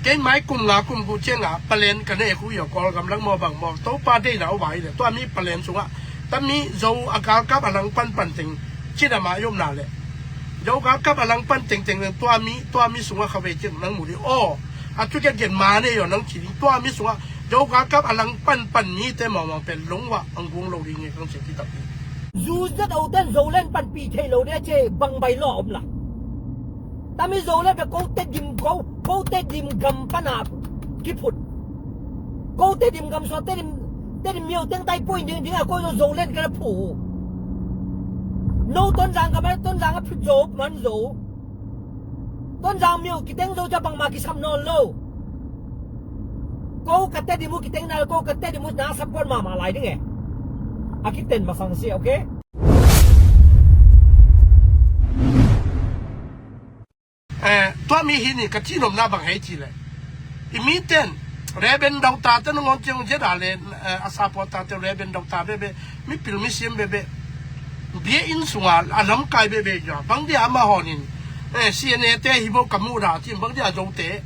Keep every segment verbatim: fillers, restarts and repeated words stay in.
Kei mai kum nga kum guh ciangah palen ka nei khu io, Kawlgam lang maw bang maw, Topa deihna uh vai le tua mi palen sungah tami Zo a galkap a lang panpan teng cina mah i omna le Zo galkap a lang pan tengteng tua mi, tua mi sungah kha vei ciang nang mu ding aw. A cu kiatkiat ma nei io nang ci ding, tua mi sungah Zo galkap a lang panpan mite mawngmawng pen lungwah ang guang lo ding e kang sia kitak ding. Zu zat o ten Zoland panpih thei lo ding a ci bang bai lo a om la. Tami Zoland pen ko Tedim ko, ko Tedim gam pana kiphut. Ko Tedim gam sua Tedim, Tedim miau teng tai pui ding ding a ko Zoland kana phu. No Tonzang gam a Tonzang a phut zo man zo. Tonzang miau kiteng zo ca bangma kisam nawn lo. Ko ka Tedim uh kiteng na ko ka Tedim uh na sap kuan mahmah lai ding e. A kiten masang si, okay? Eh, tua mi hi ni ka cinomna bang hei ci le i miten Reben Dauta te nangawn ciang zeda le, eh, a support ta te Reben Dauta bebe, mipil misiam bebe, bia inn sunga a lamkai bebe ja bang dia ama honin, eh, C N A te hi bo ka mu da cin bang dia Zote,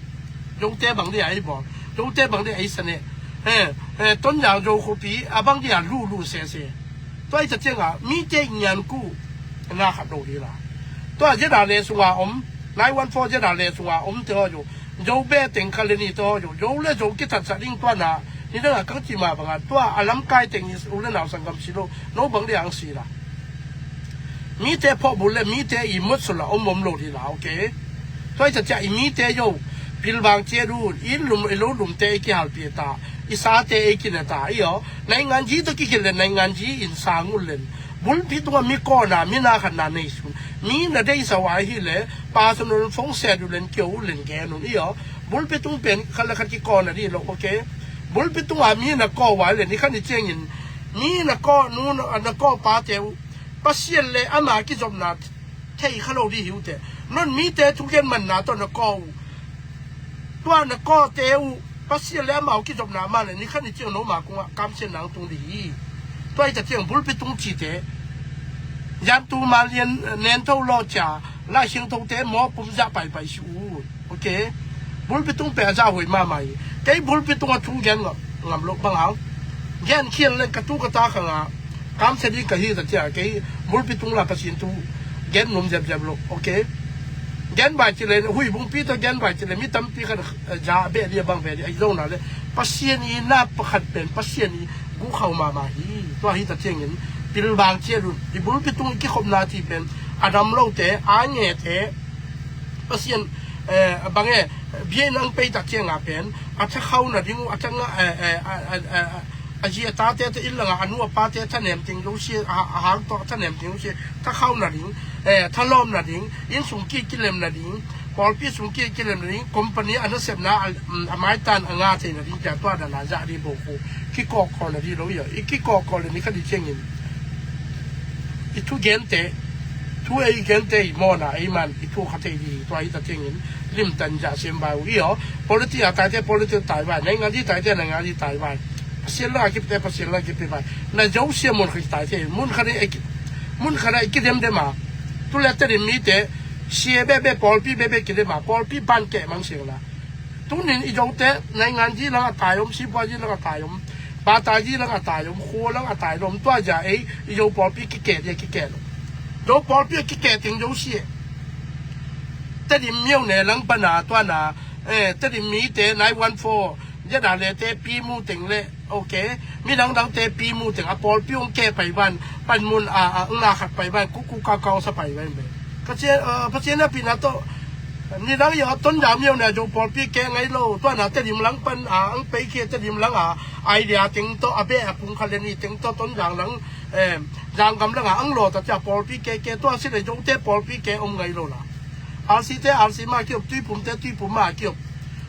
Zote bang dia hi bo, Zote bang dia hi sane, eh, eh, Tonzang Zo khuapi a bang dia lu lu sese. Tua i ta ciangah mite i ngianku na khat lo hi la. Tua zeda le sunga om, nine one four zeda le sunga om te ho jo, Zo be teng kha le ni te ho jo, Zo le Zo kithatsa ding tua na, ni danga kang ci ma banga, tua a lamkai teng i u le nau sanggam si lo, no bang dia ang si la. Mite phawhbul le mite i mut sula om om lo hi la, okay? Tua i ta ciah i mite jo, pilvang cia dun, i lum, i lo lumte i kihalpia ta, i sate i kina ta, i aw. Nainganzi tawh kikhin le nainganzi in sang uh len. Bulpi tungah mi kawna, mi na khatna nei sun. Mi na deisa uh ahi le, personal phone set uh len, kio uh len gen un, i aw. Bulpi tung pen khat le khat kikawna dih lo, okay? Bulpi tungah mi na kaw uh ahi le, ni khat ni ciangin, mi na kaw nu, na, na kaw pate uh, Pasian le ama kizopna thei kha lo dih hi uh teh. Non mite thugen manna tawh na kaw uh. Tua na kawte uh Pasian le amau kizopna mah le ni khat ni ciang no ma kungah kamsiatna ang tung dih hi. Tua i ta ciang bulpi tung cite, yantu malian nentho lawcia, laisiangthote mawpum zah paipai si uh. Okay. Bulpi tung peh a zah huai mahmah hi. Kei bulpi tungah thu gen ngam, ngam lo bang hang. Gen khial le ka tu ka ta khangah kamsia ding ka hi ta cia kei bulpi tung la Pasian thu gen nuam ziapziap lo. Okay. Gen bai ci le hui bungpi tawh gen bai ci le mi tampi khat, eh, za beh dia bang beh dia a i zona le Pasian i na pakhat pen Pasian i gukhau mahmah hi. Tua hi ta ciangin pilvang cia dun i bulpi tung i kikhopna ci pen a dam lote a ngete Pasian, eh, bang e, bia in ang pei tak cianga pen a thakhau na ding uh, a thanga, eh, eh, a, a, a, a, a zi a tate te in langa a nu a pate thanem ting lo si, a, a hang tawh thanem ting lo si, thakhau na ding, eh, thalawm na ding, inn sung ki kilem na ding, pawlpi sung ki kilem na ding, company a nasepna a, mm, a maitan a nga thei na ding tia tua dana zah di bo ko kikawkkaw na di lo i aw. I kikawkkaw le ni kha di ciangin i thu gente, thu ei gente i mawna ei man i thu kha thei di hi. Tua hi ta ciangin limtan zah sem bai uh i aw. Politi a taite politi tai bai, naingan di taite naingan di tai bai. Pasian la kipte Pasian la kipi bai. Na Zosia mun kha tai te mun kha ni ei ki, mun kha na ei kidem dem a. Tu le te ri mite sia bebe pawlpi bebe kidem a pawlpi ban keh mang siang la. Tunin i Zote naingan zi lang a tai om, sipuai zi lang a tai om, batai zi lang a tai om, khua lang a tai om, tua zia ei i Zo pawlpi kikeh dia kikeh lo. Zo pawlpi a kikeh ting Zosia. Tedim miau ne lang pana tua na, eh, Tedim mite nine one four zia da le te pi mu teng le. Okay. Midang dangte pi mu teng a pawlpi hong keh pai ban, panmun a, a, nga khat pai ban, kuku kakau sa pai ban be. Ka cia, a, Pasian a pina tawh nidang i a Tonzang miau na Zo pawlpi keh ngai lo. Tua na Tedim lang pan a ang pei keh Tedim lang a idea teng tawh a beh a pung kha le ni teng tawh Tonzang lang, eh, Zanggam lang a ang lo ta cia pawlpi keh keh tua si le Zote pawlpi keh om ngai lo la. R C te R C ma kiop, Tuipum te Tuipum ma kiop.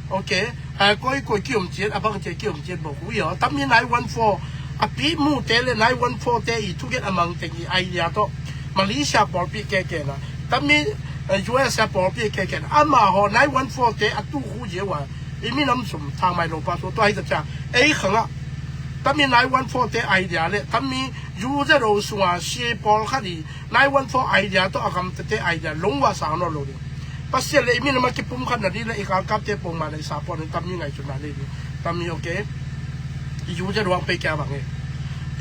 Okay. A koi koi kiom ciat, a bang ciat kiom ciat bawk uh i aw. Tami nine one four a pi mu te le nine one four te i thugen a mang teng i idea tawh Malaysia pawlpi keh keh na. Tami, eh, U S A pawlpi keh keh na. Amah haw nine one four te a tu khu zia uh a i minam sum thang mai lo pa so tua hi ta cia. Ei khangah tami nine one four te idea le tami U Z O sunga sia pawl khat i nine one four idea tawh a gamtate idea lungwah sang nawn lo ding. Pasian le i minam a kipumkhat nading le i galkapte pongmawh le i support nading tammi ngaihsutna nei ding. Tammi, okay. I U Z O ang pei kia bang e.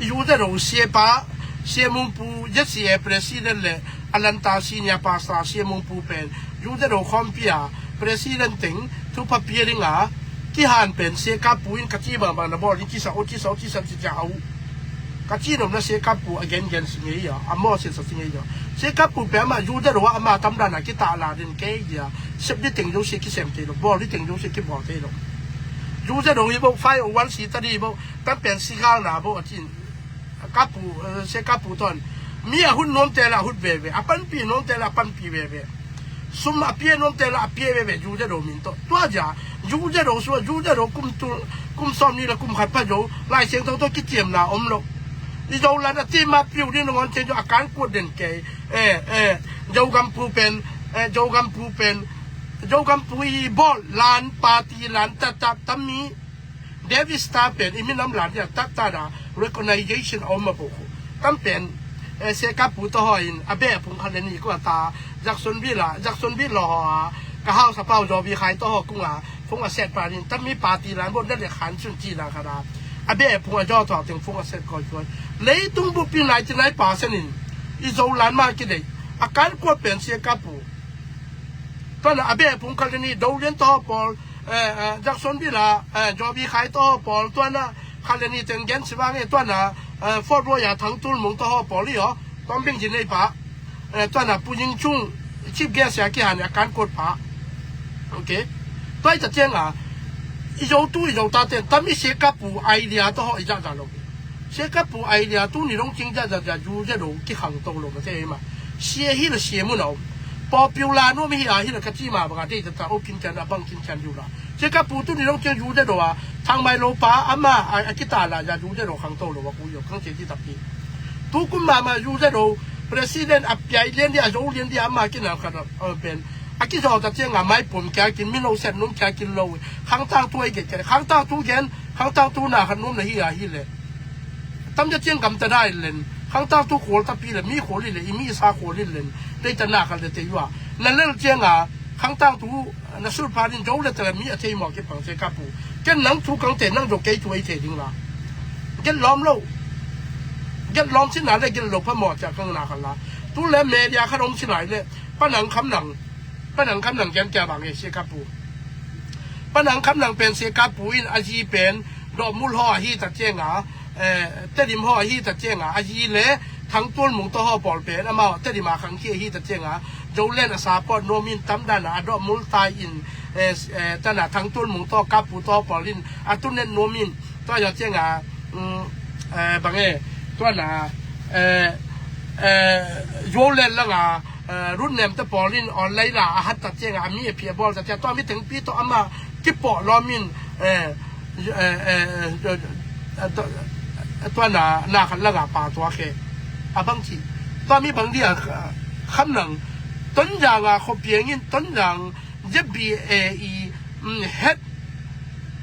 I U Z O siapa, Sia Mung Pu, Z C A president le Alanta senior pastor Sia Mung Pu pen U Z O khawmpi a president teng thupha pia ding a kihan pen Sia Kap Pu in ka ci bangbang na bawl ding, kisa o, kisa o, kisa ci cia a uh. Ka ci nopna Sia Kap Pu a gengen si ngei a, a mawh sia sa si ngei a. Sia Kap Pu pen amah U Z O a amah tamdan a kitahla den kei dia. Sep di teng zo sia kisem thei lo, bawl di teng zo sia kibawl thei lo. U Z O hi bo, five oh one C tadi bo, kan pen si galna bo a cin. Kap Pu, eh, Sia Kap Pu tawh mi a hut nuamte la a hut veve, a panpih nuamte la a panpih veve. Sum a pia nuamte la a pia veve, U Z O min tawh. Tua zia U Z O sua, U Z O kum tul, kum sawm ni la kum khat pha zo Lai Siangtho tawh kiciamna om lo. I Zoland a tima piu ding nangawn ciang zo a kan kuat den kei. Eh, eh, Zogam Pu pen, eh, Zogam Pu pen, Zogam Pu i bawl lan, party lan, tatap tammi. David Star pen i minam lan dia taktak a recognition a om a bo khu. Tam pen, eh, Sia Kap Pu tawh haw in a beh a phung khat le ni kua ta Jacksonville a, Jacksonville law haw a, ka hausa pau Zawbi Khai tawh haw kung a, phung a set pa ding, tam mi party lan bo na le khan sun ci na khat a, a beh a phung a jaw tawh teng phung a set koi koi. Leitung bupi ninety nine percent in i Zoland mah kideih. A kan kuat pen Sia Kap Pu. Tuana a beh a phung khat le ni Dolian tawh haw pawl, eh, eh, Jacksonville a, eh, Zawbi Khai tawh haw pawl, tuana khat le ni teng gen si vang e, tuana, eh, Fort Royal a Thang Tul Mung tawh haw pawl i aw, Tom Bing Jin nei pa, eh, tuana Pu Ying Chung, chief guest a kihan a kan kuat pa. Okay. Tua i ta ciang a, i Zo tu, i Zo ta ten, tam i Sia Kap Pu idea tawh haw i zahzah lo. Sia Kap Pu idea tu ni dong cing zahzah zah U Z O kikhang to lo mate ma. Sia hi la sia mun a om. Popular nuam hi a hi la ka ci ma bang a dei ta ta o kin cian a bang kin cian diu la. Sia Kap Pu tu ni dong ciang U Z O a Thang Mai Lo pa ama a, a kita la ya U Z O khang to lo wa ku yo khang sia ci ta pi. Tu kum ma ma U Z O president a piai lian di a zo lian di ama kin a khat a, a pen. A ki zo ta ciang a mai pom kia kin mi lo set num kia kin lo. Khang tang tu ai ke ke. Khang tang tu gen Khangtang tu na khat nuam na hi a hi le. Tam cia ciang gamta dai len. Khangtang tu khual tapi le, mi khual hi le, i mi sa khual hi len. Dei ta na khat le te yua. Na lel ciang a, khangtang tu na sulpha din zo le te le mi a thei mawh kipang Sia Kap Pu. Ken nang thu kang te nang zo kei thu ei thei ding la. Gen lawm lo. Gen lawm sin na le gen lo pha mawh cia kang na khat la. Tu le media khat om si lai le. Pa Nang Kham Nang. Pa Nang Kham Nang gen kia bang e Sia Kap Pu. Pa Nang Kham Nang pen Sia Kap Pu in a zi pen Dawhmul haw ahi ta ciang a, eh, Tedim haw ahi ta ciang a, a zi le Thang Tual Mung tawh haw pawl pen amau Tedim a khang khi ahi ta ciang a, Zoland a support nuam in tam dan a, a Dawhmul tai in, eh, eh, tan a Thang Tual Mung tawh Kap Pu tawh pawl in a tunet nuam in, tua zaw ciang a, mm, eh, bang e, tuan a, eh, eh, Zoland lang a, eh, rut nem te pawl in online la a hat ta ciang a, a mi a phi a bawl ta ciang, tua mi tengpi tawh ama kipawh lawm in, eh, eh, eh, eh, tua, tua na, na khat lang a pa tua khe. A bang ci. Tua mi bang dia, Kham Nang. Tonzang a khuapiang in, Tonzang Z B A E, mm, het.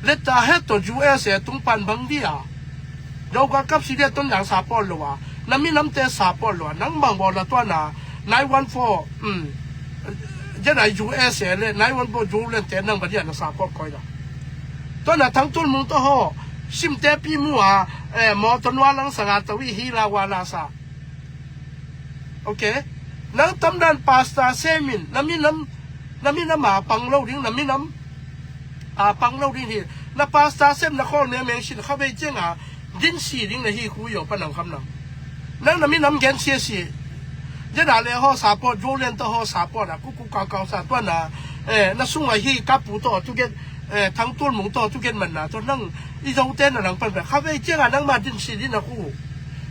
Leta het tawh U S A tung pan bang dia. Zo galkap si dia Tonzang support lo a. Na minamte support lo a. Nang bang bawl la tua na nine one four, um, zia na U S A le nine one four Zoland te nang bang dia na support koi la. Tua na Thang Tual Mung tawh haw. Simte pi mu a, eh, mawtaw nua lang sang a tawi hi la wa la sa. Okay. Nang tamdan pastor sem in, na minam, na minam a pang lo ding, na minam a pang lo ding hi. Na pastor sem na khawl mengmeng sin kha vei ciang a, din si ding na hi khu yo Pa Nang Kham Nang. Nang na minam gen sia si. Zia na le haw support, Zoland tawh haw support a, ku ku kau kau sa tua na, eh, na sung a hi Kap Pu tawh tu gen, eh, Thang Tual Mung tawh tu gen man na tawh nang i zo te na nang pan ve. Kha vei ciang a nang ma din si ding na khu.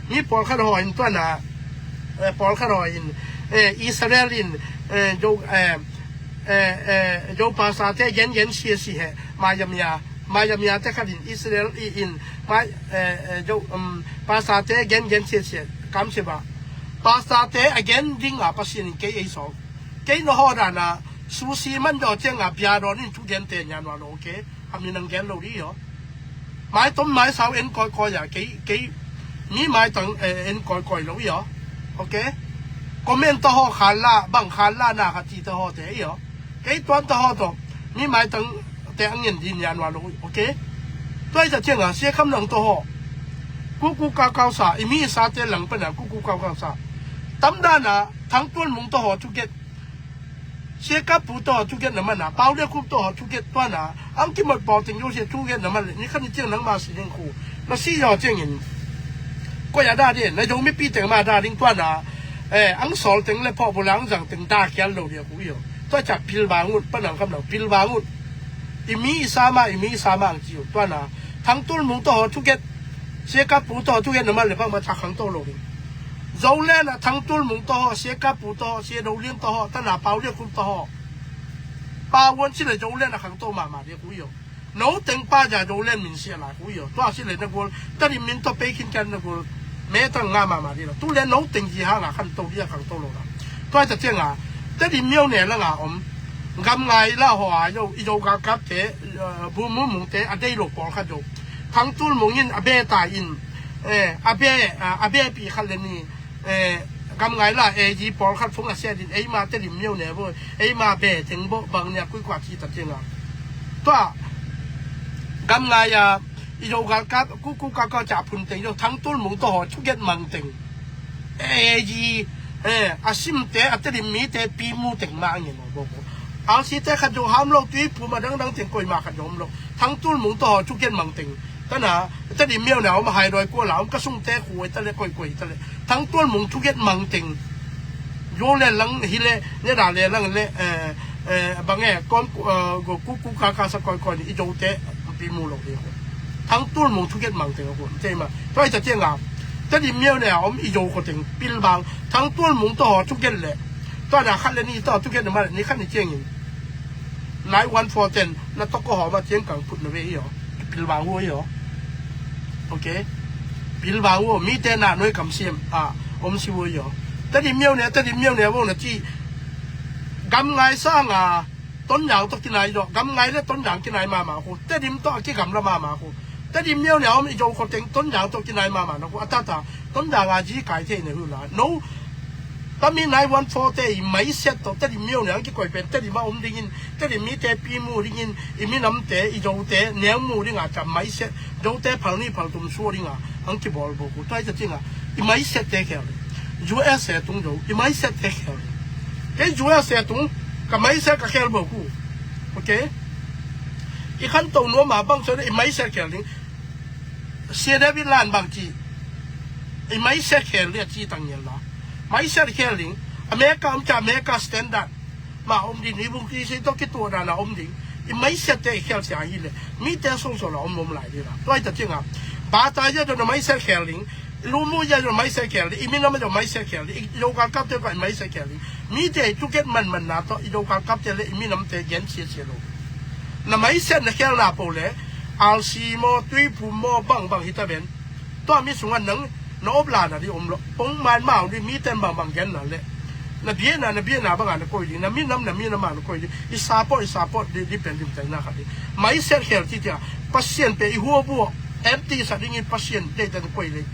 Mi pawlkhat haw in tua na, eh, pawlkhat haw in, eh, Israel in, eh, Zo, eh, eh, eh, Zo pastor te gen gen sia si he, Miami a, Miami a te khat in Israel i in, mai, eh, eh, Zo, um, pastor te gen gen sia si he, kam si ba. Pastor te a gen ding a Pasian in kei ei sawng. Kei na haw dan a, susi man daw ciang a, bia dawn in thu gen te nia nua lo, okay? A mi nang gen lo di yo. Mai tom mai sau en koi koi a, kei, kei, mi mai tang, eh, en koi koi lo yo. Okay? Comment tawh haw khan la, bang khan la na kha ti tawh haw te yo. Kei tuan ta haw tawh mi maitang te a ngen di nia nua lo, okay? Tua i ta cianga sia kham nang tawh haw. Kuku kaukau sa, i mi i sa te lang pana kuku kaukau sa. Tamdana Thang Tual Mung tawh haw thuget. Sia Kap Pu tawh haw thuget na mana, Pau Le Khup tawh haw thuget tuana, ang kimot paw teng yo sia thuget na man le, ni khan ni ciang nang ma si ding khu. Na si yaw ciangin koi a da de, na yo mipi teng ma da ding tuana, eh, ang sawl teng le phawh bula ang zang teng da khial lo dia khu yo. Tua ca pil bang un, panang kham nang pil bang un. I mi i sa ma, i mi i sa ma ang ci un tuana. Thang Tual Mung tawh haw thuget. Sia Kap Pu tawh haw thuget na man le bang ma ca khang to lo ding. Zoland a Thang Tual Mung tawh haw, Sia Kap Pu tawh haw, Sia Do Lian tawh haw, tana Pau Le Khup tawh haw. Pau Wan ci le Zoland a khang to ma ma dia khu yo. No teng pa ja Zoland min sia lai khu yo. Tua si le na gol. Tedim min to pe khin kan na gol. Me tang nga ma ma di la. Tu le no teng ji ha nga khan to dia khang to lo la. Tua ta cianga. Tedim miau ne la nga om. Gam ngai la ho a yo. I yo ga kap te. Eh, bu mu mung te a dei lo pawl khat yo. Thang Tual Mung in a be ta in. Eh, a be, ah, a be pi khat le ni. Eh, gam ngai la, eh, ji pawl khat phung a sia din, eima Tedim miau ne bo, eima be teng bo, bang nia kui kua ci ta cianga. Tua, gam ngai a, i yo gal ka, ku, ku ka ka ca phun teng yo, Thang Tual Mung tawh haw thuget mang teng. Eh, ji, eh, a sim te, a Tedim mi te, pi mu teng ma ngin bo bo. Ang si te khat yo ham lo, tui pu ma dang dang teng koi ma khat yo ham lo. Thang Tual Mung tawh haw thuget mang teng. Tana, Tedim miau na om a hai doi kua la om ka sung te khu ta le koi koi ta le. Thang Tual Mung thuget mang teng. Yo le lang hi le, ne da le lang le, eh, eh, bang e, kom, eh, go ku ku ka ka sa koi koi ni, i jo te, pi mu lo de. Thang Tual Mung thuget mang teng ko, te ma. Tua i ta cianga. Tedim miau na om i jo ko teng, pil bang. Thang Tual Mung tawh haw thuget le. Tua na khat le ni tawh thuget na ma le, ni khat ni ciangin. Nine one four ten, na tawh ko haw ma ciang kang put na ve i yo. Pil bang wo i yo. Okay. Pil bang wo, mi te na noi kam siam, ah, om si wo i yo. Tedim miau ne, Tedim miau ne wo na ci. Gam ngai sa nga, Tonzang tawh kinai yo. Gam ngai le Tonzang kinai ma ma ko. Tedim tawh a ki gam la ma ma ko. Tedim miau ne om i jo ko teng Tonzang tawh kinai ma ma na ko. A ta ta, Tonzang a ji kai thei ne hu la. No, Tami nine one four te i maiset tawh Tedim miau ne ang kikoi pen Tedim a om dingin, Tedim mi te pi mu dingin, i minam te, i jo te, neu mu dinga ca maiset, jo te phal ni phal tum sua dinga, ang kibawl bo ku, tua i ta cianga, i maiset te khel. U S A tung jo, i maiset te khel. Kei U S A tung, ka maiset ka khel bo ku. Okay? I khan to nuam a bang so i maiset khel ding. Sia David Lan bang ci. I maiset khel dia ci tang ngial la. Maiset khel ding. America om ca America standard. Ma om ding ni bung ki si to ki tua dana om ding. I maiset te i khel sia hi le. Mi te song so la om om lai di la. Tua i ta cianga. Ba ta ya do na maiset khel ding. Lu mu ya do maiset khel ding. I minam do maiset khel ding. I lo ka kap te ko i maiset khel ding. Mi te i tu ket man man na to. I lo ka kap te le i minam te gen sia sia lo. Na maiset na khel na po le. Al si mo, tui pu mo, bang bang hi ta ben. Tua mi sunga nang, na op la na di om lo. Pong man mau di mi ten bang bang gen na le. Na bia na, na bia na bang a na koi di. Na mi nam, na mi nam a na koi di. I support, i support di, di pen dim tai na kha di. Maiset khel ti tia. Pasian pe i hua bua. Em ti sa ding i Pasian de ta na koi le.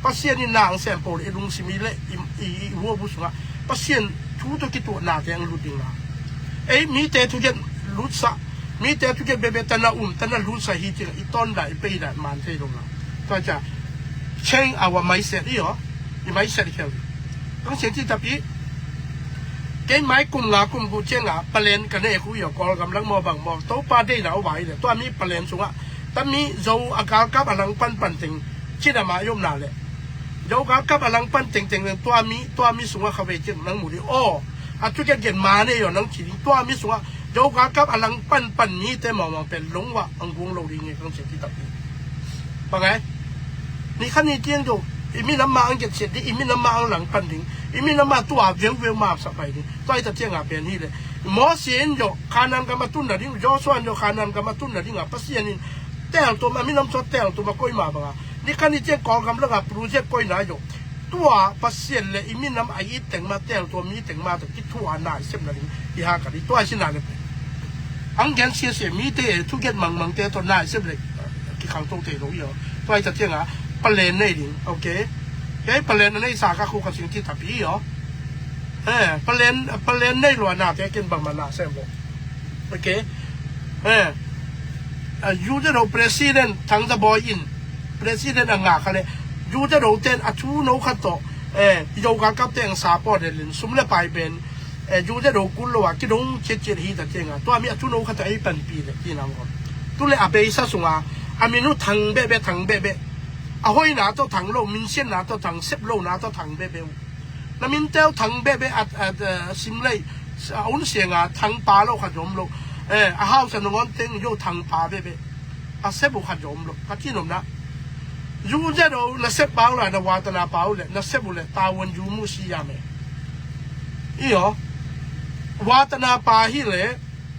Pasian i nang sem po le, i lung si mi le, i, i, i hua bu sunga. Pasian thu to ki tu na te ang lut ding na. Ei, mi te thu gen lut sa. Mi te tu ke bebe tana um, tana lun sa hi ti i ton da, i pei da, man thei lo la. Tua ca, change our mindset i yo, i mindset i khel. Kang sian ti tapi, kei mai kum nga kum gu cianga, palen ka ne khu yo, kol gam lang mo bang mo, to pa dei na o bai le, tua mi palen sunga, ta mi zo a gal kap a lang pan pan ting, ci da ma yom na le. Zo gal kap a lang pan ting ting, tua mi, tua mi sunga kha ve cin nang mu di, o, a tu ke gen ma ne yo nang ci di, tua mi sunga, Zo gal kap a lang pan pan mi te mawngmawng pen lungwa ang gung lo ding e kang sia ti tapi. Pangai. Ni khan ni tiang zo. I minam ma ang get siat ding, i minam ma ang lang pan ding. I minam ma tua veu veu ma sa pai ding. Tua i ta tiang a pen hi le. Mo sin zo kanan gam a tun na ding. Joshua zo kanan gam a tun na ding a Pasian in. Tel tum a minam so tel tum a koi ma banga. Ni khan ni tiang kol gam langa project koi na zo. Tua Pasian le i minam a i teng ma tel tua mi teng ma tel ki thua na i sem na ding i ha ka di tua i sin na le pe. Ang gen sia sia mi te thu gen mang mang te to na i sem le ki khang to te lo yo. Tua i ta tiang a palen nei ding, okay. Kei palen nei sa ka khu ka sing ti tapi yo. Eh, palen, palen nei lo na te ken bang ma na sem lo. Ok. Eh, a, U Z O President Thang Za Bawi in President a ngah kha le, U Z O ten a thu no khat tawh, eh, i Zo galkap teng sa pawh delin sum le pai pen, eh, U Z O kul lo a kidong ciatciat hi ta cianga, tua mi a thu no khat tawh ei panpi le kina ngol. Tu le a beisa sunga a min uh Thang behbeh, Thang behbeh. A hoina tawh Thang lo, minsianna tawh Thang, sep lona tawh Thang behbeh uh. Na minteu Thang behbeh a, a, a sim lei, a un sianga Thang pa lo khat zom lo. Eh, a hausa nangawn teng yo Thang pa behbeh. A sep uh khat zom lo. Ka ci nomna. U Z O na sep pau la, na watana pau le, na sep uh le, tawan ju mu si ya me. Iyo. Watana pa hi le,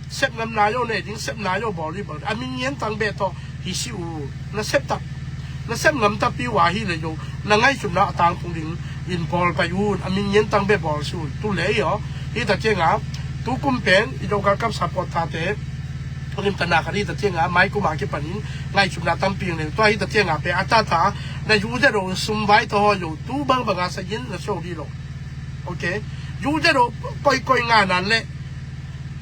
sep ngam na yo nei ding, sep na yo bawl hi bawl. A min ngian tang be tawh hi si uh. Na sep tak, na sep ngam takpi uh a hi le yo, na ngaihsutna a tangtung ding in bawl pai un. A min ngian tang be bawl si un. Tu le iyo. Hi ta cianga, tu kum pen i Zo galkap supporter te limtana khat hi ta cianga, mai kuma kipanin ngaihsutna tampi ing le. Tua hi ta cianga pe a tata na U Z O sum vai tawh ho yo, tu bangbanga sa in na so di lo. Ok. U Z O koikoi ngah nan le,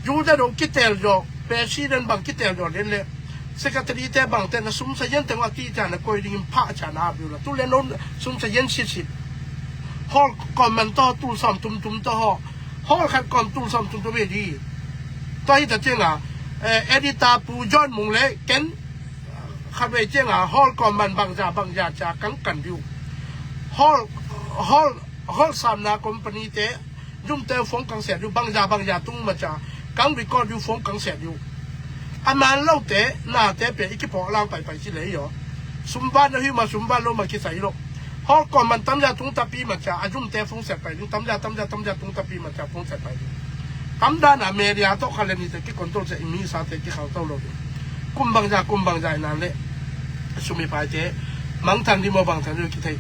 U Z O kitel zaw, President bang kitel zaw len le, Secretary te bang te na sum sa yan teng a ti ca na koi dingin pha ca na biu la. Tu le no sum sa yan sit sit. Hall kawm man tawh tul sawm tum tum tawh ho. Hall khat kawm tul sawm tum tum hi di. Tua hi ta cianga, eh, editor Pu John Mung le ken khat vei cianga hall kawm man bangza bangza ca kang kan diu. Hall, hall, hall samna company te, zumte phone kang set diu, bangza bangza tung maca kang record diu, phone kang set diu. A man lote nate pe i kipawh lang paipai ci le iyo. Sumban na hi ma, sumban lo ma kisai lo. Hall kawm man tamza tung tapi maca a zumte phone set pai ding, tamza, tamza, tamza tung tapi maca phone set pai ding. Tamdana media tawh kha le nite kicontrol se i mi sate kikhal to lo ding. Kum bangza, kum bangza i nan le sumi paite mangthang di maw bangthang di kithei,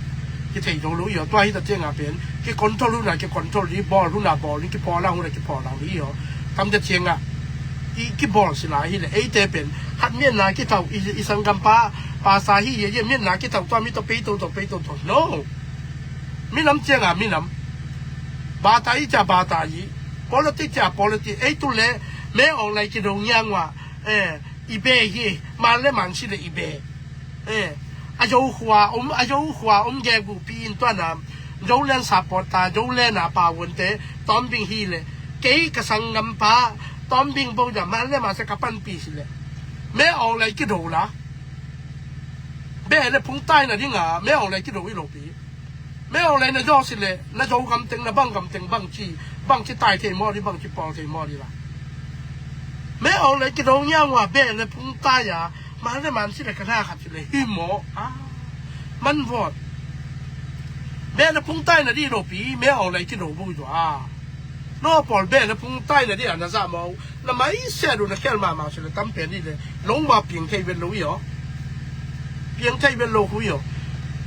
kithei zo lo iyo. Tua hi ta cianga pen kicontrol huna kicontrol di, bawl huna bawl di, kipawlang huna kipawlang di iyo. Tam ta cianga i kibawl sila hi le, eite pen khat mianna kithau, i, i sanggampa pasa hi ye, ye mianna kithau tua mi tawh pei to, tawh pei to, tawh no. Minam cianga minam. Bata i cia bata i. Politic cia politic. Ei tu le me ong lai kido ngiangwa. Eh, i be hi, man le man si le i be. Eh, a Zo khua om, a Zo khua om ge gu pi in tua na, Zo len supporter, Zo len a pa won te, Tom Bing hi le. Kei ka sanggampa Tom Bing bo ja, man le man se ka panpi si le. Me ong lai kido la. Be le phung tai na dinga, me ong lai kido i lo pi. Me ong lai na zaw si le, na Zo gam teng, na bang gam teng, bang ci, bang ci tai thei maw di, bang ci pawl thei maw di la. Me ong lai kido ngiangwa, be le phung tai a, man le man si le ka na khat si le, hi maw, a, man vot. Be le phung tai na di lo pi, me ong lai kido bo zaw a. No pawl be le phung tai na di a na za maw, na mai se do na khel mama si le tam pen di le, long wa piang thei ven lo i aw. Piang thei ven lo hui aw.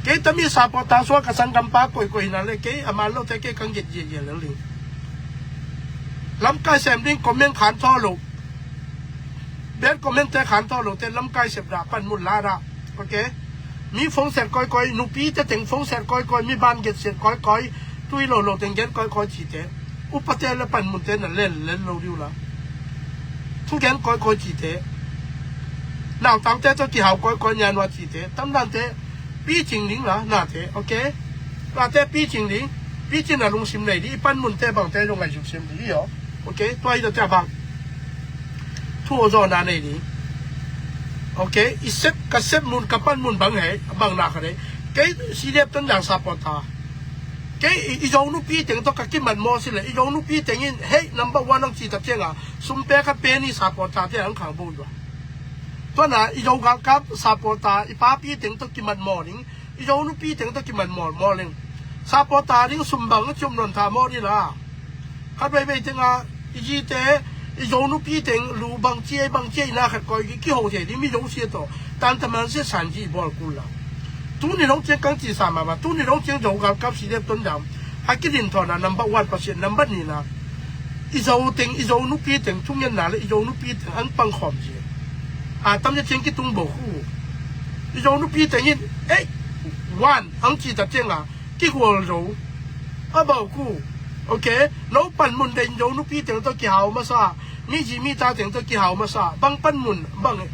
Kei tami supporter suak ka sanggampa koikoi na le, kei a man lo te kei kang get ye ye le ling. Lamkai sem ding comment khan thaw lo. Bad comment te khan thaw lo te lamkai sem da pan mun la da. Ok. Mi phone set koikoi, nupi te teng phone set koikoi, mi ban get set koikoi, tui lo lo teng get koikoi ci te. Upate le panmunte na len len lo diu la. Thugen koikoi cite. Nautangte tawh kihau koikoi nianua cite. Tamdante picing ding la nate, ok? Nate picing ding. Picing na lungsim nei ding. I panmunte bangte zong ngaihsut sim ding, i aw. Ok? Tua hi tawh tia bang. Thu aw zawna nei ding. Ok? I sep, ka sep mun, ka panmun bang hei, bang na kha dei. Kei C D F Tonzang supporter. Kei i, i Zo nupi teng tawh ka kimat maw si le, i Zo nupi teng in, hei, number one ang ci tak cianga, sumpe khat pe ni supporter te ang khang bo zua. Tuana, i Zo galkap supporter, i papi teng tawh kimat maw ding, i Zo nupi teng tawh kimat maw, maw leng. Supporter ding sum bang a cium non tha maw di la. Khat veivei tenga, i zite, i Zo nupi teng lu bang cia, bang cia i na khat koi ki, kiho thei ding mi Zo sia tawh. Tan taman sia san ci i bawl kul la. Tuni dong ciang kang ci sa mama, tuni dong ciang Zo galkap C D F Tonzang a kidin thawna number one Pasian, number nina i Zo teng, i Zo nupi teng thungenna le i Zo nupi teng an pang khawm sia. A tam cia ciang kitung bo khu. I Zo nupi teng in, ei, one ang ci ta cianga, kigual zo. A bau khu. Ok, no panmun den Zo nupi teng tawh kihau masa. Mi zi mi ta teng tawh kihau masa, bang panmun bang i,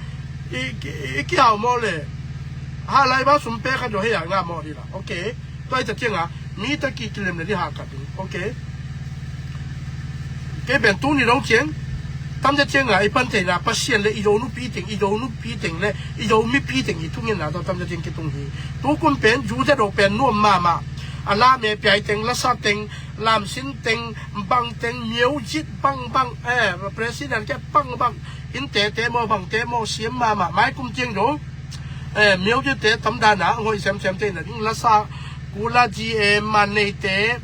i, i kihau maw le. Halai ba sum pe khat zaw hei a ngah maw dih la. Ok. Tua hi ta cianga mi ta ki kilem le dih hahkat ding. Ok. Kei pen tuni dong ciang tamta cianga i pan theihna Pasian le i Zo nupi teng, i Zo nupi teng le i Zo mipi teng i thungetna tawh tamta ciang kitung hi. Tukum pen zu zet lo pen nuam mahmah. A la me piai teng, lasa teng, lamsin teng, bang teng, music bang bang, eh, president ke bang bang, in tete maw, bang te maw, siam mahmah, mai kum ciang zo. Eh, music te tamdana a hoih semsem te na ding, lasa, kula, G M, man nei te,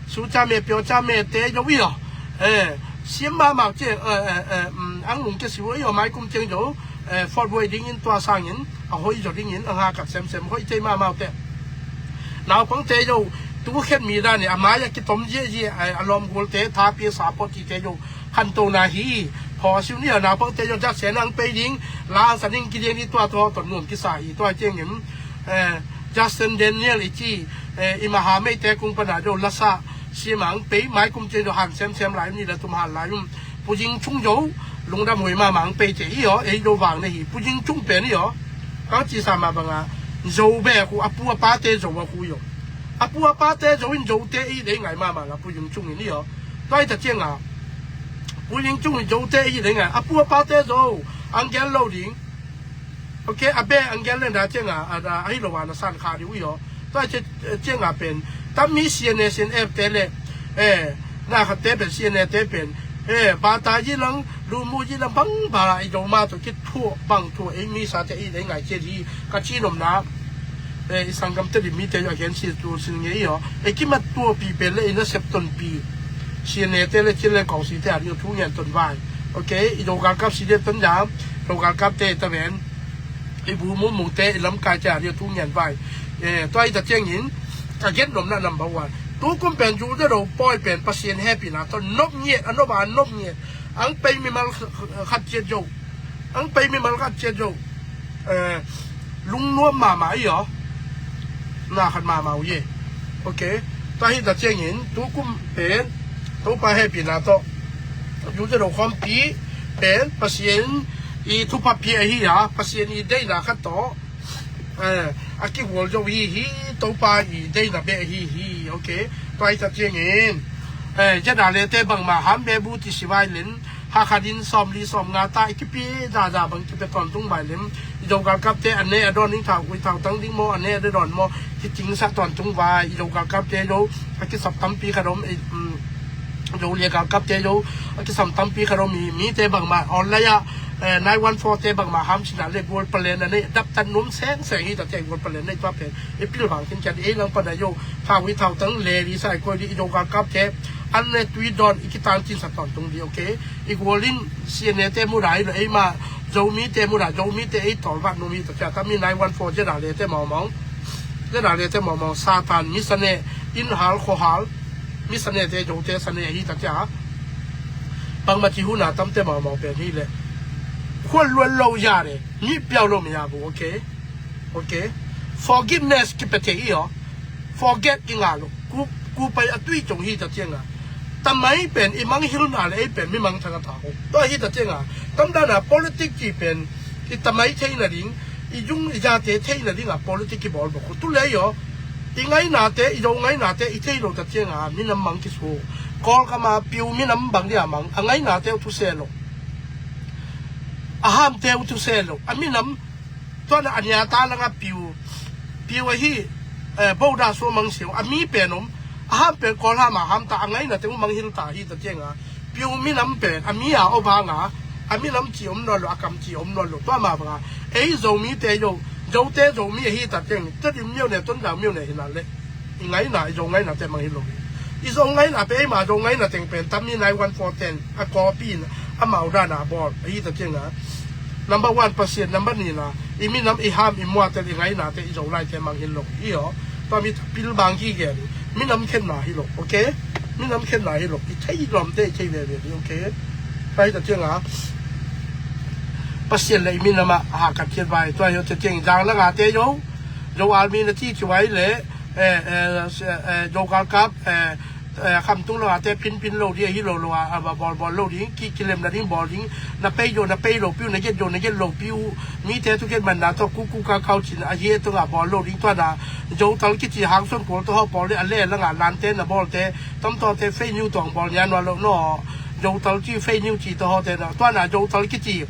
su cha me, pio cha me te zo i aw. Eh, siam mahmah ciang, eh, eh, eh, mm, ang lung ke siu i aw, mai kum ciang zo. Eh, forward dingin tua sangin a hoih zaw dingin a hahkat semsem, hoih thei mahmah uh teh. Naupangte zo, tu khen mi dan i a mai a kitom ziahziah, eh, a lawmgualte thapi a support cihte zo, khantona hi. Phaw a siu ni a naupangte zo, Jackson ang pei ding, la ang sa ding kidiang ni tua tua ton nuam kisa hi, tua ciangin, eh, Justin Daniel i ci, eh, i maha meite kung pana zo, lasa, siam ang pei, mai kum ciang zo han semsem lai, ni la tum han lai, um, Pu Zing Chung zo, lungdam huai mahmah ang pei te i aw, ei zo vang na hi, Pu Zing Chung pen i aw. Kang ci sa mah banga, zo be khu, a pu a pate zo a khu i aw. A pu a pate zo in zo te i dei ngai mahmah la, Pu Zing Chung in i aw. Tua hi ta cianga, Pu Zing Chung in zo te i dei ngai, a pu a pate zo, ang gel lo ding. Ok, a be ang gel lenda cianga, a, a, a hi lo a na san kha dih uh i aw. Tua hi cianga pen, tammi C N A, C N F te le, eh, na khat te pen, C N A te pen, eh, bata yi lang, lumu yi lang, bang ba i do ma to kit thuah, bang thuah, ei mi sa te i dei ngai ciat hi, ka ci nomna, eh, i sanggam te di mi te yo again si tu sin nge i aw. Ei kimat tua pi pen le, i na sep ton pi, C N A te le, ci le kong si te a di thu ngen ton vai. Ok, i do galkap si de ton ya, do galkap te ta ven. I bu mumung te i lamkai te a ria tu ngian vai. Eh, tua i ta ciangin ka gen nomna number one. Tukum pen zu de do poi pen Pasian hehpihna tawh nop ngiat, a nop a nop ngiat. Ang pei mimal khat ciat zo. Ang pei mimal khat ciat zo. Eh, lungnuam mahmah i aw. Na khat mahmah uh ye. Ok. Tua hi ta ciangin tukum pen Topa hehpihna tawh zu de do khawmpi pen Pasian i thupha pi ahi a, Pasian i deihna khat tawh, eh, a kigual zo hi hi, Topa i deihna beh ahi hi, ok. Tua hi ta ciangin, eh, zeda le te bangmah ham be bu ti si vai len, ha khat in sawm li sawm nga ta i kipi zaza bang kipe tawntung vai len, i do galkap te a ne a dawn ding thau, ui thau tang ding maw, a ne a dawn maw, kicingsak tawntung vai, i do galkap te lo, a kisap tampi khat om, eh, um, Zo lia galkap te zo, a kisam tampi khat om hi, mite bangmah online ah, eh, nine one four te bangmah ham sina le gual palen a nei, daptat nuam sengseng hi ta te gual palen nei tua pen. I pil bang khin kiat ei lang pan a zo, thau i thau tang le li sa i koi di i zo galkap te, an ne tui dawn i kitang cin sa tawntung di, ok? I gual in C N A te muda i lo ei ma, Zomi te muda, Zomi te ei tawlvat nuam hi ta te, tami nine one four zeda le te mawmawng. Zeda le te mawmawng, Satan, mi sane, inn hal, khua hal, mi sane te, Zo te sane hi ta te a. Bangmah ci huna tamte mawmawng pen hi le. Khual luan lo ya le, mi piau lo mi ya bu, ok? Ok? Forgiveness ki pe te i aw. Forget ki nga lo. Ku, ku pai a tui cong hi ta te nga. Tamai pen i manghilna le ei pen mi mangthang a ta ko. Tua hi ta te nga. Tamdana politic ci pen i tamai theina ding, i zung i zate theina ding a politic i bawl bawk uh. Tu le i aw, i ngainate, i Zo ngainate, i thei lo ta cianga, minam mang kisu. Kawlkama piu minam bang dia mang, a ngainate uh thuse lo. A hamte uh thuse lo. A minam, tuana a nia ta langa piu, piu ahi, eh, boda su mang siu. A mi pen om, a ham pen Kawlhama ham ta, a ngainate uh mang hil ta hi ta cianga. Piu minam pen a mi a o banga, a minam ci om nawn lo, a kam ci om nawn lo. Tua ma banga, ei Zomi te zo, Zo te Zomi ahi ta teng, Tedim miau ne, Tonzang miau ne hi na le. I ngaina, i Zo ngaina te mang hi lo. I Zo ngaina pe, ei ma Zo ngaina teng pen, tami nine one four ten, a copy in, a mau dana bawl, ahi ta teng a. Number one Pasian, number ni na, i minam i ham i muate i ngaina te i Zo lai te mang hi lo. I aw, tua mi pil bang hi gen, minam khenna hi lo, ok? Minam khenna hi lo, i thei lom te, i thei ve ve, ok? Pai ta teng a, Pasian le i minam a, ha ka thiat vai, tua hi ta teng, zang la nga te zo, Zo army na ti ci vai le, eh, eh, eh, Zo galkap, eh, eh, khamtung lo a te phinphin lo ding, ahi lo lo a, a, bawlbawl lo ding, ki, kilemna ding bawl ding, na pei lo, na pei lo piu, na get lo, na get lo piu, mite thu get manna tawh kuku kakau cin a hi e tungah bawl lo ding, tuana Zotal kici hangson kual tawh haw pawl ding, a le langah lante na bawlte, tamtawte fei niu tawng bawl nia nua lo naw, Zotal ci fei niu ci tawh hawte na, tuana Zotal kici,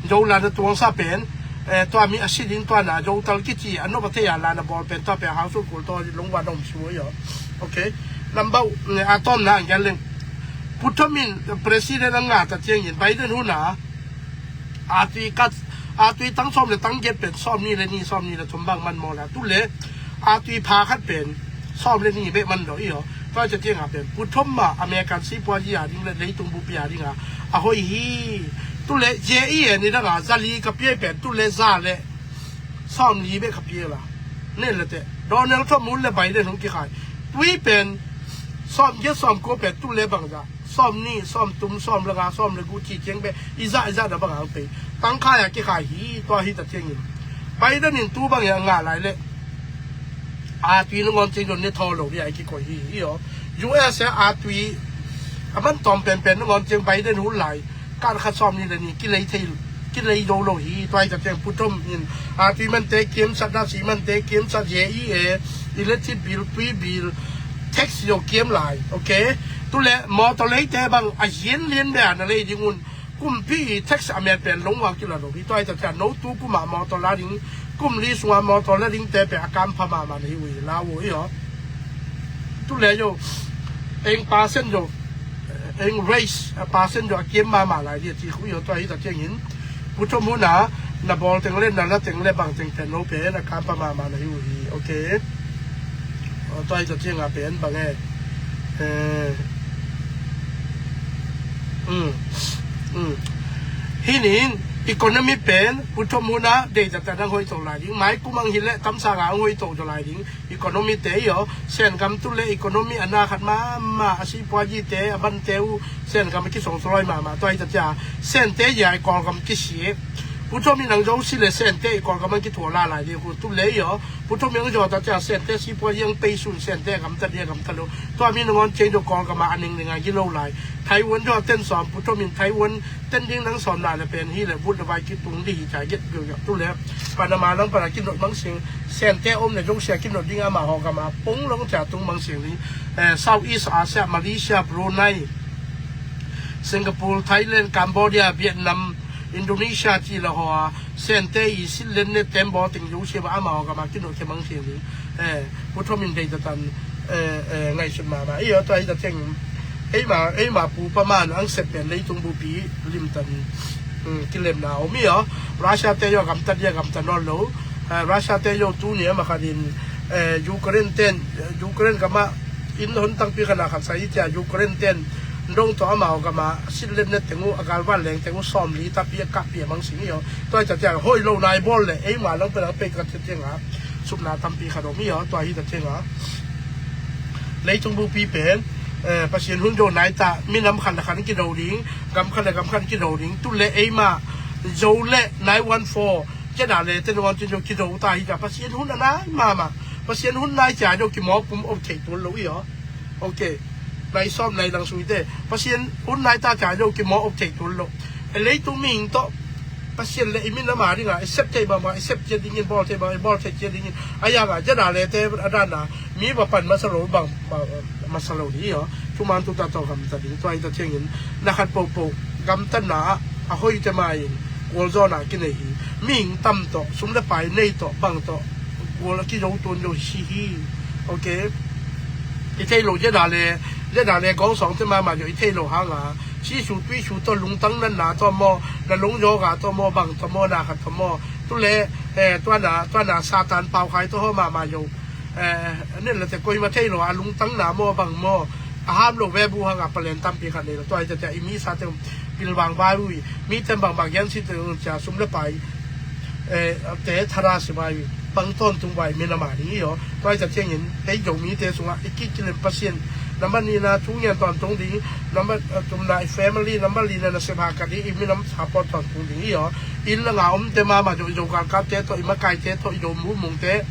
Zolan a tuangsa pen, eh, tua mi a si ding tuana Zotal kici, a nop a thei a lan a bawl pen, tua pen hangson kual tawh lungvan om si maw i aw. Ok. Number, eh, a tawmna ang gen leng. Pu Thom in president a ngah ta ciangin Biden hun a, a tui kat, a tui tang sawm le tang get pen sawm ni le ni, sawm ni le thum bang man maw la. Tu le, a tui pha khat pen sawm le ni bek man daw i aw. Tua ca ciang a pen Pu Thom mah American sipuazi a ding le leitung bupi a ding a, a hoih hi. Tu le J E N i dang a za li ka pia pen tu le za le sawm li bek ka pia la. Nen le te Donald Trump hun le Biden hun kikhai. Tui pen sawm get sawm kua pen tu le bang za. Sawm ni, sawm tum, sawm le nga, sawm le gu ci ciang pen i za, i za da bang ang pei. Tang khai a kikhai hi, tua hi ta ciangin. Biden in tu bang a ngah lai le, a tui nangawn ciang don ne thaw lo ding a i kikoih hi, i aw. U S a a tui a man tawm penpen nangawn ciang Biden hun lai, kan khat sawm ni le ni kilei thei, kilei zo lo hi, tua hi ta ciang Pu Thom in a tui mante kiamsat, na si mante kiamsat, J E A, electric bill, tui bill, tax zo kiam lai, ok. Tu le motor leite bang a hian lian bia na lei ding un, kumpi i tax a met pen lungwang kila lo hi, tua hi ta ciang no tu kuma motor la ding, kum li sunga motor la ding te pen a kam pha mahmah na hi uh hi la uh i aw. Tu le yo, eng percent yo, eng raise a percent yo a kiam mahmah lai ding a ci khu i aw. Tua hi ta ciangin Pu Thom hun a na bawl teng le, na la teng le bang teng pen no pen a kam pha mahmah na hi uh hi, ok. Aw, tua hi ta ciang a pen bang e. Eh, um, um. Hi nin economy pen Pu Thom hun a dei ta ta nang hoih to lai ding. Mai kum ang hi le tamsang a ang hoih to to lai ding. Economy te i aw, Sengam tu le economy a na khat mahmah, a sipuazi te, a ban te uh, Sengam a kisong sawloi mahmah, tua hi ta ciang, Sente ya i Kawlgam kisi. Pu Thom in ang zo si le Sente i Kawlgam ang kithuah la lai ding khu tu le i aw, Pu Thom in ang zo ta ciang, Sente sipuazi ang pei sun, Sente a gamta ding a gamta lo. Tua mi nangawn ciang zo Kawlgam a a ning ning a gilo lai. Taiwan zo a ten sawm, Pu Thom in Taiwan ten ding nang sawm na le pen hi le, but le vai kitung ding hi ca get gil gil tu le. Panama lang pana kinot mang sing, Sente om le zong sia kinot ding ama haw gama pong long ca tung mang sing ding. Eh, South East Asia, Malaysia, Brunei, Singapore, Thailand, Cambodia, Vietnam, Indonesia ci la haw a, Sente i sit len ne tem bawl ting zong sia ba ama haw gama kinot ke mang sing ding. Eh, Pu Thom in dei ta tan, eh, eh, ngaihsut mahmah. I aw, tua hi ta ciang, eima, eima pu pa man ang sep pen leitung bupi limtan, um, kilemna om i aw. Russia te yo gamta dia gamta nawn lo. Eh, Russia te yo tuni ama khat in, eh, Ukraine ten, Ukraine gama inn hon tangpi khat na khat sa i cia Ukraine ten dong tawh ama haw gama sit let net teng uh a galvan leng teng uh sawm li tapi a kah pi a mang sing i aw. Tua hi ta ciang hoih lo nai bawl le eima lang pen ang pei ka ciang a. Supna tampi khat om hi aw, tua hi ta ciang a. Leitung bupi pen, eh, Pasian hun zo nai ta, minam khat le khat kido ding, gam khat le gam khat kido ding, tu le eima zo le nine one four, keda le te nuan tin zo kido ta hi ta, Pasian hun a nai mama, Pasian hun nai cia zo kimawk pum om thei tuan lo hi aw. Ok. Nai sawm nai lang sui te. Pasian hun nai ta cia zo kimawk om thei tuan lo. E leitung mihing tawh Pasian le i minam a dinga, i sep thei bang bang, i sep cia dingin, bawl thei bang, i bawl thei cia dingin. A yanga, jada le te a dana, mi va pan masa lo bang, bang, masa lo ni aw. Thuman tuta tawh gamta ding, tua hi ta ciangin, na khat popo, gamtatna a, a hoih te ma in, kualzawna kinei hi. Mihing tam tawh, sum le pai nei tawh, bang tawh, kual a kizo tuan zo hi hi. Ok. I thei lo jada le, jada le gawng sawng te mama zo i thei lo hanga. Sisu tuisu tawh lungtang natna tawh maw, na lungzawga tawh maw, bang tawh maw, na khat tawh maw. Tu le, eh, tuana, tuana Satan paukhai tawh haw mama zo. Eh, nen la te koima thei lo, a lungtangna maw, bang maw. A ham lo ve bu hanga palen tampi khat nei lo. Tua hi ta cia i mi sa te pilvang vai ui. Mi tem bang bang gen si te cia sum le pai. Eh, te thara si vai ui. Bang tawntung vai minam a ding i aw. Tua hi ta ciangin, ei Zomi te sungah, i kikilem Pasian. Nambat nina, thu ngian tawntung ding. Nambat, eh, thumna, i family. Nambat lina, na sepha ka ding, i minam support tawntung ding i aw. Inn langa om te mama zo, i zo galkap te tawh, i makai te tawh, i zo mumung te.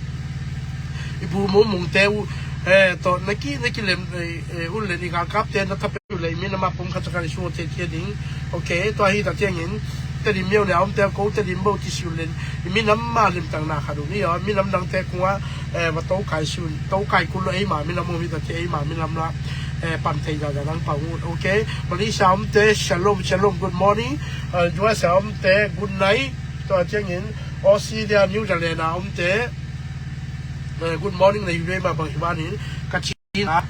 I bu mumung te uh, Eh, tawh na ki, na kilem, eh, eh, un le ni galkapte na thape uh le i minam a pum khat khat i sung uh te cia ding. Ok, tua hi ta ciangin Tedim miau le a omte ko Tedim bo ci si un le i minam a limtakna khat un i aw, minam dangte kungah, eh, va tokai si un, tokai kul lo eima minam om hi ta cia eima minam la, eh, pan thei zaza dang pang un. Ok, Malaysia omte shalom, shalom, good morning. Eh, U S A omte good night. Tua ciangin Australia, New Zealand a omte, eh, good morning na hi ve ma bang hi banin ka ci a,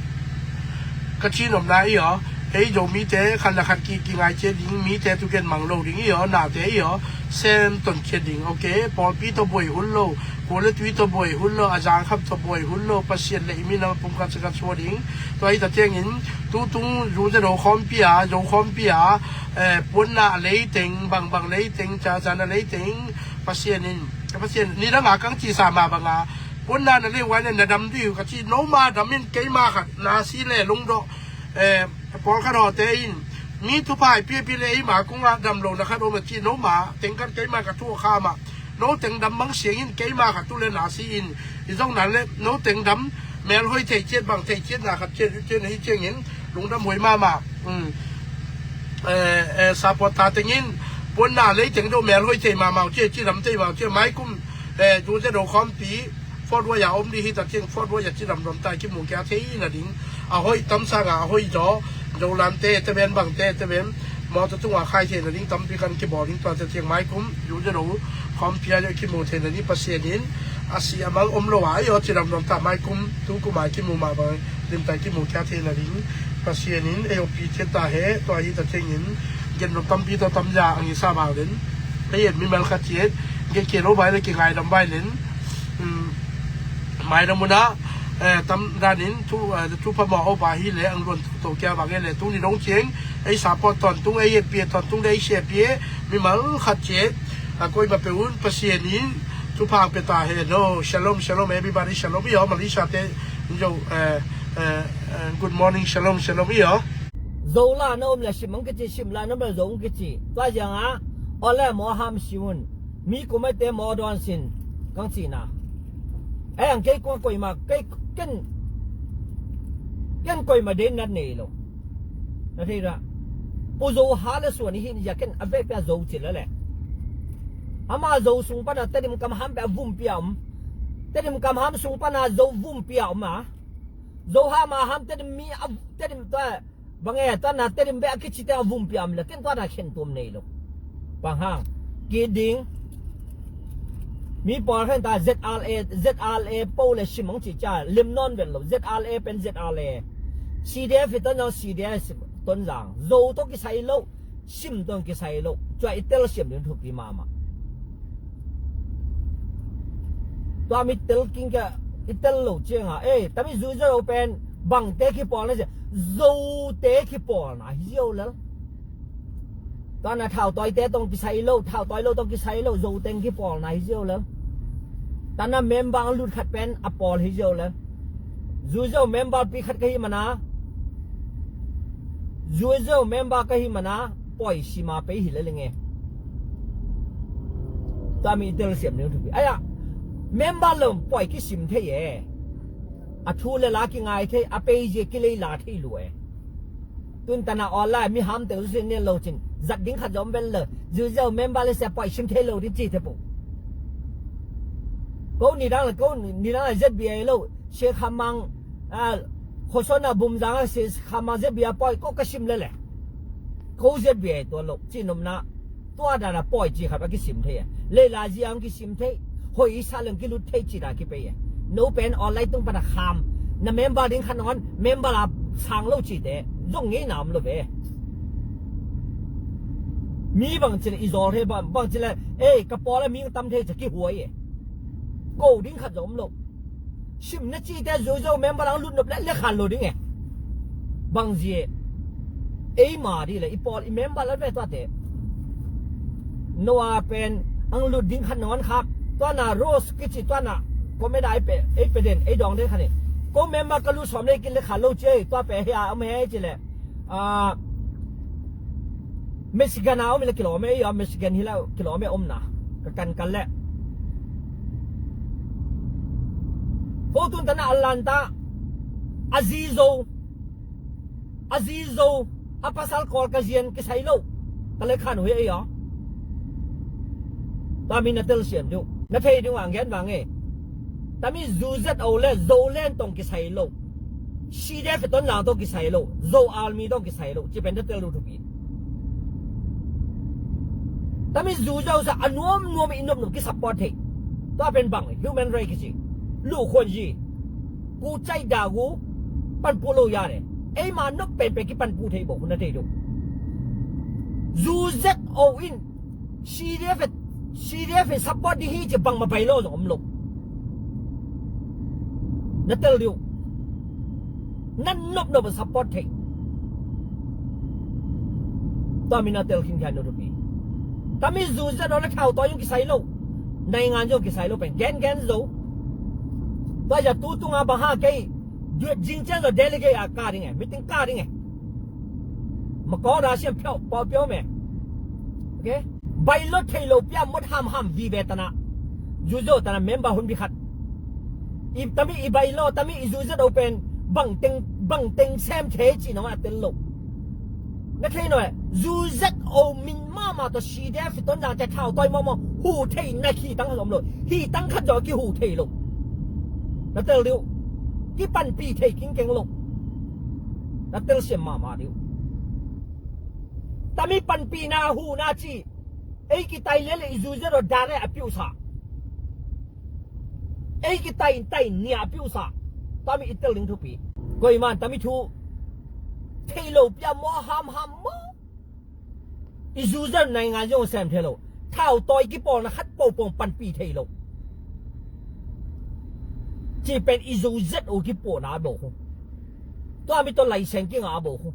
ka ci nopna i aw, ei Zomite khan na khat ki, kingai cia ding, mite tu gen mang lo ding i aw, nate i aw, sem ton cia ding. Ok, pawlpi tawh buai hun lo, kua le tui tawh buai hun lo, a zangkham tawh buai hun lo, Pasian le i minam a pum khat khat sua ding. Tua hi ta ciangin tutung Zu Zado khawmpi a, Zo khawmpi a, eh, puanna a leiteng, bangbang leiteng, cazan a leiteng, Pasian in, Pasian nidang a kang ci sa ma banga puanna na lei uai na dam dih uh ka ci, noma dam in keima khat na si le lungdawh, eh, pawlkhat hawte in mi thupha i piapi le eima kungah dam lo na khat om a ci, noma teng khat keima ka thu a kha mah, no teng dam bang siangin keima khat tu le na si in i zong na le no teng dam melhoi thei ciat bang thei ciat na khat ciat ciat na hi ciangin lungdam huai mahmah. Um, eh, eh, support ta tengin puanna leiteng do melhoi thei mahmah uh cia, cidam thei mahmah uh cia, maikum, eh, Zu Zado khawmpi Fort Waya om dih hi ta ciang Fort Waya cidam dom ta kimu kia thei na ding. A hoih tam sanga a hoih zaw, Zolante te ben bangte te ben mawtaw tunga khai thei na ding tampi kan kibawl ding. Tua te ciang maikum Zu Zado khawmpi a kimu thei na ding Pasian in a si a mang om lo a i aw cidam dom ta maikum tu kum a kimu mah bang limtai kimu kia thei na ding Pasian in ei aw pi thei ta he. Tua hi ta ciangin gen dom tampi tawh tam za ang i sa bang den ei et mimal khat ciat gen kia lo bai le kingai dam bai len. Um, mai dam una, eh, tam danin tu, eh, tu pa mawh awpa hi le ang luan to kia bang e le tu ni dong ciang ei support tawntung ei et pia tawntung le ei share pia mimal khat ciat a koi ma pe un Pasian in tu phang pe ta he no. Shalom, shalom everybody, shalom i aw. Malaysia te zo, eh, eh, eh, good morning, shalom, shalom i aw. Zo la na om le sim ang kici, sim la na om le zo ang kici. Tua ziang a aw le maw ham si un. Mi kumai te maw dawn sin kang cina. Ei ang kei kua koima kei ken ken koima den nat nei lo. Na thei ra. Pu Zo ha le suan hi ni ya ken a vek pia zo ci la le. Ama zo sung pana Tedim kam ham pia vum pia om. Tedim kam ham sung pana zo vum pia om a. Zo ha ma ham Tedim mi a Tedim ta bang e ta na Tedim be a kici te a vum pia om le ken tua na khen tuam nei lo. Bang hang ki ding. Mi pawl khen ta Z R A, Z R A po le sim ang ci ca lim nawn vel lo. Z R A pen Z R A. C D F i ton zang C D F ton zang. Zo to kisai lo. Sim ton kisai lo. Cua i tel siam ding thupi mahmah. Tua mi tel king ka i tel lo ciang a. Eh, tami Zu Zado pen bangte kipawlna cia. Zote kipawlna hi ziau lel. Tana thau tawi te tong kisai lo, thau tawi lo tong kisai lo, Zo teng kipawlna hi ziau lel. Tana member ang lut khat pen a pawl hi ziau lel. Zu Zo member pi khat ka hi mana. Zu Zo member ka hi mana. Pawi sima pei hi lel nge. Tami tel siam ni thupi. Aya. Member lo pawi kisim thei e. A thu le la kingai thei, a pei zia kilei la thei lu e. Tun tana online mi ham te usin nen lo cin zat ding khat zom vel lo. Zu Zo member le sia pawi sim thei lo ding ci te pu. Ko ni dang le ko ni dang le Z B A lo. Sia khamang a khosona bum zang a sia khamang Z B A pawi ko ka sim le le. Ko Z B A tua lo ci nom na. Tua dana pawi ci khat a kisim thei a. Leila zia ang kisim thei. Hoi i sa leng kilut thei ci da kipei a. No pen online tung pana kham. Na member ding khan on member a sang lo ci te. Zong ngei nam lo ve. Mi bang ci le i zol thei bang, bang ci le, eh, ka pawl a mi tam thei ci kihuai e. Ko ding khat zom lo. Sim na ci te Zu Zo member ang lut nop le le khan lo ding e. Bang zie. Ei ma di le i pawl i member la ve tua te. Noah pen ang lut ding khat nongan khak. Tua na Rose kici tua na. Ko me da ei pe, ei pe den, ei dong den khan ni. Ko member ka lut som le kin le khan lo ci ei, tua pe hia am he ci le. Ah, Michigan a om le kilome, ei a Michigan hi la kilome om na. Ka kan kan le. Ko tun tana Atlanta. A zi Zo, a zi Zo, a pasal Kawl ka zian kisai lo. Ka le khan uh hi ei aw. Tami na telsiam ding, na thei ding vang gen vang e. Tami Zu Zo le Zoland tong kisai lo. C D F Tonzang tong kisai lo. Zo Army tong kisai lo. Ci pen na tel ding thupi. Tami Zu Zo sa a nuam nuam i nuam nuam ki support thei. Tua pen bang human right kici. Lu khuan zi. Ku cai da gu panpu lo ya ne. Ei ma nok pen pen ki panpu thei bo na thei ding. Zu Z O in C D F, C D F in support ding hi ci bangmah bai lo zong om lo. Na tel ding. Nan nop nop support thei. Tua mi na tel khin khan no thupi. Tami Zu Z O le thau tawi zong kisai lo. Naingan zong kisai lo pen gen gen zo. Tua ya tu tunga bang ha kei. Duat zing cian zo delegate a ka ding e. Meeting ka ding e. Makaw da siam phiau pau piau me. Okay. Bai lo thei lo pia mot ham ham vive tana. Zu Zo tana member hun bi khat. I tami i bai lo tami i Zu Z O pen bang teng bang teng sem thei ci na ma tel lo. Na thei no e. Zu Z O min mama to C D F Tonzang te thau tawi mama hu thei na khi tang khat om lo. Hi tang khat zo ki hu thei lo. Na tel ding. Ki panpi thei king keng lo. Na telsiam mama ding. Tami panpi na hu na ci. Ei kitai lele i Zu Z O dare a piusa. Ei kitai tai nia a piusa. Tami i tel ding thupi. Koiman tami thu. Thei lo pia mo ham ham mo. I Zu Z O naingan zong sem thei lo. Thau tawi kipawlna khat po pong panpi thei lo. Ci pen i Zu Z O kipawlna a bo khu. Tua mi to laiseng kinga a bo khu.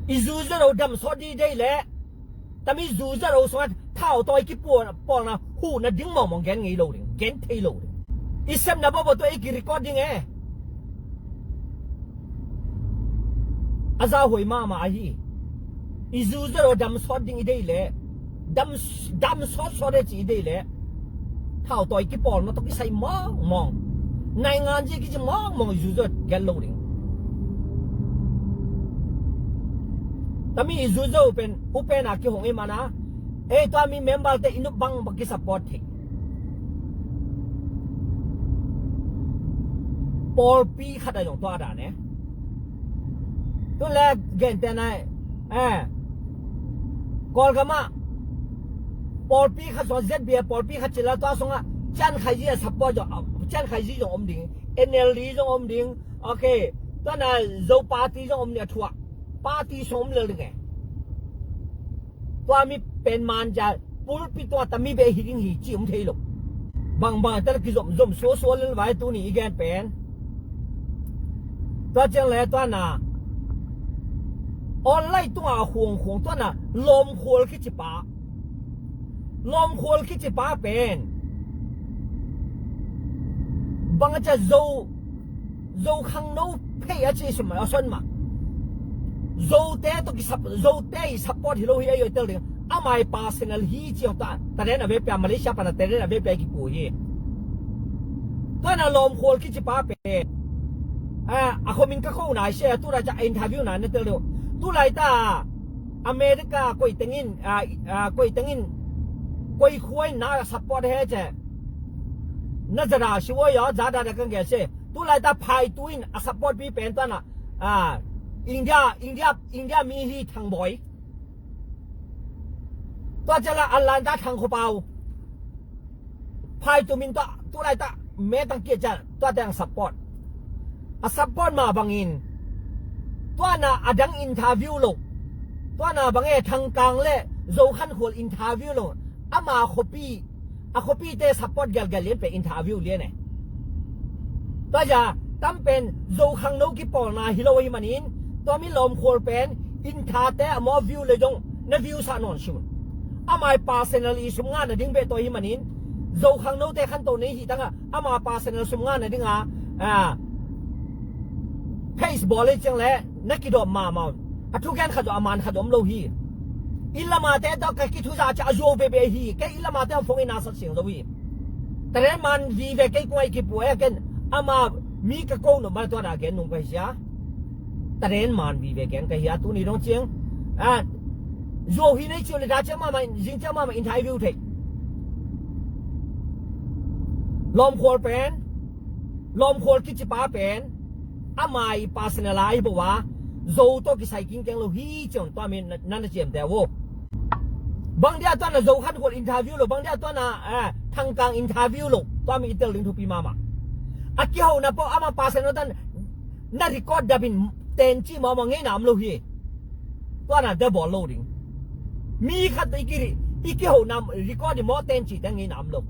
I Zu Z O dam sawt di dei le. Tami Zu Z O sunga thau tawi kipawlna hu na ding mawngmawng gen ngei lo ding. Gen thei lo ding. I semna bo bo to ei ki record ding e. A za huai mama ahi. I Zu Z O dam sawt ding i dei le. Dam, dam sawt sawt e ci i dei le. Thau tawi kipawlna to kisai mawngmawng. Naingan zi kici mawngmawng i Zu Z O gen lo ding. Tami i Zu Z O pen, u pen a kihong i mana. Ei tua mi member te i nup bang bang ki support thei. Pawlpi khat a zong tua dan e. Tu le gen te nai. Eh. Kawlgam ah pawlpi khat sung Z B A pawlpi khat cila tua sungah cian khaizia support zong cian khaizia zong om ding. N L D zong om ding. Okay. Tua na Zo party zong om ding a thuah. Party sung om lel ding e. Tua mi pen man ja pulpit tua tami be hi ding hi ci um thei lo. Bangbang tel kizom zom suasua lel vai tuni i gen pen. Tua ciang le tua na online tunga khuang khuang tua na lawmkhual kici pa. Lawmkhual kici pa pen bang a cia zo Zo khangno phei a ci sum a son ma. Zote to ki sap Zote i support hi lo hi a yoi tel ding. Amai personal hi ci ong ta. Taren a ve pia Malaysia pana taren a ve pia ki pu hi. Tua na lawmkhual kici pa pe. A a khomin ka kho nai se a tu ra ca interview na na tel ding. Tu lai ta America koi tengin a a koi tengin koi khuai na support he ce. Na zara si wo yo zada da kan ge se. Tu lai ta phai tu in a support pi pen ta na. Ah, India, India, India mi hi Thang Boi. Tua cala Atlanta Thang Kho Pau. Phai tu min tua tu lai ta me tang kia cala tua teng support. A support ma bangin tua na adang interview lo. Tua na bang e Thang Kang le Zo Khan Khual interview lo. Ama khopi a khopite support gelgel lian pe interview lian e. Tua ja tam pen Zo khangno kipawlna hi lo hi manin tua mi lawmkhual pen inthate a maw view le zong na view sa nawn sun. Amai personal i sum ngana ding beh tawi hi manin Zo khangnote khanto nei hi tanga ama personal sum ngana dinga a page bawl le ciang le na kidawm mahmah. A thugen khat zo a man khat zo om lo hi. I lamate tawh ka kithuza ca a zuau veve hi. Kei i lamate a fong i nasak siang zo hi. Taren man vive kei kung a i kipu e ken Ama mi ka ko nop mah tua na gen nung ka hi sia. Taren man vive gen ka hi a tuni dong ciang. A, zuau hi nei ciu le da ciang mama, zing ciang mama interview thei. Lawmkhual pen, lawmkhual kicipa pen, ama i personal life bo a, Zo tawh kisai kingkeng lo hi ciang tua mi na, na, na ciamte uh. Bang dia tua na Zo Khan Khual interview lo, bang dia tua na, eh, Thangkang interview lo, tua mi i tel ding thupi mama. A kihona pawh ama personal tan na record dapin ten ci mawmaw ngeina om lo hi. Tua na de bawl lo ding. Mi khat i kiri, i kihona record i maw ten ci te ngeina om lo.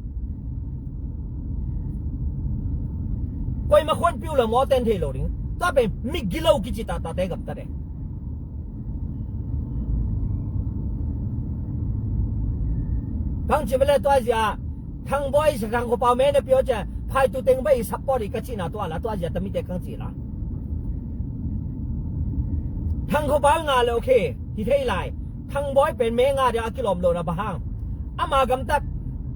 Koima khuanpiu lo maw ten thei lo ding. Tua pen mi gilo kici tatate gamtate. Bang ci bele tua zia Thang Boy sa Thang Kho Pau me na pio cia phai tu teng bai support i ka cina tua la tua zia tamite kang ci la. Thang Kho Pau nga le okay hi thei lai. Thang Boy pen me nga dia a kilawm lo na bahang. Ama gamtat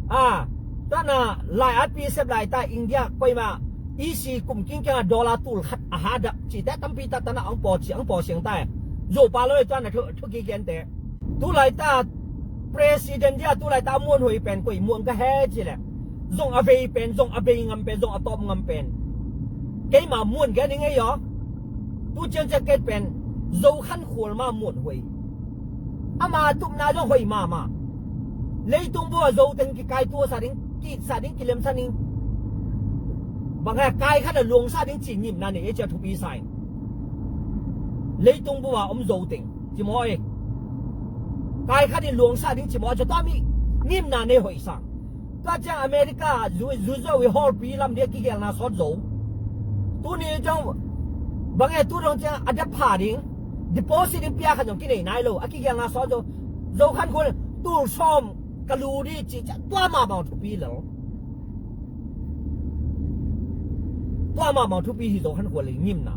a tana lai at pi sep lai ta India koima isi kum kingkeng a dollar tul khat a hadap ci te tampi ta tana ang paw ci ang paw siang ta. Zo pa lo i tuan a thu thu ki gen te. Tulai ta president dia tulai ta muan hoi pen koi muan ka he ci le. Zong a vei pen, zong a vei ngam pen, zong a tawp ngam pen. Keima muan gen i ngei aw. Tu cian cian ket pen Zo Khan Khual ma muan hoi. Ama tupna zong hoi mama. Leitung bua Zo teng kikai tua sa ding, ki sa ding, kilem sa ding. Bang he kai khat a luang sa ding ci ngimna nei e cia thupi sa in. Leitung bua om Zo teng ci maw e. Kai khat in luang sa ding ci maw cia tua mi ngimna nei hoi sa. Tua ciang America zu zu zo i hawlpi lam dia kigelna sawt zo. Tuni ciang bang e tu dong ciang a dep pha ding. Deposit in pia khat zong kinei nai lo a kigelna sawt zo. Zo Khan Khual tul sawm ka lu di ci ciang tua mah bang thupi lo. Tua mah bang thupi hi Zo Khan Khual i ngimna.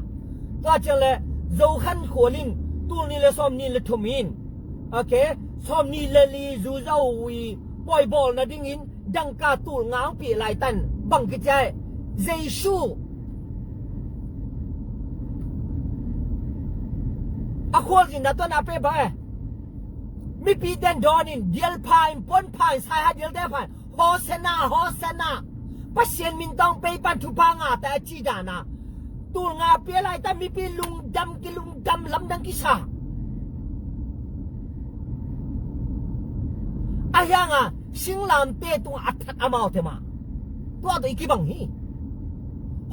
Tua ciang le Zo Khan Khual in tul ni le sawm ni le thum in. Okay, sawm ni le li zu zo i pawi bawl na dingin dangka tul nga ang pi lai tan bang kicia e. Jesu a khualzinna tua na pe bang e. Mipi ten dawnin dial pha in puan pha in sai ha dial te pha in Hosanna, Hosanna. Pasian min tawng pei pan thupha nga ta a ci dana. Tul nga pia lai ta mipi lungdam kilungdam lamdang kisa. A hianga singlamte tung a that amau te ma. Tua to i kibang hi.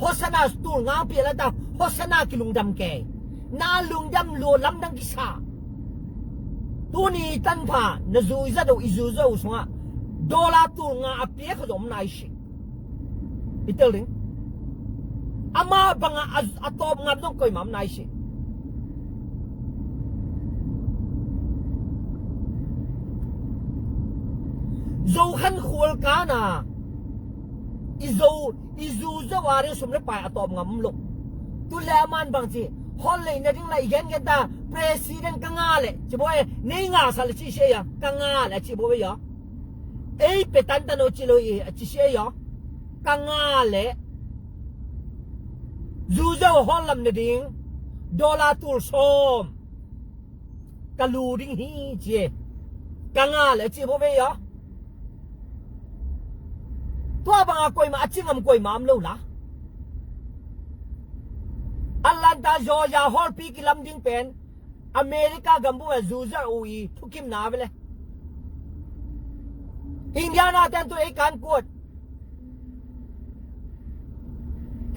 Hosanna tul nga pia lai ta Hosanna kilungdam ke. Na lungdam lua lamdang kisa. Tuni tanpha na zui za do i zu zo sunga dollar tul nga a pia kha zom nai si. I tel ding. Ama banga a, a tawp ngam zong koimam nai si. Zo Khan Khual kana i zo i zu zo a ding sum le pai a tawp ngam lo. Tu le a man bang ci hol lei na ding la i gen gen ta president ka nga le ci bo e nei nga sa le ci se ya ka nga le ci bo e ya. Ei pe tan tan o ci lo i a ci sia i aw. Ka nga le zu zo hol lam na ding dollar tul sawm ka lu ding hi ci e. Ka nga le ci bo ve i aw. Tua banga koima a ci ngam koima am lo la. Atlanta Georgia hol pi ki lam ding pen America gambu a zu zo u i thukimna vele. Indiana ten tu ei kan kuat.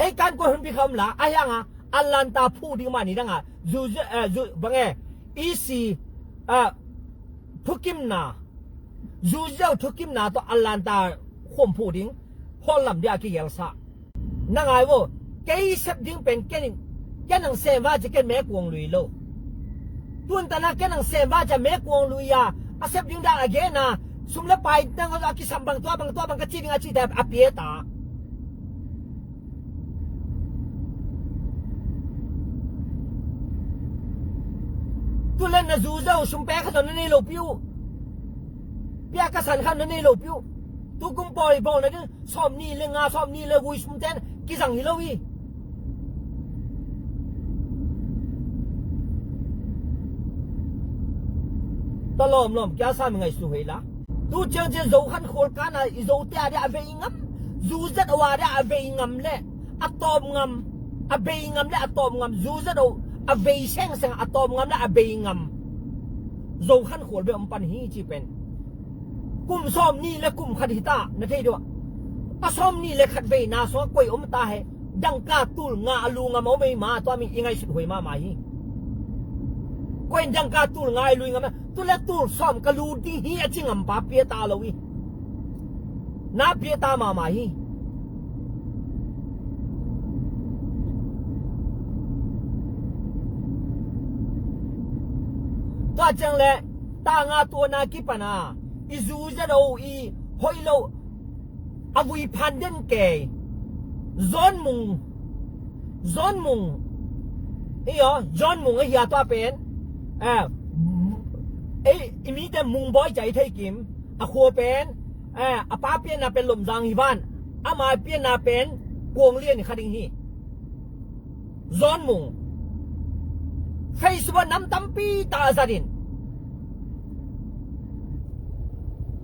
Ei kan kuat hun pi kham la a hianga Atlanta phu ding mani danga zu zu eh, zu bang e isi eh, thukimna zu zo thukimna to Atlanta khom phu ding hol lam dia ki yel sa. Na ngai vo kei sep ding pen ken in ken ang sem va ci ken me kuang lui lo. Tun tana ken ang sem va ci a me kuang lui a a sep ding dang a gen a sum le pai dang a kisam bang tua bang tua bang ka ci ding a ci te a pia ta. Tu le na zu zo sum pe kha zo na nei lo piu. Pia ka san kha na nei lo piu. Tu kum pawi bawl na ding sawm ni le nga sawm ni le gui sum ten kizang hi lo hi. Tua lawmlawm kia sa mi ngaihsut hei la. Tu ciang ciang Zo khan khual kana i Zote a dia a vei ngam, zu zet a wa dia a vei ngam le a tawm ngam, a vei ngam le a tawm ngam, zu zet a vei sengseng a tawm ngam le a vei ngam Zo khan khual ve om pan hi ci pen. Kum sawm ni le kum khat hi ta na thei dua. A sawm ni le khat veina sua koi om ta he. Dangka tul nga a lu ngam a om ei ma tua mi i ngaihsut huai mahmah hi. Koi in dangka tul nga a lu ngam a tu le tul sawm ka lu ding hi a ci ngam pa pia ta lo hi. Na pia ta mahmah hi. Tua ciang le ta nga tua na kipan a i zu zet o i hoih lo a vui phan den kei. John Mung, John Mung, iyo, John Mung a hia tua pen. Eh, eh, i mite Mung Bawi Cai Thei Kim a khua pen. Eh, a pa pianna pen Lomzang hi van, ama pianna pen Kuang Lian kha ding hi. John Mung Facebook nam tampi ta a zatin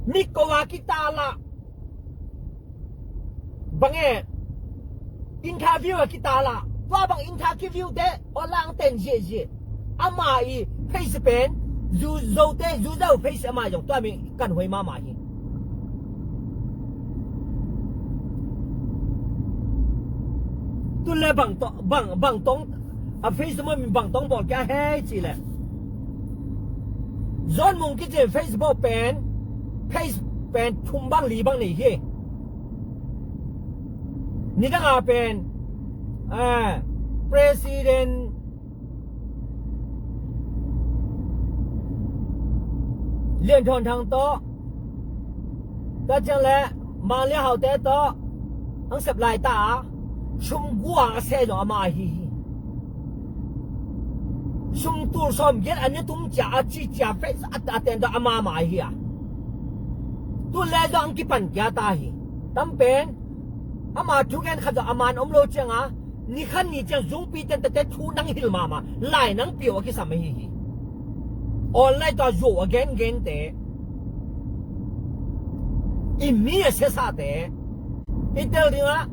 mik ko a kita la. Bang e interview a kita la. Tua bang interview te o lang ten zia zia. Ama i face pen zu zo te zu zo face ama zong tua mi kan huai mahmah hi. Tu le bang to bang bang tong a Facebook mi bang tong bawl kia hei ci le. John Mung kici Facebook pen, page pen thum bang li bang nei hi. Nidang a pen, ah, President Lian Thawn Thang tawh, tua ciang le Mang Lia Hau te tawh ang sep lai ta a, sum guang a se zong ama ahi hi. Sum tul sawm giat a ni tung cia a ci cia fe a, a ten tawh ama ama ahi a. Tu le zong ang kipan kia ta hi. Tam pen ama thugen khat zong a man om lo ciang a, ni khan ni ciang zungpi ten tete thu nang hil mahmah lai nang piau a kisam ahi hi. Online tawh zuau a gen gen te i mi a siasate i tel dingah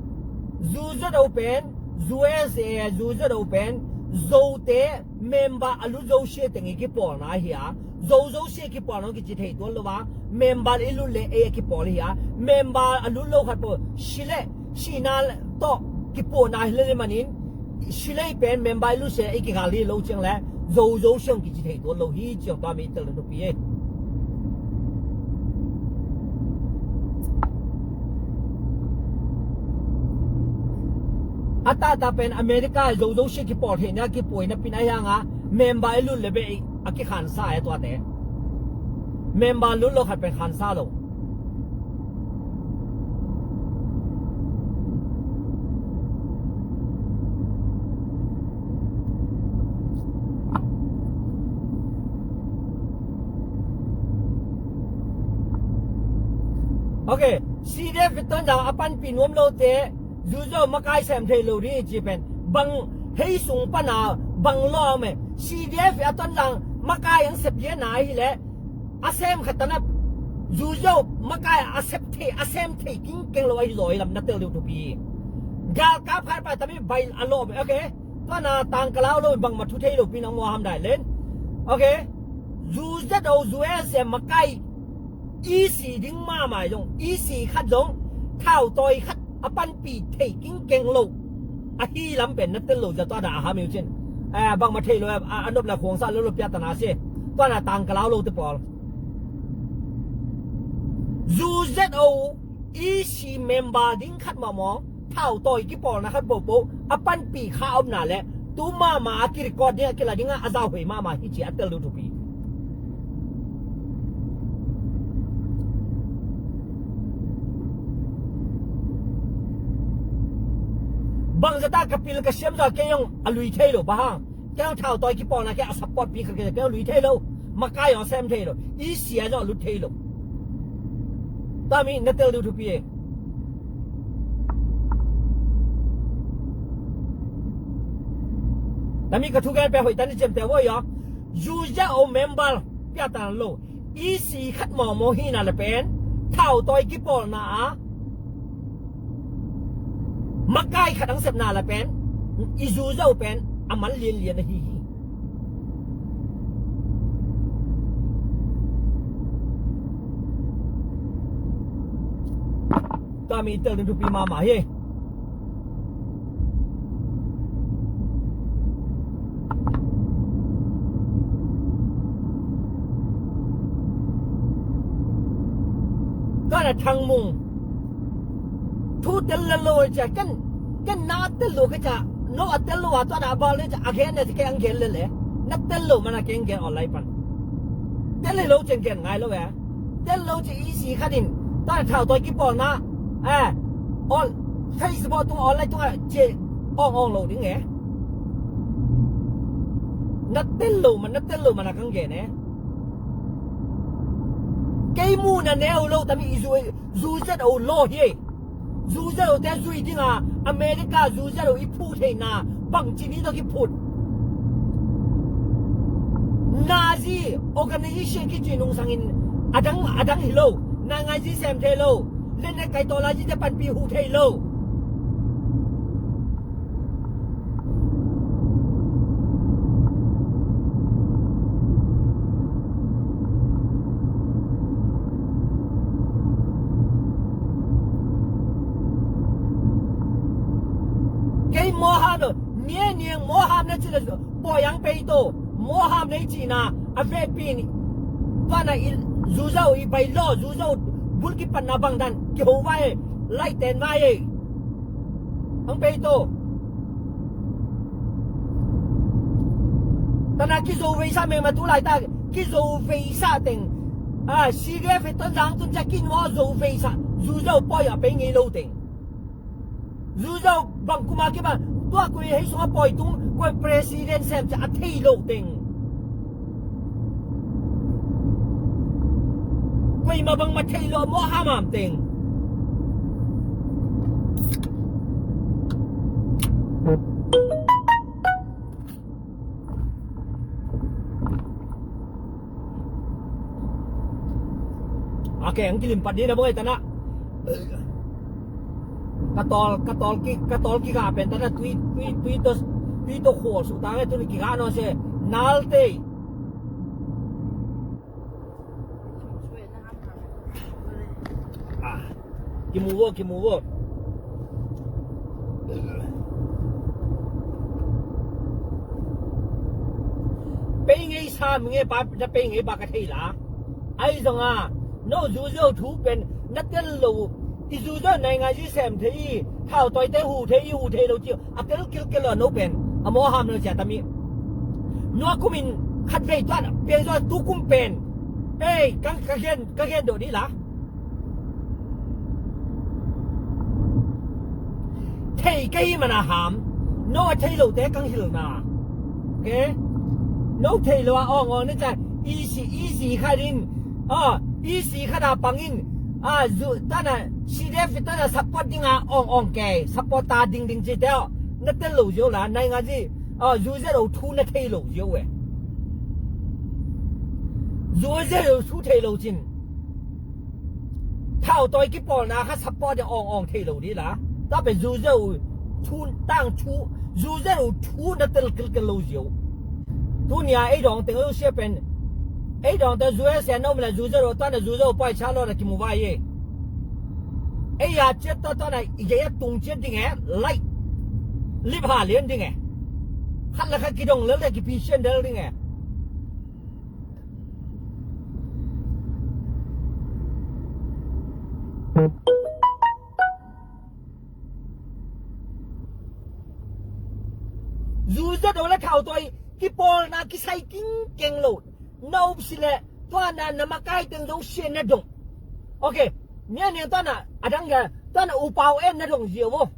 zu zo do pen, zu ese zu zo do pen, zote member a lut zo sia teng i kipawlna ahi a, zo zo sia kipawlna kici thei tuan lo a, member i lut le ei a kipawl ahi a, member a lut lo khat pawl si le sihna tawh kipuahna hi le manin, silei pen member i lut sia i kigal hi lo ciang le zo zo siang kici thei tuan lo hi ciang tua mi tel na thupi e. A tata pen America zo zo sia kipawl theihna kipuai na pin a hiang a member i lut le be a kikhansa e tuate. Member lut lo khat pen khansa lo. Ok, C D F Tonzang a panpi nuam lote, zuzo makai sem thei lo ding ci pen bang hei sung pana bang lawm e. C D F a Tonzang makai ang sep ye na hi le a sem khat tana zuzo makai a sep thei, a sem thei kingkeng lo ahi zaw hi lam na tel deuh thupi. Galkap khat pa tami bai a lawm e. Ok, tua na tang ka lau lo bang ma thu thei lo pi nang mua ham dai len. Ok, zu zet o zu e sem makai E C ding mahmah zong, E C khat zong thau tawi khat a panpi thei kingkeng lo ahi lam pen na tel lo zia tua dah a ham hi uh cin. Eh, bangmah thei lo a, a nop le khuang sa lo lo piatana si. Tua na tang ka lau lo te pawl. Zu zet o E C member ding khat mawmaw thau tawi kipawlna khat pohpoh a panpi kha omna le tu mahmah a kirecord ding a kila ding a a zau hei mahmah hi ci a tel lo thupi. Bangzata ka pil ka siam zaw kei zong a lui thei lo bang hang. Kei zong thau tawi kipawlna kei a support pi khat kei zong kei zong lui thei lo. Makai zong sem thei lo. I sia zong a lut thei lo. Tami na tel deuh thupi e. Tami ka thugen pen hoih tan i ciamteh uh aw. Zuzau member piatang lo. E C khat mawngmawng hihna le pen thautawi kipawlna a makai khat ang sepna le pen i Zuzau pen a man lianlian ahi hi. Tami tel ding thupi mahmah hi. Kana Thangmung thu tel le lo cia ken ken na tel lo ka cia no a tel lo a tua na bal le cia a gen ne kei ang gen le le na tel lo mana kei ang gen online pan tel le lo cia gen ngai lo e. Tel lo ci i si khatin ta thau toi kipawlna. Eh, on Facebook tung online tung a ci ong ong lo ding e. Na tel lo man na tel lo man a kang gen e. Kei mu na neu lo tami i zu zu zet o lo hi. Zu zet o te zui dinga America zu zet o i phu theina bang ci ni to ki phut. Nazi organization kici nungsangin adang adang hi lo. Na ngai zi sem thei lo. Len ne kai to la zi te panpi hu thei lo. Kei moham lo. Nia niang moham na ci le. Pawi ang pei to moham nei cihna a vekpi ni. Tuana i zuzau i bai law zuzau bul kipatna bangdan kiho vai ei laiten vai ei. Ang pei to tana kizo veisa mengma tu laita kizo veisa teng. A, C D F i tonzang tun cia kinua zo veisa zuzau pawi a pei ngei lo teng. Zuzau bang kuma kima tua koi hei sunga pawi tung koi president sem cia a thei lo teng. Koi ma bang ma thei lo mo hamam teng. A keng kilim pat dina bawai tana. Katol katol ki katol ki ka pen tana tui tui tui to tui to khol su ta ngai tuni ki ka no se nal tei. Kimu vo kimu vo. Pei ngei sa mi ngei pa na pei ngei ba ka thei la. Ai zonga no zuzau thu pen na tel lo. I zuzau nai ngai zi sem thei i thau toi te hu thei i hu thei lo ci a tel kil kil lo no pen a mo ham lo cia tami. Nua kumin khat vei tuan peng zo tu kum pen. Ei ka ka gen ka gen do di la. Thei ka hi mana ham. No a thei lo te kang hilna. Okay. No thei lo a ong ong na ca isi isi khatin. A isi khata pangin. A zu tana C D F tana support dinga ong ong ke support ta ding ding ci teo. Na tel lo zio la nai nga zi. A zu zero thu na thei lo zio we. Zu zero thu thei lo cin. Thau toi kipawlna kha support de ong ong thei lo di la. Ta pe zu zero thu tang thu zu zero thu na tel kil kil lo zio. Tunia ei dong teng lo sia pen. Ei dong teng zu e sia no mila zu zero ta na zu zero poi cha lo na kimu vai ye. Ei ya chet ta ta na i ya tung chet ding e lai. Lip ha lian ding e. Khat la khat kidong lel de kipi sian del ding e. Zu zet o le thau toi kipawlna kisai kingkeng lo. Na upsi le tuana na makai teng zo sian na dong. Okay. Nia nia tuana adang ga tuana upau en na dong zia vo.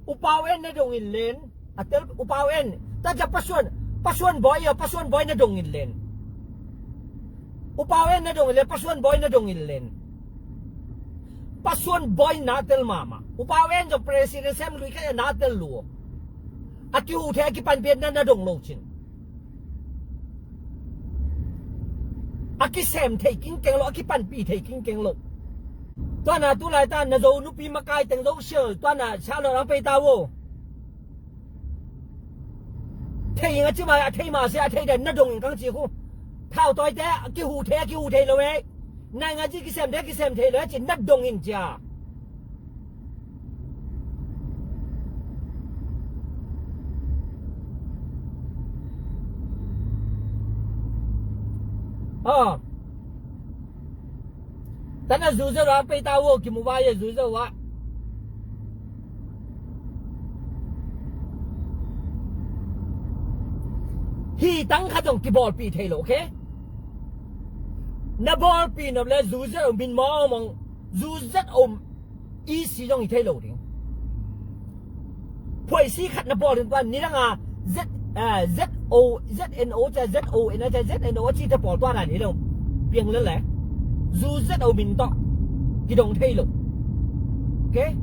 Upau en na dong in len. A tel upau en ta ja pasuan pasuan boy ya pasuan boy na dong in len. Upau en na dong in len pasuan boy na dong in len. Pasuan boy na tel mama upau en jo president sem lui ka na tel luo. A kihuh thei, a kipanpih na, na dong lo cin. A kisem thei kingkeng lo, a kipanpih thei kingkeng lo. Tua na tu laita na Zo nupi makai teng zo sial, tua na sial lo lang pei ta vo. Thei ing a ci ma, a thei ma sia, a thei dan na dong ing kang ci khu. Thautawi te a kihuh thei, a kihuh thei lo e. Naingan ci kisem thei, kisem thei lo e ci na dong in cia. Aw. Tana zuzet a pei ta vo, kimu vai e zuzet a. Hi tang khat zong kibawlpih thei lo, okay? Na bawlpih nop le zuzet a min mawngmawng, zuzet a i si zong hi thei lo ding. Phuaisi khat na bawl ding tua ni dang a Z, eh, Z O, Z N O cia, Z O N a cia, Z N O a ci te bawl tua dan hi lo. Piang le le. Zu Z O min tawh kidong thei lo. Okay?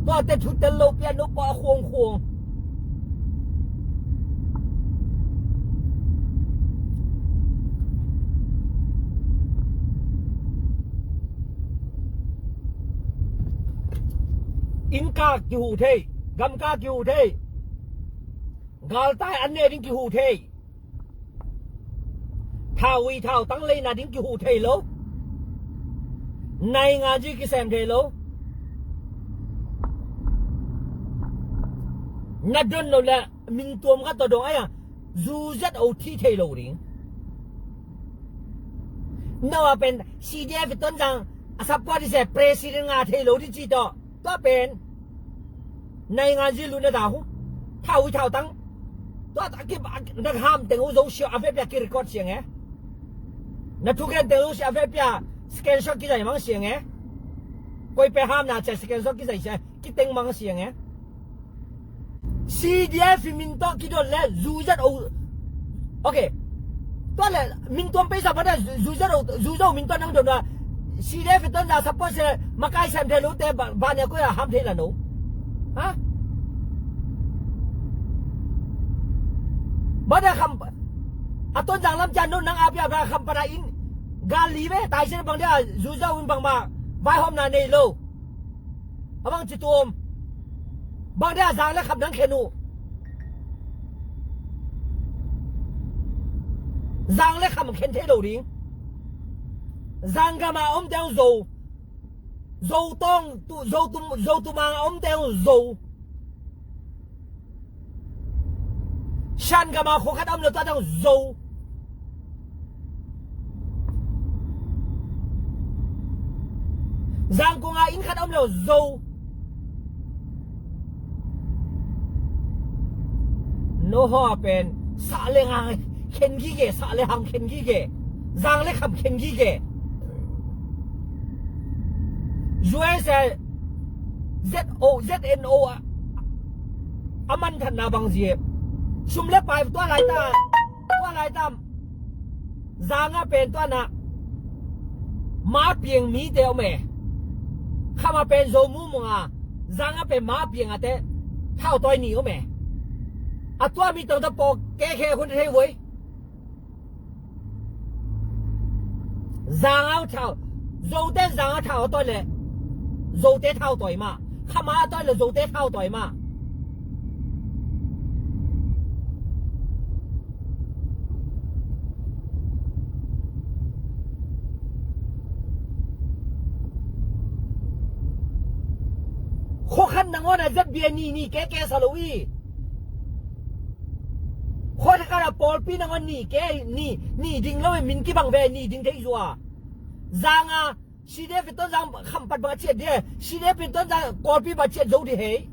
Tua te thu tel lo pia no pa khuang khuang. Innka kihuh thei, gamka kihuh thei, galtai an ne ding kihuh thei, thau ui thau tang leina ding kihuh thei lo, naingan ci kisem thei lo, na don lo le. Min tuam khat tawh dong ai a, zu Z O thi thei lo ding. No a pen C D F Tonzang a support i se president nga thei lo ding ci tawh. Tua pen naingan zi lu na ta hu. Thau i thau tang. Tua ta ki na ham teng u zo siang a ve pia ki record siang e. Na thugen teng u siang a ve pia screenshot ki zai mang siang e. Koi pe ham na cia screenshot ki zai siang e. Ki teng mang siang e. C D F min tawh kidon le zu Z O. Okay. Tua le min tuam pei sa ba da zu Z O, zu Z O min tawh nang don a. C D F ton da support se makai sem thei lo te ba, ba ne ko ya ham thei la no. Ha? Ba da kham a Tonzang lam jan no nang a pia ba kham pa da in. Gal li ve tai se bang da zu Z O in bang ba. Vai hom na nei lo. A bang ci tuam. Bang dia zang le kham nang khen uh. Zang le kham khen thei lo ding. Zang gam a om teng zo. Zo tong tu, zo tu, zo tu mang a om teng zo. Shan gam a khua khat om lo tua teng zo. Zangkong a inn khat om lo zo. No haw pen sah le hang khen gige, sah le hang khen gige. Zang le kham khen gige. U S A Z O, Z N O a, a manthatna bang zie. Sum le pai tua lai ta, tua lai ta. Zanga pen tua na ma piang mi te om e. Khama pen zo mu mu nga. Zanga pen ma piang a te thau toi ni om e. A tua mi tong ta po ke khe hun thei voi. Zanga thau, zo te zanga thau toi le. Zo te thau toi ma. Khama toi le zo te thau toi ma. Khua khat nangawn a Z B A ni ni ke ke sa lo i. Khua khat a pawlpi nangawn ni ke ni, ni ding lo i min kibang ve ni ding thei zua. Zanga C D F Tonzang khampat bang a ciat dia. C D F Tonzang kawlpi bang a ciat zo di hei.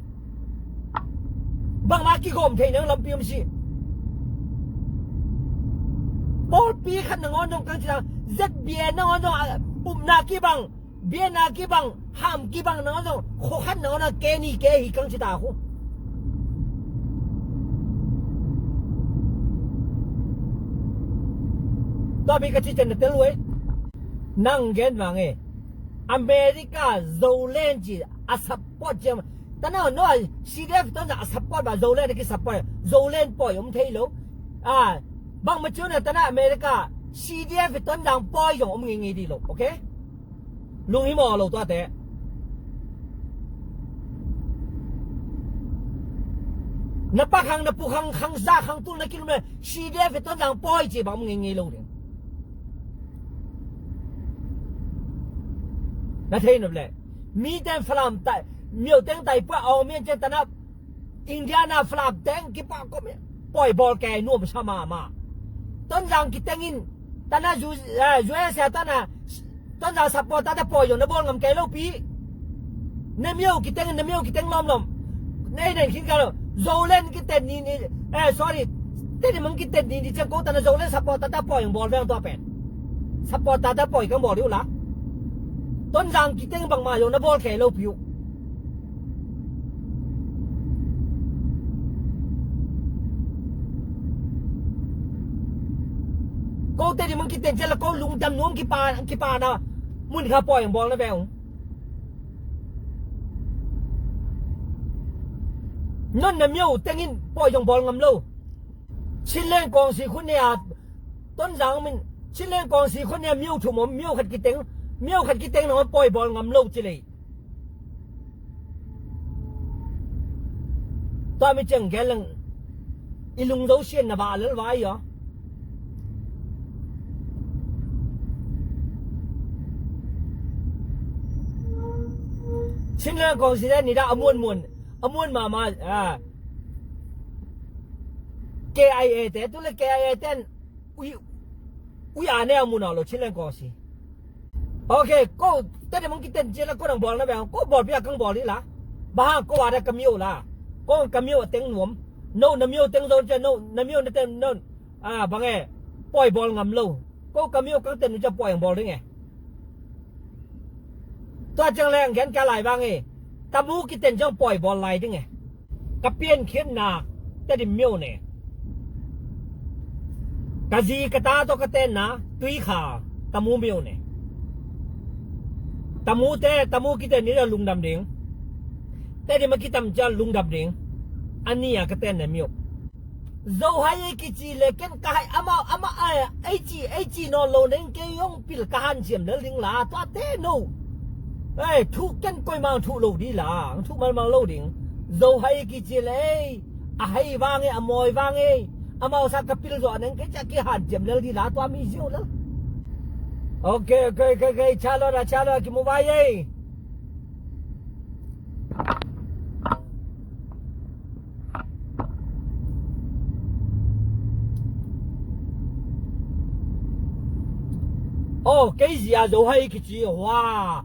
Bangma kigawm thei nang lampi om si. Pawlpi khat nangawn dong kang ci tang. Z B A nangawn dong, ah, upna kibang, biana kibang, ham kibang nangawn dong. Khua khat nangawn dong ke ni ke hi kang ci ta khu. Tua pi ka ci ten na tel uai. Nang gen vang e. America Zoland ci a support ciang. Tana no a C D F Tonzang a support ba Zoland a ki support. Zoland pawi om thei lo. A bang ma ciu na tana America C D F Tonzang pawi zong om ngi ngi di lo. Okay? Lung hi maw lo tuate. Na pa khang na pu khang khang za khang tul na kilum le C D F Tonzang pawi ci bang om ngi ngi lo ding. Na thei nop le mi ten Falam tai miau teng tai pua aw mian cen tana Indiana Falam teng kipa ko mi pawi bawl ke nuam sa ma ma. Tonzang kiteng in tana zu eh, U S A tana Tonzang support tata pawi zong na bawl ngam ke lo pi. Na miau kiteng in na miau kiteng lom lom. Nei den khin ka lo Zoland kiten ni ni eh sorry. Teni mang kiten ni ni ciang ko tana Zoland support tata pawi zong bawl veng tua pen. Support tata pawi kang bawl diu la. Tonzang kiteng bangma zong na bawl ke lo piu. Ko teni mang kiten ciang la ko lungdam nuam kipa kipa na mun kha pawi zong bawl na veng. Non na miau teng in pawi zong bawl ngam lo. Chinland kawngsi khun nia Tonzang min Chinland kawngsi khun nia miau thum om miau khat kiteng miau khat kiteng na pawi bawl ngam lo ci lei. Tua mi ciang gel leng i lung zo sian na ba lel vai aw. Chinland kawngsi te ni da a muan muan a muan ma ma a K I A te tu le K I A ten ui ui a ne a mun a lo Chinland kawngsi. Okay, ko tete mang kiten ci la ko nang bawl na bang ko bawl pia kang bawl hi la. Ba ha ko wa da ka miau la. Ko ka miau a teng nuam. No na miau teng zon ce no na miau na teng no. A bang e pawi bawl ngam lo. Ko ka miau kang ten nu ce pawi ang bawl ding e. Tua ciang le ang gen ka lai bang e. Tamu kiten ciang pawi bawl lai ding e. Ka piankhiatna Tedim miau ne. Ka zi ka ta tawh ka tenna Tuikhal Tamu miau ne. Tamute Tamu kiten ni lungdam ding. Tedim a kitam ciang lungdam ding. A ni a ka tenna miau. Zohai ei kici le ken ka hai amau ama ai ei ci ei ci nawn lo neng kei hong pil ka hanciam lel ding la tua te no. Ei thu ken koimang thu lo di la ang thu malmal lo ding. Zohai ei kici le ei a hei vang ei a mawi vang ei amau sa ka pil zawh neng kei cia ki hanciam lel di la tua mi zio lel. Okay okay okay okay chalot a chalot a kimu vai ei. Oh kei zia Zohai kici hua.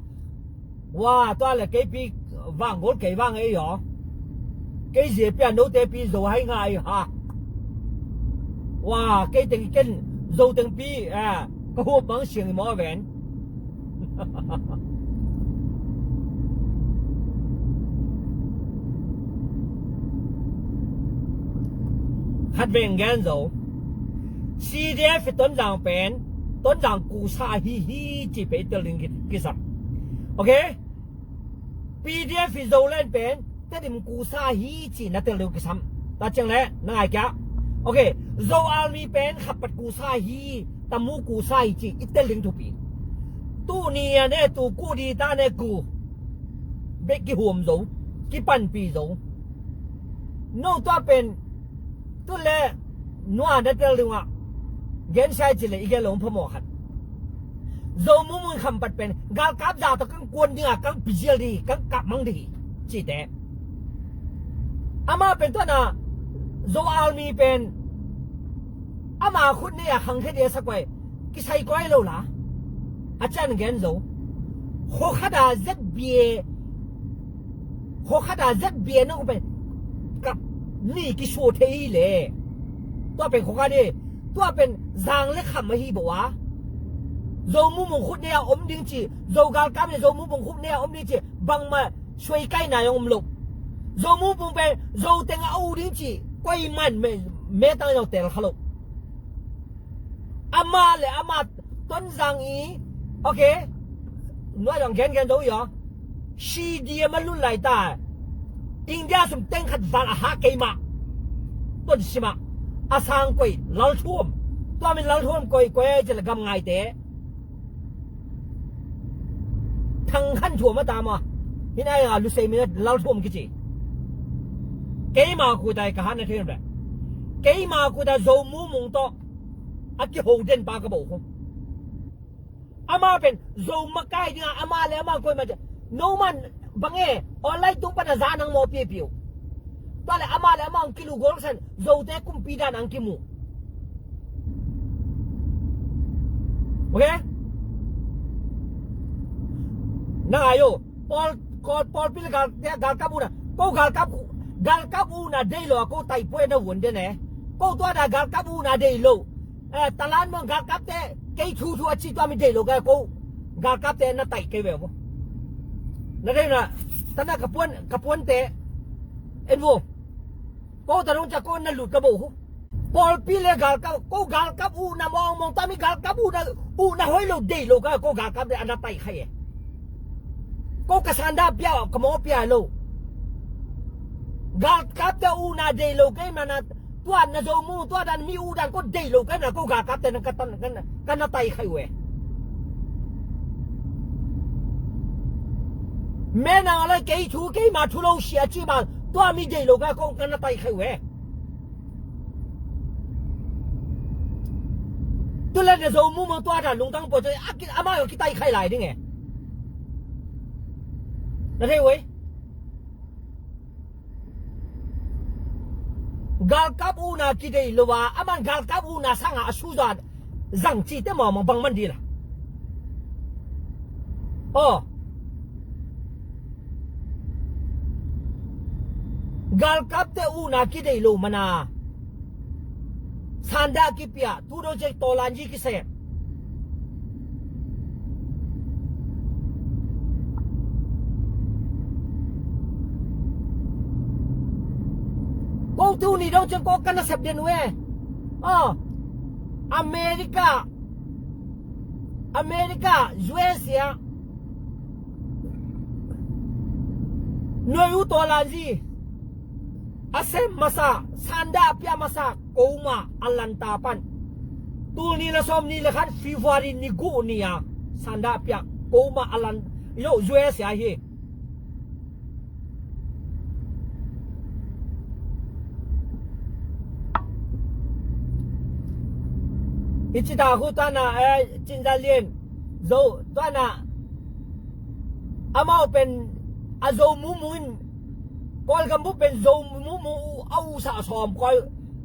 Hua tua le kei pi vang gol kei vang ei aw. Kei zia pia note pi Zohai ngai ha. Hua kei teng ken Zo teng pi eh, ka huap bang siang i maw ven. Khat veng gen zo. C D F Tonzang pen Tonzang kusa hi hi ci pe i tel ding kisam. Okay. P D F i Zoland pen Tedim kusa hi ci na tel ding kisam. Ta ciang le na ngai kia. Okay. Zo Army pen khapat kusa hi Tamu kusa hi ci i tel ding thupi. Tu ni a ne tu ku di ta ne ku. Bek kihuam zo kipanpi zo. No tua pen tu le nua na tel ding ah gen sai ci le i gen lo phamawh khat. Zo mumun khampat pen galkap za tawh kang kuan ding ah kang pizial ding kang kap mang ding cite. Ama pen tuana Zo Army pen ama khut nei a khang khe dia sakwai kisai kuai lo la. A can gen zo. Kho khada Z B A kho khada Z B A nong pen kap ni kiso thei le. Tua pen kho khade tua pen zang le kham ahi bo a. Zo mumung khut nei a om ding ci. Zo galkap le zo mumung khut nei a om ding ci. Bangma suai kai na yong om lo. Zo mumung pen zo teng a o ding ci. Koi man me me tang yong tel kha lo. Ama le ama Tonzang i okay. Nuai dong gen gen do i aw. Stadium a lut lai ta. India sum teng khat val a hah keimah. Ton simah a sang koi lalthuam. Tua min lalthuam koi koi ai cila gam ngaite. Thang khan thuam a ta ma. Hi nai a lusei min a lalthuam kici. Keima kutai ka hana thei beh. Keima kuta Zo Mumung tawh a kiho den pa ka bo khum. Ama pen Zo makai dinga ama le ama koi ma. No man bang e online tung pana za nang mo pipiu. Tua le ama le ama ang kilu gol san Zote kumpi dan ang kimu. Okay? Na ayo. Paul, Paul, Paul pil gal, galkap una. Ko galkap, galkap una dei lo ko tai pue na wun de ne. Ko tua da galkap una dei lo. Eh, talan mong galkapte kei thu thu a ci tua mi dei lo ka ko. Galkapte na tai kei ve bo. Na dei na, tana ka puan, ka puan te. En bo. Ko ta rong ca ko na lut ka bo hu. Pawlpi le galkap, ko galkap uh na mawngmawng tua mi galkap uh na, uh na hoih lo deih lo ka ko galkap le a na taih khai e. Ko ka sanda pia ka maw pia lo. Galkap te uh na deih lo kei mana tua na zo mu tua dan mi uh dan ko deih lo kei na ko galkap te na ka tan ka na taih khai uh e. Mena lai kei thu kei ma thu lo sia ci ma tua mi deih lo ka ko ka na taih khai uh e. Tule na zo mu mo tua dan lungtang po te a ki ama yo ki tai khai lai ding e. Na thei wei. Galkap una ki dei lo wa aman galkap una sanga a su zan zang ci te mo mo bang man di la. Oh. Galkap te uh na ki dei lo mana. Sanda ki pia tu do je tolan ji ki se. Ko tu ni dong chen ko kana sep den we. Oh. America. America, U S A. Noi u to lan zi. A sem masa, sanda a pia masa, koma a lanta pan. Tul ni la som ni la khan February ni gu ni a. Sanda a pia, koma a lan, yo, U S A hi. I ci ta hu tuana, eh, Cin Za Lian, Zo, tuana, amau pen, a Zo mumu in, Kawlgam bu pen Zo mumu u, a u sa sawm koi,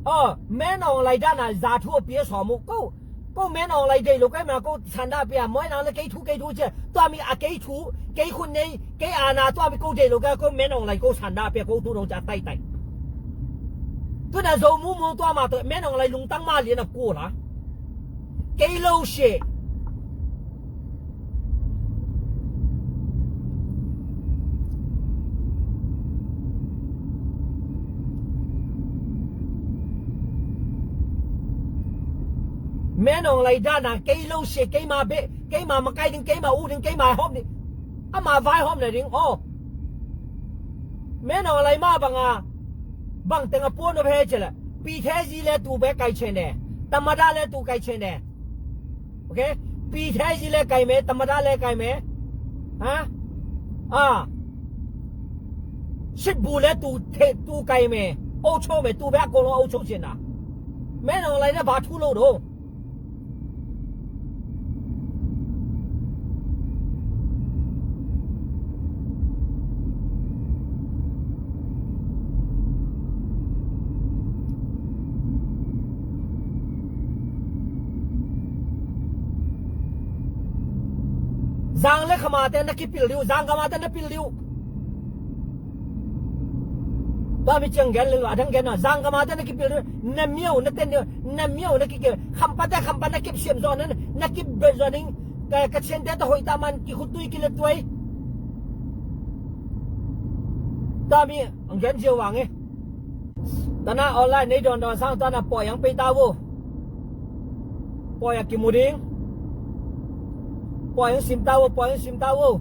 oh, men ong lai dana, za thu a pia sawm u, ko, Ko men ong lai dei lo kai ma ko sanda pia moi nang le kei thu kei thu cia tua mi a kei thu kei khun nei kei a na tua mi ko dei lo kai ko men ong lai ko sanda pia ko tu dong cia tai tai. Tu na zo mu mu tua ma to men ong lai lungtang ma lian a ko la. Kei lo sia. Men ong lai dana kei lo sia keima beh keima makai ding keima u ding keima hawm ding ama vai hawm na ding aw. Men ong lai ma banga bang teng a puan uh phe cele pi the zi le tu beh kai chene tamada le tu kai chene. Okay? Pi the zi le kai me tamada le kai me. Ha? A. Sip bu le tu the tu kai me. O cho me tu beh a ko lo o cho cena. Men ong lai na ba thu lo do. Zang le khamate na kipil diu, zang khamate na pil diu. Tua mi ciang gen le lo, a dang gen a, zang khamate na kipil diu, na miau na ten diu, na miau na kikil, khampate khampa na kip siam zo na, na kip bel zo ning, ka, ka cian te ta hoi ta man, ki khut tui ki le tuai. Tua mi, ang gen ziau wang e. Tana online nei don don sang tana poi ang pei ta wo. Poi a kimu ding. Poi ang sim ta wo, poi ang sim ta wo.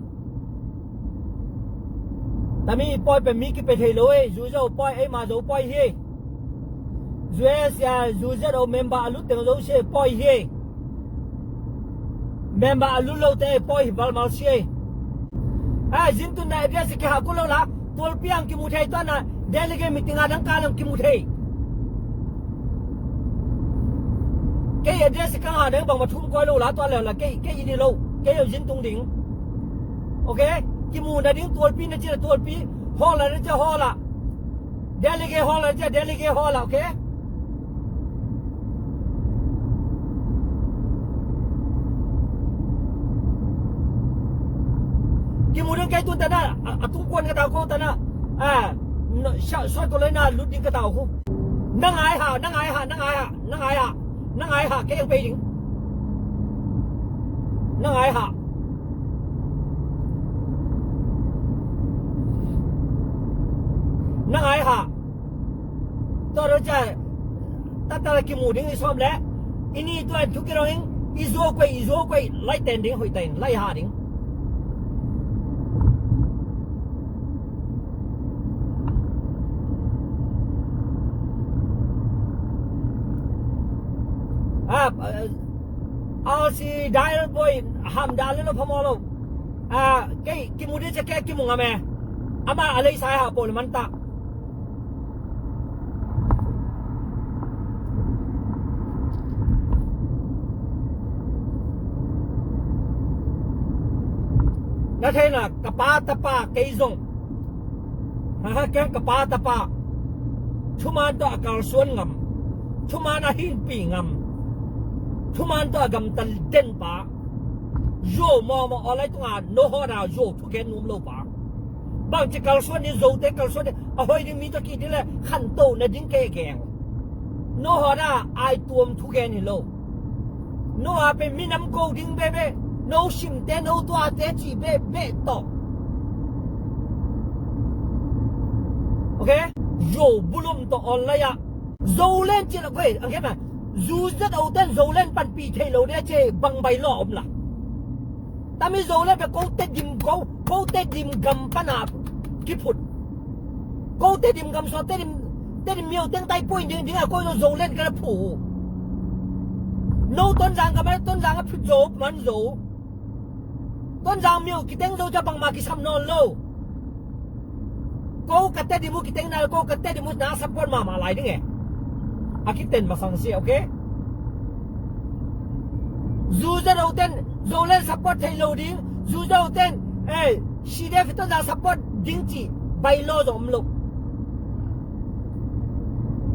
Tami pawi pen mi kipia thei lo ei. Zu Zo pawi, eima Zo pawi hi. Zu Asia, Zu Zo member a lut teng Zo sia pawi hi. Member a lut lo te pawi hi valmal sia. A, zin tun na address kihah kul lo la. Tualpi ang kimu thei, tua na delegate meeting a dang kal ang kimu thei. Kei address kang ha dang bang ma thum koi lo la, tua le la kei, kei ini lo. Kei zin tung ding. Okay? Kimu na ding tualpi na ci la tualpi. Hall a na ci hall a. Delegate hall a na ci delegate hall a, okay? Kimu ding kei tun tana, a, a tung kuan ka tau ko tana. A, no, sha, soi ko loi na lut ding ka tau ko. Na ngai ha, na ngai ha, na ngai ha, na ngai ha, na ngai ha, kei ang pei ding. Na ngai ha. Na ngai ha. Tua ro ca, tata kimu ding i sawm le. I ni tua thu ki rong ing, i zuau kuai, i zuau kuai, lai ten ding, hoih ten, lai ha ding. A, a, a, si dai boy, ham da le lo phamawh lo. A, kei, kimu ding ca kei kimu ngam e. Ama a lei sai ha pawl man ta. Na theina ka pa tapa kei zong. Ha, ha, keng ka pa tapa. Thuman tawh a kalsuan ngam. Thuman a hinpi ngam. Thuman tawh a gamta den pa. Zo mawmaw aw lai tunga no hawna zo thugen num lo pa. Bangci kalsuan ni, Zote kalsuan ni, a hoih ding mi tawh kih ding le khanto na ding kei keng. No hawna ai tuam thugen hi lo. No a pen minam ko ding bebe. No simte, no tuate ci bebe tawh. Okay? Zo bulum tawh online ah. Zolen ci lo koi, ang kema. Zu zet o ten Zolen panpih thei lo dia ci bang bai lo om la. Tami Zolen pe ko Tedim ko, ko Tedim gam pana kiphut. Ko Tedim gam so Tedim, Tedim miau teng tai pui ding ding a ko Zolen ka la phu. No Tonzang gam a Tonzang a phut zo man zo. Tonzang miau kiteng zo ca bangma kisam nawn lo. Ko ka Tedim uh kiteng na ko ka Tedim uh na support mahmah lai ding e. A kiten masang si, okay? Zu zet o ten Zolen support thei lo ding. Zu zet o ten, eh, C D F Tonzang support ding ci bai lo zong om lo.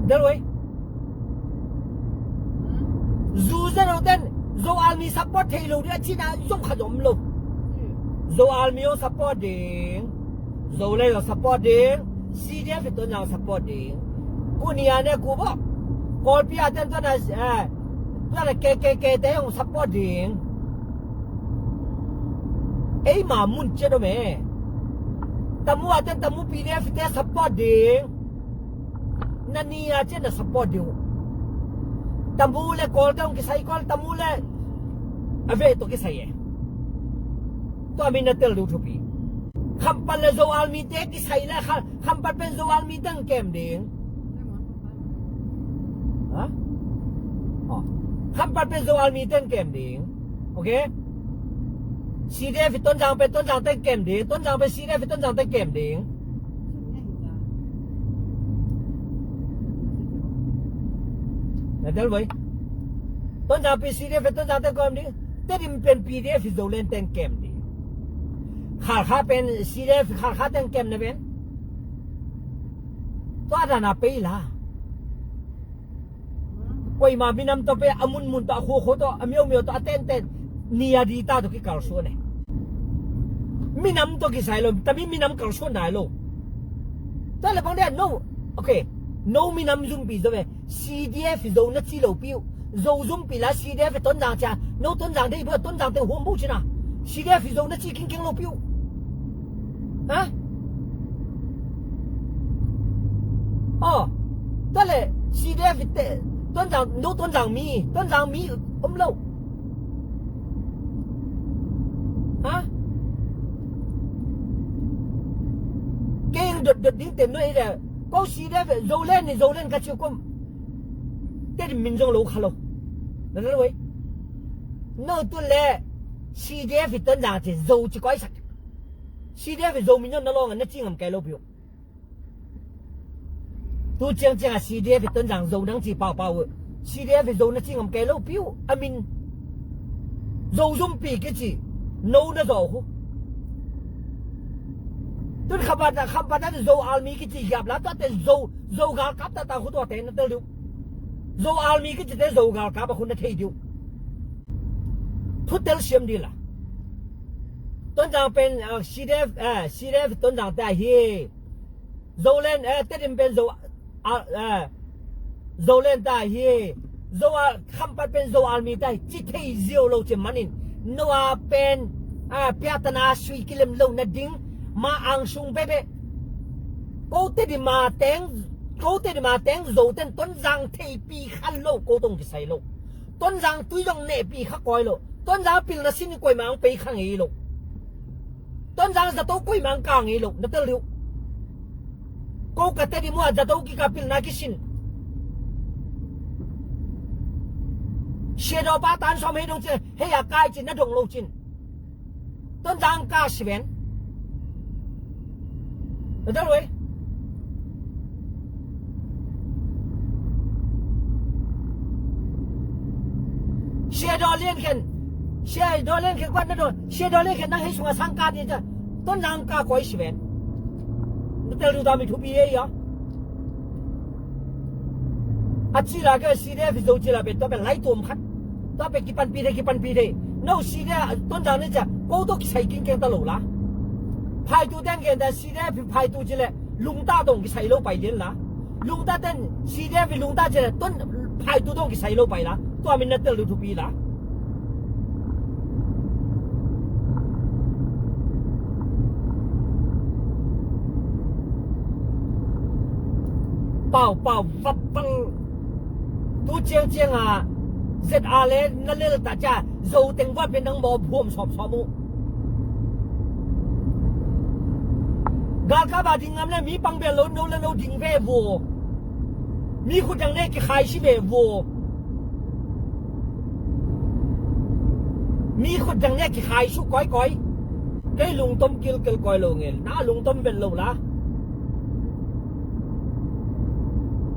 Del wei. Zu zet o ten Zo Army support thei lo ding a cina zong khat om lo. Zo Army o support ding. Zolen o support ding. C D F Tonzang support ding. Ku ni a ne ku bo. Kawlpi a ten tuan a, eh, tuan a K K K te ong support ding. Eima mun ciat om e. Tamu a ten Tamu P D F te support ding. Na ni a cian na support ding uh. Tamu le Kawl te hong kisai, Kawl Tamu le a ve tawh kisai e. Tua mi na tel ding uh thupi. Khampat le Zo Army te kisai le kha-, Khampat pen Zo Army te hong kem ding. Ha? Oh. Khampat pen Zo Army te hong kem ding. Okay? C D F Tonzang pen Tonzang te hong kem ding. Tonzang pen C D F Tonzang te hong kem ding. Na tel voi. Tonzang pen C D F Tonzang te hong kem ding. Tedim pen P D F Zolen te hong kem ding. Khalkha pen C D F Khalkha te hong kem na pen. Tua dan a pei la. Koima minam tawh pei a munmun tawh a khuakhua tawh a miomiau tawh a tenten ni a di ta tawh kikalsuan e. Minam tawh kisai lo, tami minam kalsuan nai lo. Tua le bang dia no. Okay. No minam zumpi zo ve. C D F Zo na ci lo piu. Zo zumpi la C D F Tonzang cia. No Tonzang dei bua Tonzang te huam bu cina. C D F Zo na ci kingkeng lo piu. Ha? Oh, tua le C D F te Tonzang, no Tonzang mi, Tonzang mi om lo. Ha? Dot dot ding tem nuai le. Ko CDF Zoland ni Zoland ka ciu kom. Tedim min zong lo kha lo. Na lo wei. No tu le CDF i Tonzang ci Zo ci koi sak. CDF i Zo min zong na long na ci ngam kai lo piu. Tu ciang ciang a CDF i Tonzang Zo nang ci pau pau. CDF i Zo na ci ngam kai lo piu. A min Zo zumpi kici. No na zo hu. Tun khabat khabat Zo army kici giap la tua te Zo Zo galkap ta ta hu tua te na tel diu. Zo army kici te Zo galkap a hu na thei diu. Thu tel siam di la. Tonzang pen CDF CDF Tonzang ta hi. Zoland Tedim pen Zo Zoland ta hi. Zo a khampat pen Zo army ta hi ci thei zio lo ci manin no a pen piatana sui kilem lo na ding ma ang sung bebe. Ko Tedim a teng ko Tedim a teng Zo ten Tonzang theipi khan lo ko tong kisai lo. Tonzang tui zong nehpi kha koi lo. Tonzang pilna sin koi mang pei kha ngei lo. Tonzang zato koi mang ka ngei lo na tel diu. Ko ka Tedim a zato kika pilna kisin. Siadaw pa tan sawm hei dong cin hei a kai cin na dong lo cin. Tonzang ka siven. Na tel wei. Siadaw lian khen. Siadaw lian khen kuat na daw. Siadaw lian khen nang hei sunga sang ka di ca. Tonzang ka koi siven. Na tel du dami thupi ei ya. A ci la ke CDF Zo ci la pe tua pe lai tuam khat. Tua pe kipanpi de kipanpi de. No CDF Tonzang ne ca ko to kisai king keng ta lo la. Phai tu teng gen ta CDF phai tu ci le lungta tong kisai lo pai lian la. Lungta ten CDF lungta ci le ton phai tu tong kisai lo pai la. Tua min na tel lu thupi la. Pau pau vap vang. Tu ciang ciang a zet a le na lel ta ca zo teng vap pe nang maw phuam sawp sawp uh. Galkap a ding ngam le mi pang bel lo no le no ding ve vua. Mi khut dang ne kikhai si ve vua. Mi khut dang ne kikhai su koi koi. Kei lungtom kilkel koi lo ngel na lungtom bel lo la.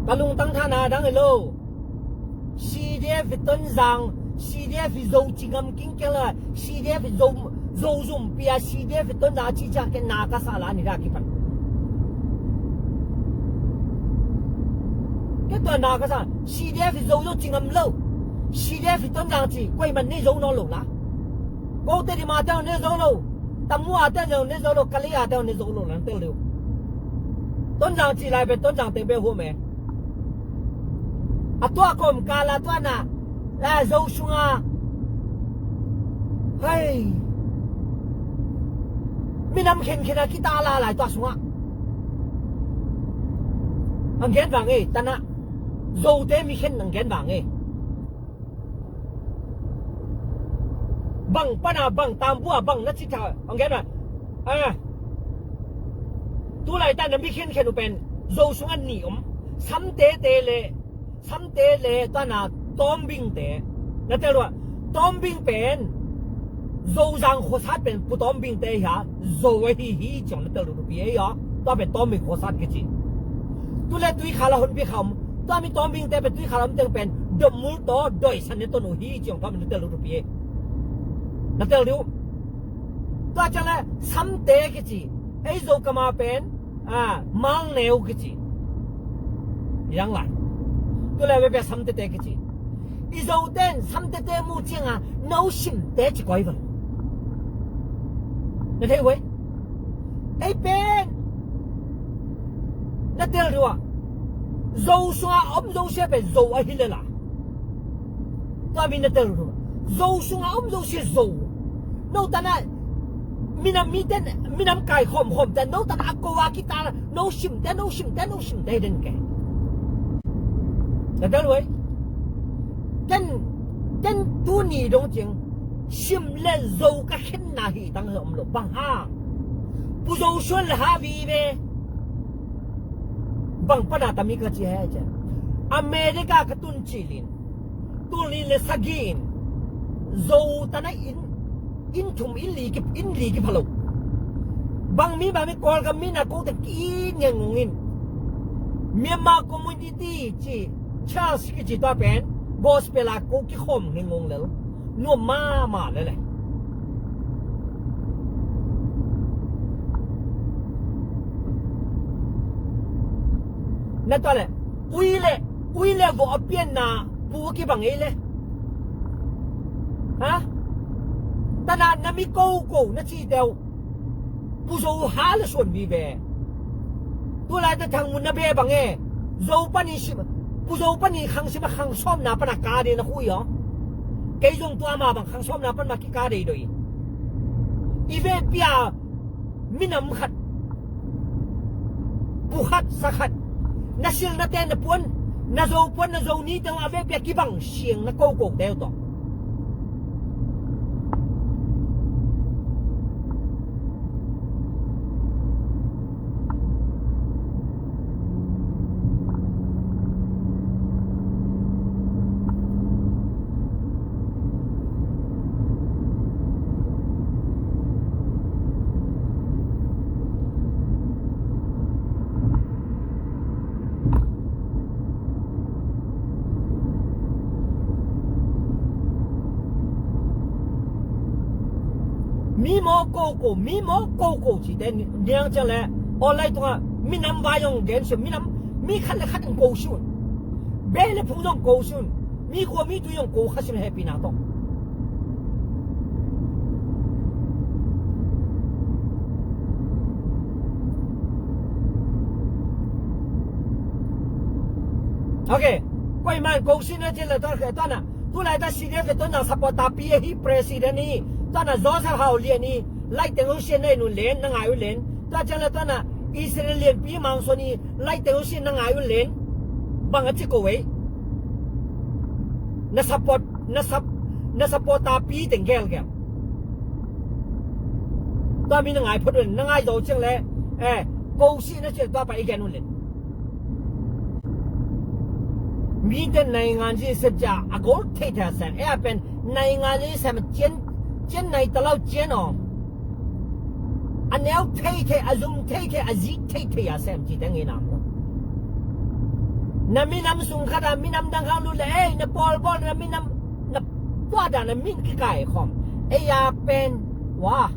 Ka lungtang thana dang lo. CDF Tonzang CDF Zo ci ngam king keng la CDF Zo Zo zumpi a CDF Tonzang a ci ciang ken na ka sa la ni da kipan. Ke tua na ka sa CDF Zo Zo ci ngam lo. CDF Tonzang ci koi man nei zo no lo la. Ko Tedim a teng ne zo lo. Tamu a teng ne zo lo Kali a teng ne zo lo nang tel lo. Tonzang ci lai pe Tonzang teng pe huam e. A tua kom ka la tua na la zo sunga. Hei. Minam khen khen a kita la lai tua sunga. Ang gen vang e tana. Zo te mi khen ang gen vang e. Bang pana bang tambua bang na ci tha ang gen a. Tu lai ta na mi khen khen u pen Zo sunga ni om. Samte te le samte le tana tombing te na tel lua. Tombing pen Zozang khosat pen pu tombing te hia Zo ahi hi ciang na tel lu pi e ya. Tua pen tombing khosat kici. Tu le tui khala hon pi kham tua mi tombing te pen tui khala om teng pen domul to doi san ne to nu hi ciang tua mi na tel lu pi e. Na tel lu. Tua ciang le samte kici. Ei Zo kama pen a mang neu kici. Yang lai. Tu le ve pe samte te kici. I Zo ten samte te mu ciang a no simte ci koi vang. Na thei wei. Ei pen na tel rua. Zo sunga om Zo sia pen Zo ahi le la. Tua mi na tel rua. Zo sunga om Zo sia Zo. No tana minam mi ten minam kai khom khom ten no tana a ko a kita no simte no simte no simte den ke. Na tel wei. Ken ken tu ni dong cing. Sim le Zo ka khen na hi tang he om lo bang ha. Pu Zo suan le ha vi ve. Bang pana tami ka ci he cian. America ka tun cilin. Tulin le sagih in. Zo tana in. In thum in li ki, in li ki phalo. Bang mi bang mi Kawlgam mi na ko te ki in ngen ngong in. Myanmar community ci. Charles ki ci tua pen. Gospel a ko ki khom ngen ngong lel. Nuam mama lele. Na tua le, ui le, ui le vo a pian na pu ki bang ei le. Ha? Tana na mi ko ko na ci teu. Pu Zo ha le suan mi be. Tu lai ta thang mun na be bang e. Zo pani sim, Pu Zo pani khang sim khang som na pana ka de na hui yo. Kei zong tua ma bang khang som na pan ma ki ka de doi. I ve pia minam khat. Pu khat sa khat. Na sil na ten na puan. Na zo puan na zo ni teu a ve pia ki bang siang na ko ko teu to. Mi maw ko ko, mi maw ko ko ci te niang ciang le online tunga minam vai zong gen si, minam mi khat le khat zong ko si un. Be le phung zong ko si un. Mi khua mi tui zong ko kha si un, happy na tong. Ok. Koi man ko si na ci le tuan khe tuan na. Tu lai ta C D F tuan na support ta pi hi president hi. Tuan na Joseph Hau Lian hi. Lai teng ho sian na in un len, na ngai un len. Tua ciang le tuan na Israel lian pi mang suan hi. Lai teng ho sian na ngai un len. Bang a ci ko wei. Na support, na sap, na support ta pi teng gel gel. Tua mi na ngai phot un, na ngai zo ciang le. Eh, ko si na ciang tua pa i gen un len. Mite naingan zi sepcia a gol thei thei a sem. E a pen naingan zi sem cian, cian nai talau cian aw. A neu thei thei, a zum thei thei, a zik thei thei a sem ci te ngei nam lo. Na minam sung khat a minam dang khang lut le, ei, na pawl bawl na minam, na tua dan a min kikai khom. Ei a pen, wa.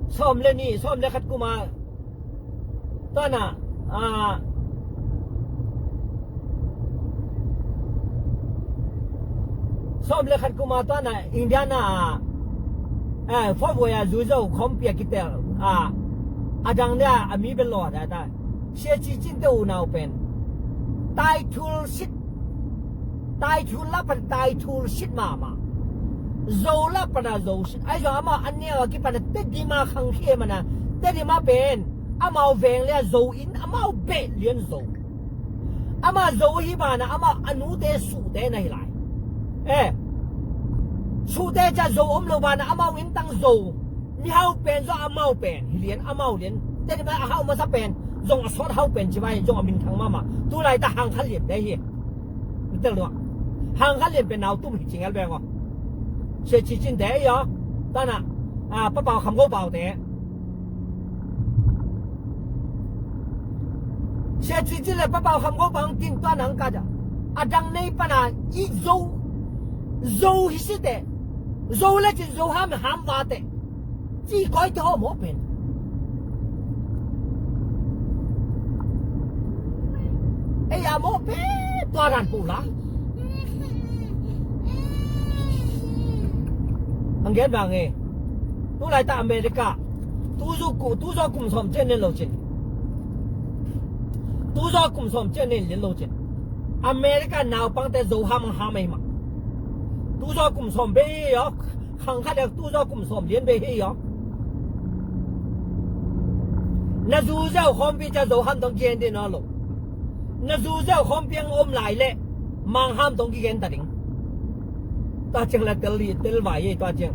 Sawm le ni, sawm le khat kuma. Tuana, ah, sawm le khat kuma tuana Indiana, ah, eh, fawh voi a zui zo khawmpi a kitel, ah, a dang le a mi bel law da ta. Sia ci cin te unau pen. Tai thul sit. Tai thul la pan tai thul sit mama. Zo la pan a zo sit. Ai zo ama an neu a kipan a te di ma khang khia mana. Te di ma pen. Amau veng le a zo in amau beh lian zo. Ama zo hi mana ama a nute sute na hi lai. Eh. Sute ca zo om lo mana amau in tang zo. Mi hau pen zo amau pen. Hi lian amau lian. Te di ma a hau masa pen. Zong a sawt hau pen ci vai zong a min thang mama. Tu lai ta hang khan lian te hi. Tel dua. Hang khan lian pen nau tum hi cing el beng aw. Sia ci cin te hi aw. Tana. Ah, pa pau kham go pau te. Sia ci cin le pa pau kham go pau tin tuana ang ka ja. A dang nei pana i zo. Zo hi si te. Zo le cin zo ham ham va te. Ci koi te ho mo pen. Ei a mo pen tua ran pu la. Ang gen bang e. Tu lai ta America. Tu zu ku, tu zo kum som cen nen lo cin. Tu zo kum som cen nen lo cin. America naupang te zo ham ham ei ma. Tu zo kum som be yok. Khang khat dek tu zaw kum sawm lian bei hi aw. Na zu zeu khawmpi ca zo ham dong gen din aw lo. Na zu zeu khawmpi ang om lai leh mang ham dong kigen ta ding. Tua ciang la tel li tel vai ye tua ciang.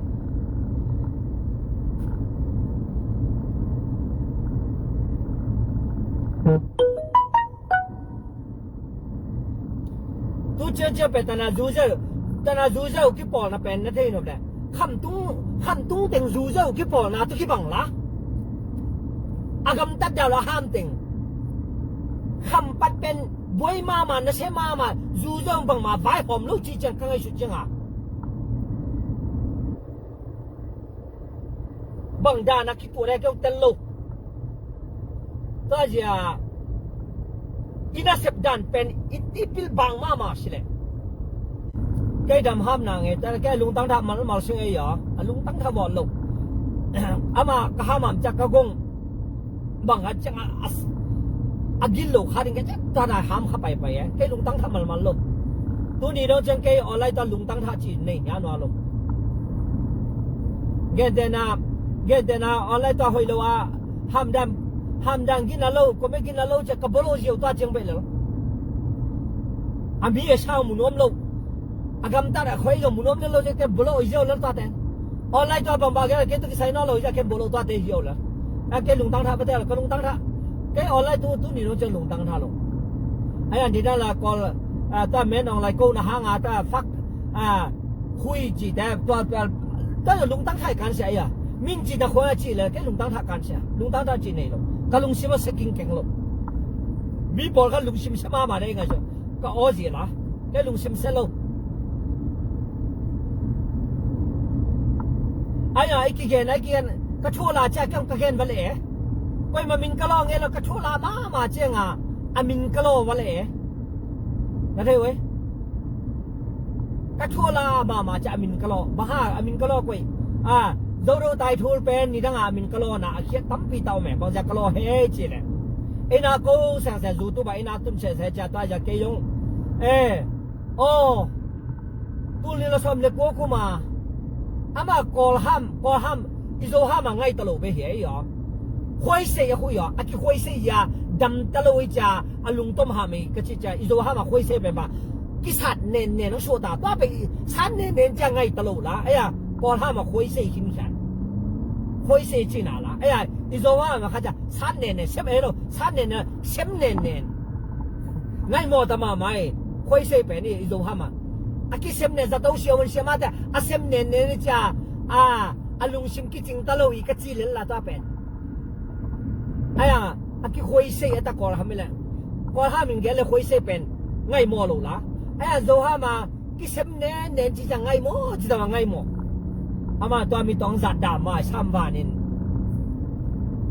Tu ciacia pen tana zuzau, tana zuzau kipawlna pen na thei nop le. Khamtung, khamtung teng zuzau kipawlna tu kibang la. A gamtat dau la ham teng. Khampat pen buai mama, nasia mama, zuzau bangma vaihawm lo ci ciang ka ngaihsut cianga. Bang dana kituah le keu tel lo. Tua zia i nasep dan pen i, i pil bang mama si le. Kei dam ham na nge, ta kei lungtang tha mal mal sing ei ya. A lungtang tha mawt lo. Ama ka ham am cak ka gong. Bang a ciang a, a, a gil lo kha ding ka ciang ta na ham kha pai pai e. Kei lungtang tha mal mal lo. Tuni dong ciang kei online tua lungtang tha ci nei nia nua lo. Gentena, gentena online tua hoi lo a, hamdang, hamdang gina lo, kome gina lo ciang ka bolo ziau tua ciang bai lo. A mi a sau mu nuam lo. A gamtat a khoi zong mu nuam lo ciang kei bolo ziau lo tua te. Online tua bang ba kei, kei tu kisai no lo ciang kei bolo tua te ziau lo. A kei lungtang tha ba te lo, ka lungtang tha. Kei online tu, tuni dong ciang lungtang tha lo. Ai an dina la kol, a, tua men ong lai ko na hanga ta fak, a, khui ci te, tua, tua, tua lungtang tha i kan sia ia. Min ci na khua ci le, kei lungtang tha kan sia. Lungtang tha ci nei lo. Ka lungsim a se king keng lo. Mi pawl ka lungsim se mama dei ngai so. Ka aw zi la. Kei lungsim se lo. Ai a, i kigen, ai kigen. Ka thu la cia kiang ka gen va le e. Koi ma min ka lo nge lo ka thu la mama cianga. A min ka lo va le e. Na thei ue. Ka thu la mama cia a min ka lo. Baha a min ka lo koi. A, zo do tai thul pen ni danga a min ka lo na a khiat tampi tau me. Bang cia ka lo he ci le. Ina ko sang sang zu tu ba ina tun se se cia ta cia kei yong. E. Aw. Tul ni la som le kua kuma. Ama Kawlham, Kawlham, i Zoham a ngai ta lo be hi ei aw. Khuaisei a khui aw, a kikhuaisei ia, dam ta lo i cia, a lungtom ham ei ka ci cia, i Zoham a khuaisei be ba. Kisat nen nen a suata, tua be i, sat nen nen cia ngai ta lo la, ei a, Kawlham a khuaisei khin khian. Khuaisei cina la, ei a, i Zoham a kha cia, sat nen nen, sem ei lo, sat nen nen, sem nen nen. Ngai maw ta mama e, khuaisei pen i, i Zoham a. A kisem nen zato siawan siamate, a sem nen nen i cia, a, a lungsim kicing ta lo i ka ci lel la tua pen. Ai a, a kikhuaisei a ta Kawlham i le. Kawlham in gel le khuaisei pen. Ngai maw lo la. Ai a Zoham a, kisem nen nen ci cia ngai maw, ci ta ma ngai maw. Ama tua mi tong zat dam ma, sam van in.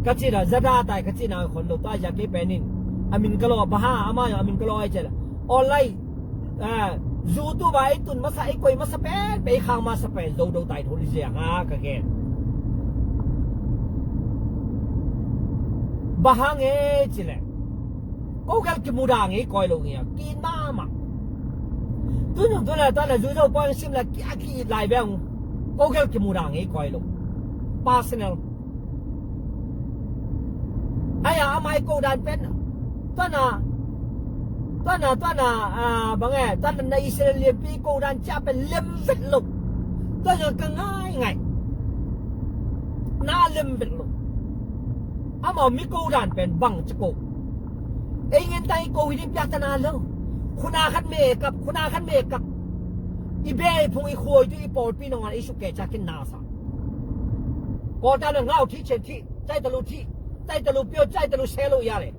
Ka ci da, zat da tai ka ci na khon lo, tua zia kei pen in. A min ka lo, baha, ama a min ka lo ai cia la. Online. A, zu tu ba i tun masa, i koi masa pen, bei khang masa pen, zo do tai thol i zia nga ka gen. Baha nge ci le. Ko gel kimu dang i koi lo nge, kin mama. Tun tun la, tun la, zu zo poi sim la, ki a ki lai beng. Ko gel kimu dang i koi lo. Personal. Ai a, amai ko dan pen. Tuana, tuana, tuana, a, bang e, tuana na Israel lianpi ko dan cia pen lem vet lo. Tuana ka ngai ngai. Na lem vet lo. Ama mi ko dan pen bang ci ko. Ei ngen ta i ko hi ding piak ta na lo. Khuna khat me kap, khuna khat me kap. I be i phung i khuai tu i pawlpi nong an i suk ke ca kin na sa. Ko ta le ngau thi chen thi. Cai talu thi, cai talu pio, cai talu selo ia le.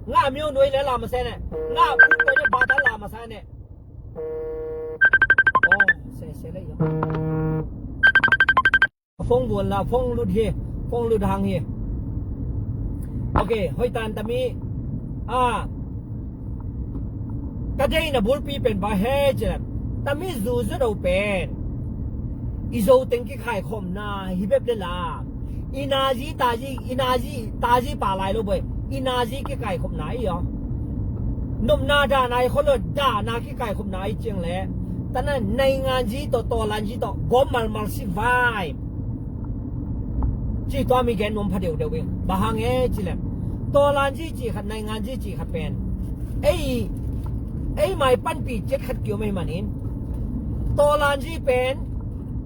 Nga mio nuai le la ma se ne. Nga pu nuai le ba ta la ma sa ne. Oh, se se le ia. Phone buan la, phone lut hi, phone lut hang hi. Ok, hoi tan tami. Ah. Ka deina bulpi pen ba he cem. Tami zu zu do pen. I zo teng kikaikhopna hi bep le la. I nazi tazi, i nazi tazi pa lai lo boi. I nazi kikaikhopna i aw. Nopna dana i kholo dana kikaikhopna i ciang le. Tana nainganzi to, tawlanzi to, gom malmal si vai. Ci tua mi gen nuam pha deuhdeuh ing. Bang hang e ci lem. Tawlanzi ci khat, nainganzi ci khat pen. Ei, ei mai panpi ciat khat kiom ei manin. Tawlanzi pen.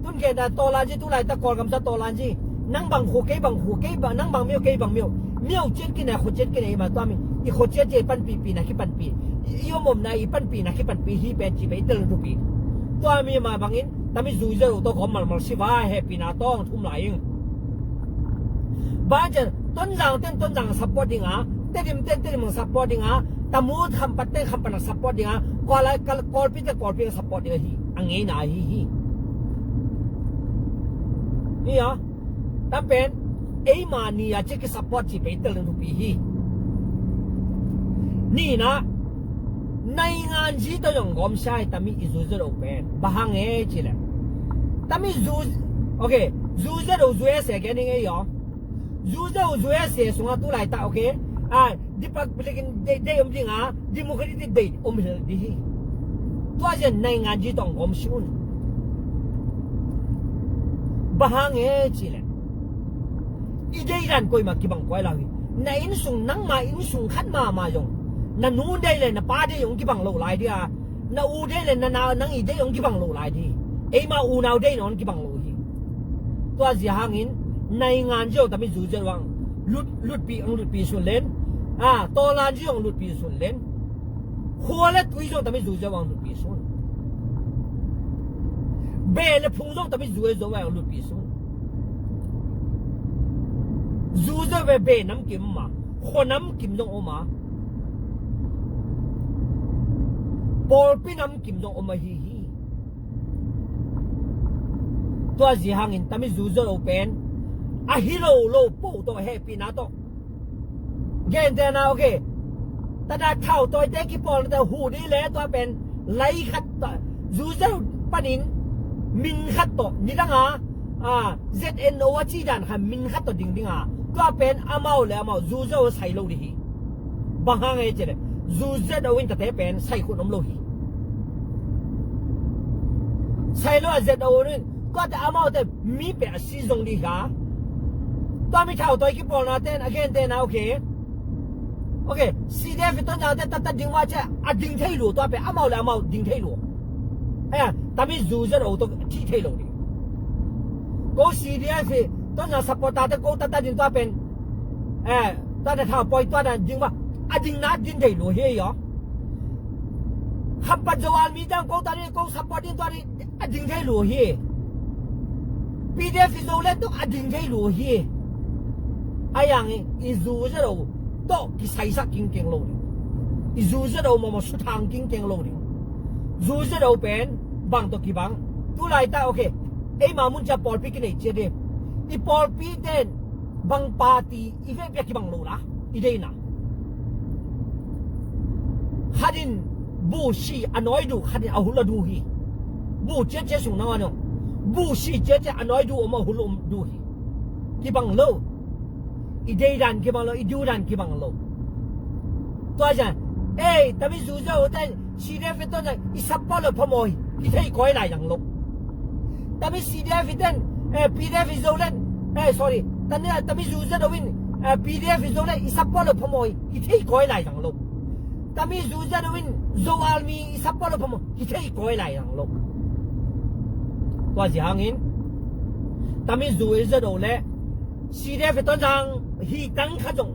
Tun gen da tawlanzi tu lai ta Kawlgam sa tawlanzi. Nang bang khu kei bang khu kei bang, nang bang miu kei bang miu. Mi au ciat kina, khua ciat kina, i ma tua mi, i khua ciat ciat i panpihpihna kipanpih, i, i om omna i panpihna kipanpih hi pen ci pen i tel thupi. Tua mi ma bangin tami zuzet uh tawh gawm malmal si va, hehpihna tawng thum lai ing. Bang cian Tonzang ten Tonzang support dinga, Tedim ten Tedim support dinga, Tamu Khampat ten Khampat support dinga, Kawlai Kawlpi ten Kawlpi support dinga hi. A ngeina hi hi. Hi a. Tam pen eima ni a ci ki support ci pei tel thupi hi. Nina, naingan zi tawh zong gawm sai tami i zuzet uh pen. Bang hang e ci le. Tami zu, okay, zuzet uh zu e se ke ning e yo. Zuzet uh zu e se sunga tu lai ta, okay. A, di pak pilikin dei, dei om dinga, democratic dei om hel di hi. Tua zian naingan zi tawh gawm si un. Bang hang e ci le. I deidan koima kibang koi lau hi. Na innsung, nangma innsung khat mama zong, na nu dei le na pa dei zong kibang lo lai dia. Na u dei le na na, nang i dei zong kibang lo lai di. Eima unau dei nawn kibang lo hi. Tua zia hangin naingan zi tami zuzet uh ang lut, lutpi ang lutpi sun len. A, tawlan zi ang lutpi sun len. Khua le tui zong tami zuzet uh ang lutpi sun. Be le phung zong tami zuzet uh ang lutpi sun. Zuzet uh be, be namkim ma, khua namkim zong om a, pawlpi namkim zong om a hi hi. Tua zia hangin tami zuzet uh pen a hi lo lo po tawh hehpihna tawh. Gentehna, okay. Tana thau tawite kipawlnate huh dih le tua pen lai khat tawh, zuzet uh panin min khat tawh, nidanga, a, Z N O a ci dan khat min khat tawh ding dinga, tua pen amau le amau zuzet uh sai lo dih hi. Bang hang e ci le, zuzet uh in tate pen sai khun om lo hi. Sai lo a Z O in, tua te amaute mi pe a si zong dih hi a. Tua mi thau tawi kipawlna ten a gentehna, okay. Okay, C D F i Tonzang te tatat ding va ci a ding thei lo, tua pe amau le amau ding thei lo. Eh, tami zuzet uh tawh thih thei lo dih. Ko C D F i Tonzang supporter te ko tatat ding tua pen, eh, tua te thau pawi tua dan ding va a ding na din thei lo hi yo. Khampat Zoal mi tang ko tatat ding ko support ding tua ding a ding thei lo hi. P D F i Zoland tawh a ding thei lo hi. A yang i zuzet uh tawh kisaisak kingkeng lo ding. I zuzet uh mawmaw suthang kingkeng lo ding. Zuzet uh pen bang tawh kibang. Tu lai ta, okay. Eima mun cia pawlpi kinei cia ding. I pawlpi ten bang party i vek pia kibang lo la. I deina. Khatin bu si a nawi duh, khatin a hul a duh hi. Bu ciacia sung nang a nong. Bu si ciacia a nawi duh om a hul om duh hi. Kibang lo. I deidan kibang lo, i duhdan kibang lo. Tua zia, ei, tami zuzet uh ten, C D F i Tonzang i support lo phamawh hi, hi thei koi lai dang lo. Tami C D F i ten, eh, P D F i Zoland, eh, sorry, tami, tami zuzet uh in, eh, P D F i Zoland i support lo phamawh hi, hi thei koi lai dang lo. Tami zuzet uh in Zoal mi i support lo phamawh hi, hi thei koi lai dang lo. Tua zia hangin, tami zuzet uh le C D F i Tonzang hi tang kha zong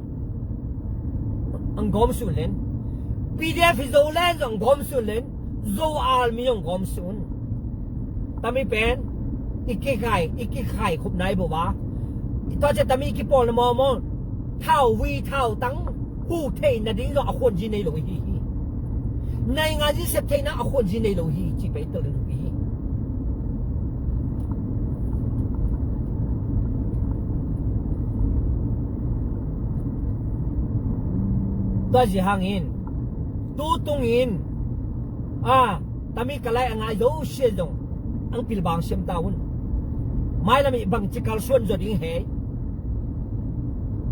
ang gawm sun len. P D F i Zoland zong ang gawm sun len. Zoal mi zong gawm sun. Tami pen i kikhai, i kikhai khup nai bo ba. Tua cia tami kipawlna mawmaw. Thau hui, thau tang huh theih nading zong a khuanzi nei lo hi hi. Naingan zi sep theihna a khuanzi nei lo hi, ci pai tel ding hi. Tua zia hangin, tu tungin, a, tami ka lai a ngai zo sia zong ang pilbang siam ta un. Mailam i bangci kalsuan zo ding hei.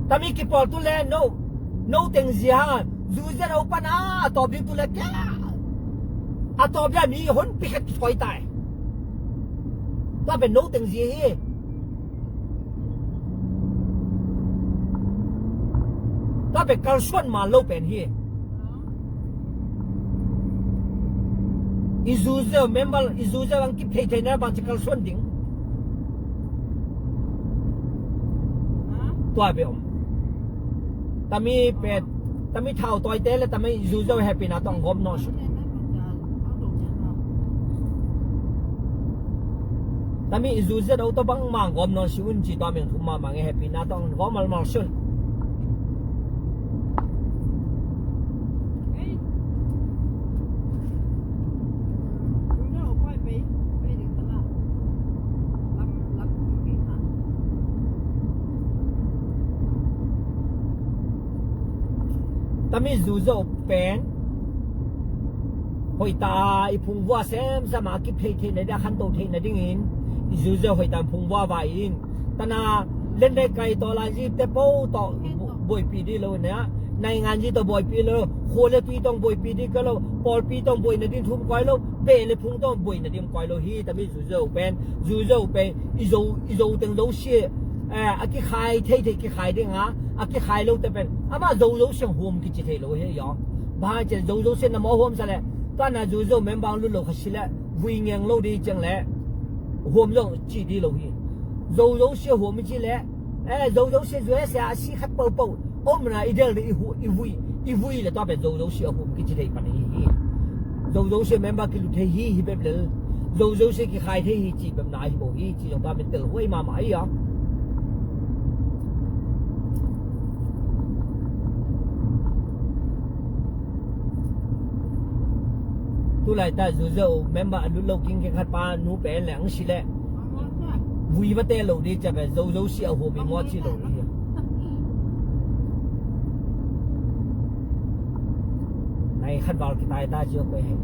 Tami kipawl tu le no, no teng zia hanga zuzet a upan a, a tawp ding tu le kia. A tawp dia mi hon pikhet kithuai tai. Tua pen no teng zia hi. Tua pen kalsuan man lo pen hi. I zuzet member, i zuzet ang kip thei thei na bang ci kalsuan ding. Tua be om. Tami pet, tami thau tawi te le tami zuzo happy na tong gom no su. Tami zuzo to bang mang gom no su un ci to meng thum ma mang happy na tong gom mal mal sun. Tami zuzo pen hoita i phungvua semsam a kip thei theihna dia khanto theihna dingin i zuzo hoita phungvua vai in tana lendai kai to la ji te po to buaipi di lo na naingan ji to buaipi lo khua le tui tong buaipi di ka lo pawlpi tong buai na ding thum koi lo be le phung tong buai na ding koi lo hi tami zuzo pen zuzo pen i zo i zo teng lo si a kikhai thei thei kikhai ding a a kikhai lo te pen ama zo zo siang huam kici thei lo hi yo ba chen zo zo siang na mo huam sa le tana zuzo membang lu lo kha si le vui ngeng lo di cheng le huam zo ci di lo hi zo zo siang huam ci le Eh, zo zo sia zuai sia a si khat po po om na i del i hu i vui i vui le to pe zo zo sia hum ki ci thei pan hi hi zo zo sia member ki lu thei hi hi bep le zo zo sia ki khai thei hi ci bep na hi bo hi ci zo ta men tel huai ma ma hi ya tu lai ta zo zo member a lu lo king ke khat pa nu pe le ang si le vui va te lo di ca ve zo zo si a hum i mo ci lo di nai khat val ki tai ta ci ok pe he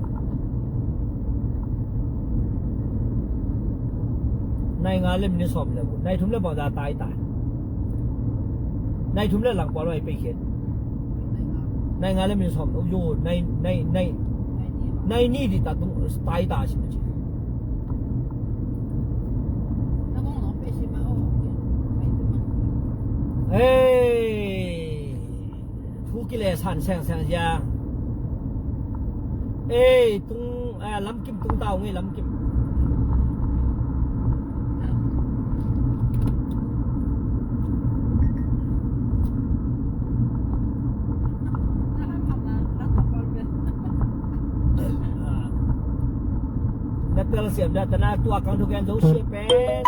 nai nga lem ni som le nai thum le bau da tai ta nai thum le lang pol mai pe khet nai nga lem ni som lo yo nai nai nai nai ni di ta tung tai ta si ma ci Hey, thu ki le san seng seng zia. Hey, tung eh, lam kim tung tau ngi lam kim. Na pel siam da tana tua kang thu gen zo sia pen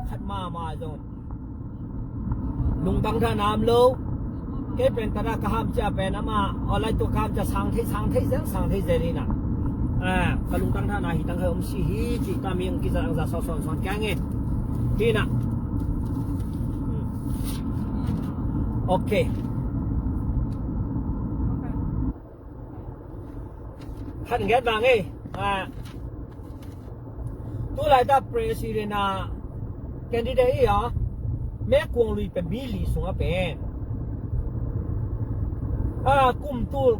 khat ma ma zong lungtang tha nam lo kei pen tana ka ham cia pen ama olai tua ka ham cia sang thei sang thei zel sang thei zel ina ka lungtang tha na hi tang khai om si hi ci ta mi ang ki za ang za so son son kang e hi na okay Khat nget bang ei. Tu lai ta president a candidate i a mekuang lui pe mi li sung a pen. A kum tul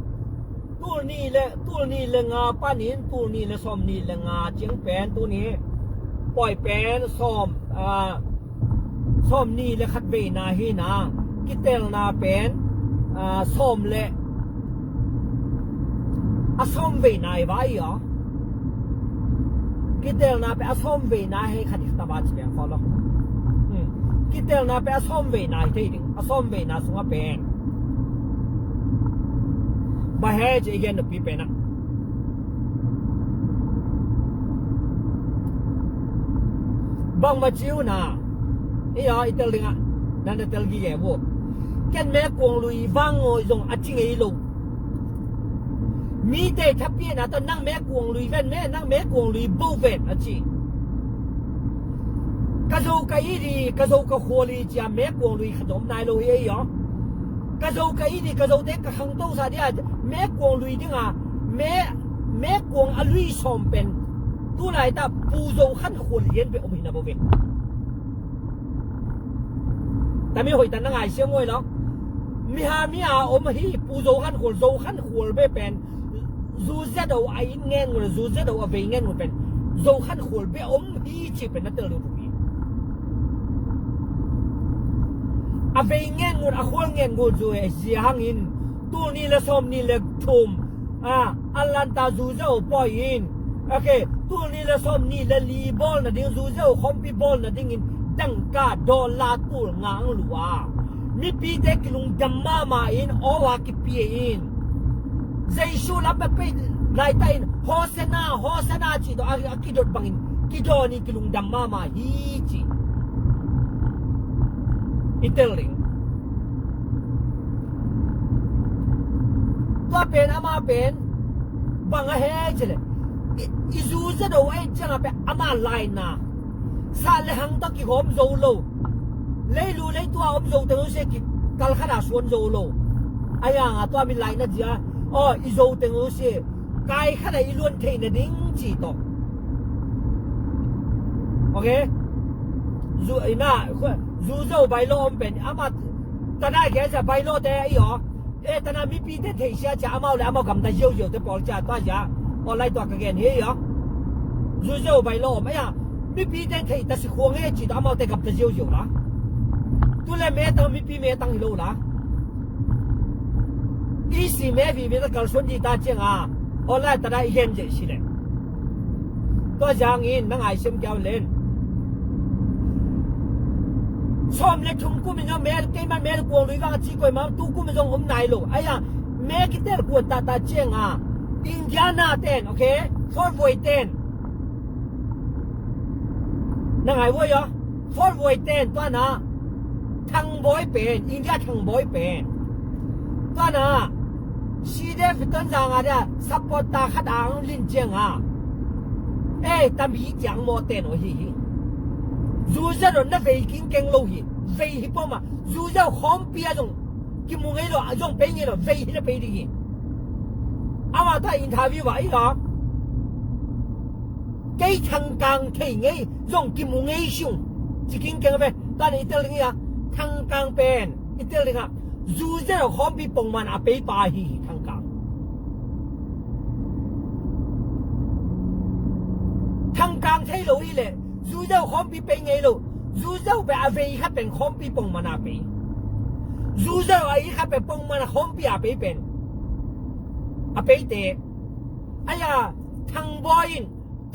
tul ni le tul ni le nga panin tul ni le som ni le nga ciang pen tu ni poi pen som a sawm ni le khat veina hi na kitelna pen sawm le a sawm veina i vai i aw kitelna pen a sawm veina hei khat i taba ci pen khaw lo kitelna pen a sawm veina hi thei ding a sawm veina sunga pen ba he ci i gen nupi pen a Bangma ciu na i a i tel dingah nan na tel gige mu ken me kuang lui vang ngawi zong a ci ngei lo. Mite thapian a ta nang me kuang lui ven me nang me kuang lui bo ven a ci. Ka zo ka i di ka zo ka khual i cia me kuang lui khat om nai lo hi ei aw. Ka zo ka i di ka zo te ka khangto sa dia me kuang lui dinga me me kuang a lui sawm pen tulai ta pu zo khan khual lian pe om hina bo ve. Tami hoih ta na ngai siam ngoi lo. Miha mi a om hi pu zo khan khual zo khan khual be pen zu zia do a in ngen ngul zu zia do a vei ngen ngul pen zo khan khual be om hi ci pen na tel lo pu hi. A vei ngen ngul a khual ngen ngul zu e zia hangin tul ni le sawm ni le thum a a lanta zu zia o poi in. Okay, tul ni le sawm ni le li bawl na ding zu zia o khompi bawl na dingin dangka dollar tul ngang lua. Mipite kilungdam mahmah in, aw a kipia in. Jesu lam pia pei laitah in, Hosanna, Hosanna cih tawh a, a kidot bangin kidawn in kilungdam mahmah hi ci. I tel ding. Tua pen, amah pen bang a he cileh, i, i zu zado a et ciangah pen amah laina, sah le hang tawh kihawm zo lo. Leilu leitua om zo teng zosia kikal khatah suan zo lo. Ahi hangah tua mi laina zia, aw, i zo teng zosia kai khatah i luan theih nading ci tawh. Ok. Zu, ina, zu zo bailo om pen amah, tana kia sia bailo te i aw. E, tana mipite theihsia cia amau le amau gamta ziauziau te pawl cia tua zia. Aw, lai tua ka gen hi aw. Zu zo bailo om ahi a. Mipite theih ta si khuang he ci tawh amaute gamta ziauziau la. Tu le me tang mipi me tang hi lo la. I si me vivi ta kalsuan di ta ciang a. Aw, lai tana i gen zeh si le. Tua zangin na ngaisiam kiau len. Sawm le thum kum in zong mel, keiman mel kuang lui vang a ci koi ma, tu kum in zong om nai lo. Ahi a, mel kitel kuan tata ciang a, Indiana ten, ok? Fort Worth ten. Na ngai vuai aw. Fort Worth ten, tua na. Thangbawi pen, India Thangbawi pen. Tua na, C D F Tonzang a dia, supporter khat ang lin ciang a. Ei, tami ciang maw ten aw hi hi. Zu zado na vei kingkeng lo hi. Vei hi pawma. Zu zado khawmpi a zong kimu ngei lo, a zong pei ngei lo, vei hi na pei ding hi. Amah ta interview ah i la. Kei Thangkang thei ngei, zong kimu ngei sung. Ci kingkeng ve, ta na i tel ding hi a. Thangkang pen, i tel ding a. Zu zero khawmpi pongman a pei pa hi hi Thangkang. Thangkang thei lo hi le, zu zero khawmpi pei ngei lo. Zu zero pen a vei khat pen khawmpi pongman a pei. Zu zero a i khat pen pongman a khawmpi a pei pen. A pei te. Ahi a, Thangbawi in,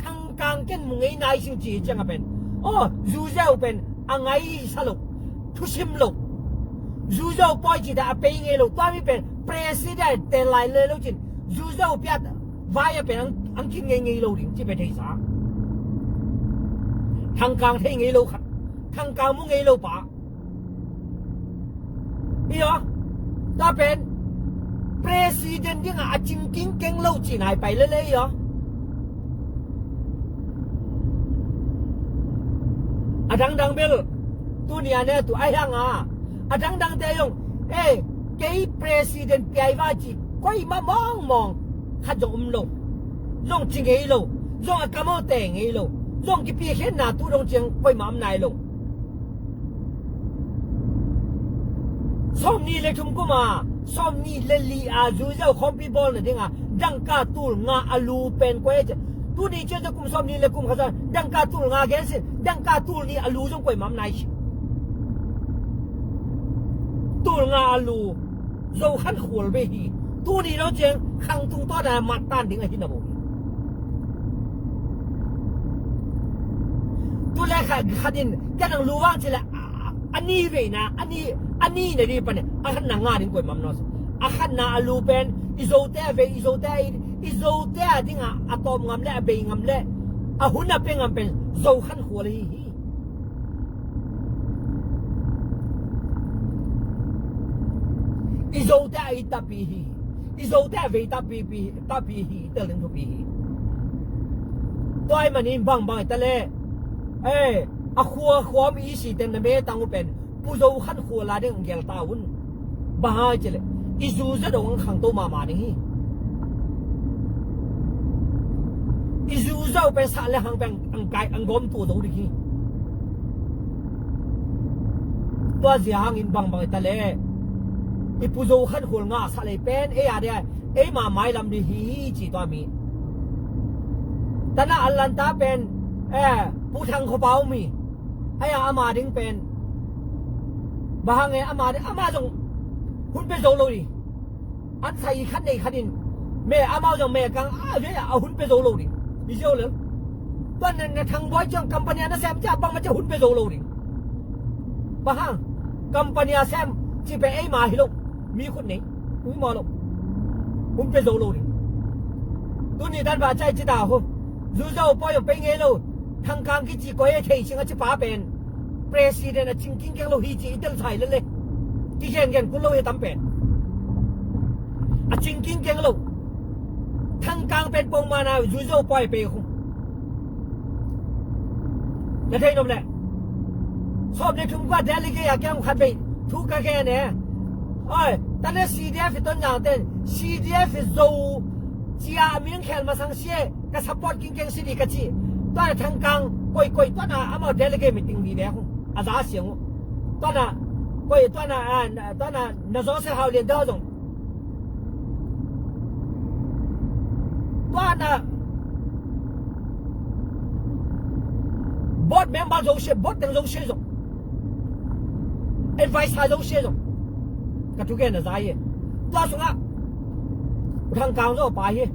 Thangkang ken mu ngei nai sing ci ciang a pen. Aw, zu zero pen, a ngai sa lo, thusim lo. Zu zero pawi ci ta a pei ngei lo, tua mi pen, president te lai le lo cin. Zu zero piat, vai a pen, ang, ang kin ngei ngei lo ding, ci pen thei sa. Thangkang thei ngei lo khat, Thangkang mu ngei lo pa. Hi aw, ta pen, president dingah a cingking keng lo ci nai pai lele hi aw. A dangdang bel, tuni a ne tu a hiang a. A dangdang te zong, eh, kei president piai va ci, koi ma mawngmawng, khat zong um lo. Zong ci ngei lo, zong a kamo te ngei lo, zong kipia khen na tu dong ciang koi ma um nai lo. Sawmnih le thum kum a, sawmnih le li a, zu zau khawmpi bawl nading a, dangka tul nga a lu pen koi a ci. Tuni ciang kum sawmnih le kum khat zan, dangka tul nga gen sin, dangka tul nih a lu zong koi ma om nai ci. Tul nga a lu, zo khan khual ve hi. Tuni lo ciang, khang tung tawh na mat tan ding a hi na bo hi. Tu le khat, khat in, ka nang lu vang ci le, a, a ni veina, a ni, a ni na di pan, a khat na nga ding koi ma om naw. A khat na a lu pen, i zote a vei, i zote a i, i zote a ding a, a tawm ngam le, a bei ngam le, a hun a pe ngam pen, zo khan khual hi hi. I zote a i tapi hi. I zote a vei tapi pi, tapi hi, tel ding thupi hi. Tua i manin bangbang i ta le. Eh, a khua khua mi i si ten na me tang u pen. Pu zo khan khua la ding gel ta un. Bang hang ci le. I zu za dong ang khang to mama ding hi. I zu za u pen sa le hang pen ang kai ang gom tu zo ding hi. Tua zia hangin bangbang i ta le. I pu zo khan khua nga sa le pen. Ei a de. Ei ma mai lam di hi hi ci tua mi. Tana Atlanta pen. Eh, pu thang kho pau mi. Ai a ama ding pen. Bang hang e ama ding, ama zong hun pe zo lo di. An sai khat nei khat in. Me ama zong me kang a ve a hun pe zo lo di. Hi zo le. Tuan na, na thang boi ciang company na sem cia bang ma cia hun pe zo lo di. Bang hang. Company a sem. Ci pe ei ma hi lo. Mi khut nei. Ui ma lo. Hun pe zo lo ding. Tuni dan ba cai ci ta ho. Zu zo poi pe ngei lo. Thang Kang kici koi e thei sing a ci pa pen president a cing king keng lo hi ci i tel sai le le. Ki gen gen kun lo hi tam pen. A cing king keng lo. Thang Kang pen pong mana zu zo poi pe khu. Na thei nom le. Sawm le thum kua delegate a kiang khat bei thu ka gen e. Oi, tana C D F i ton nang ten C D F i zo cia a ming khel masang sie ka support king keng si di ka ci. Tua na Thang Kang koi koi tua na amau delegate meeting di ve khu. A za siang u. Tua na koi tua na a tua na na zo se hau lian da zong. Tua na board member zo sia, board teng zo sia zong, advisor zo sia zong. Ka thugen a za hi. Tua sungah U Thang Kang zo pa hi.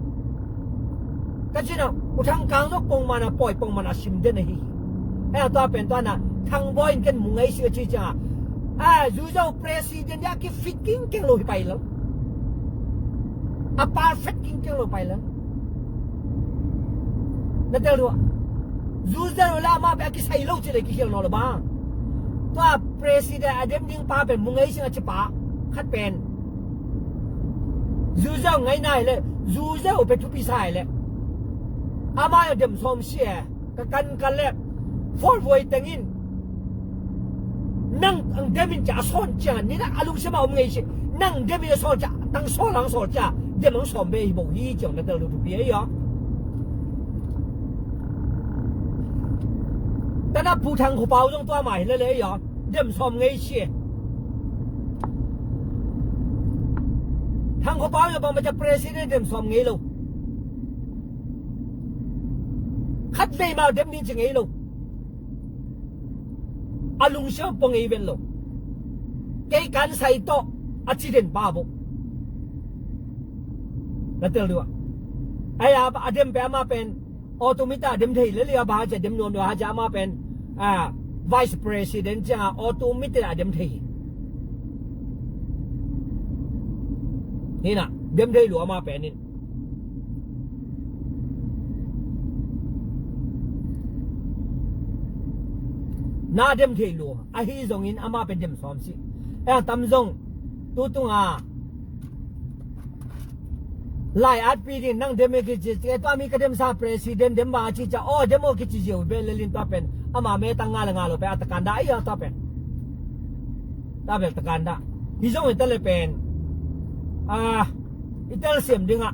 Ka cina U Thang Kang zo pong mana poi pong mana sim den a hi. Hei a tua pen tua na Thang Bawi in ken mu ngei si a ci cia. A zu zo president ya ki fit king keng lo hi pai lo. A perfect king keng lo pai lo. Na tel dua. Zu zo la ma pe a ki sai lo ci le ki hial no lo ba. Tua president a dem ding pa pen mu ngei sing a ci pa. Khat pen. Zu zo ngai nai le. Zu zo pe thupi sai le. Ama ya dem som si e. Ka kan ka lep. Forward tengin. Nang ang demin ca son cia ni na alung sema om ngei si. Nang demin son cia tang sol ang sol cia. Dem ang som be hi bo hi ciang na tel du pi ya. Tana Pu Thang Kho Pau zong tua mai le le ya. Dem som ngei si. Thang Kho Pau ya bang ma ca president dem som ngei lo. Khat vei mau dem ni ci ngei lo. A lungsiam pong ei ven lo. Kei kan sai to a ci den ba bo. Na tel dua. Ai a a dem pe ama pen. Automita a dem thei le lia ba ha ca dem nuam dua ha ca ama pen. A vice president ca automita a dem thei. Hina dem thei lu ama pen in. Na dem thei lua ahi zongin ama pen dem sawm si. E tam zong tu tunga lai at pi ding nang dem e kici e tua mi ka dem sa president dem ba ci ca o dem o kici ziau be le lin tua pen ama me tang nga le nga lo pe a takan da ai a tua pen. Tua pen takan da hi zong i ta le pen a i tel siam ding a.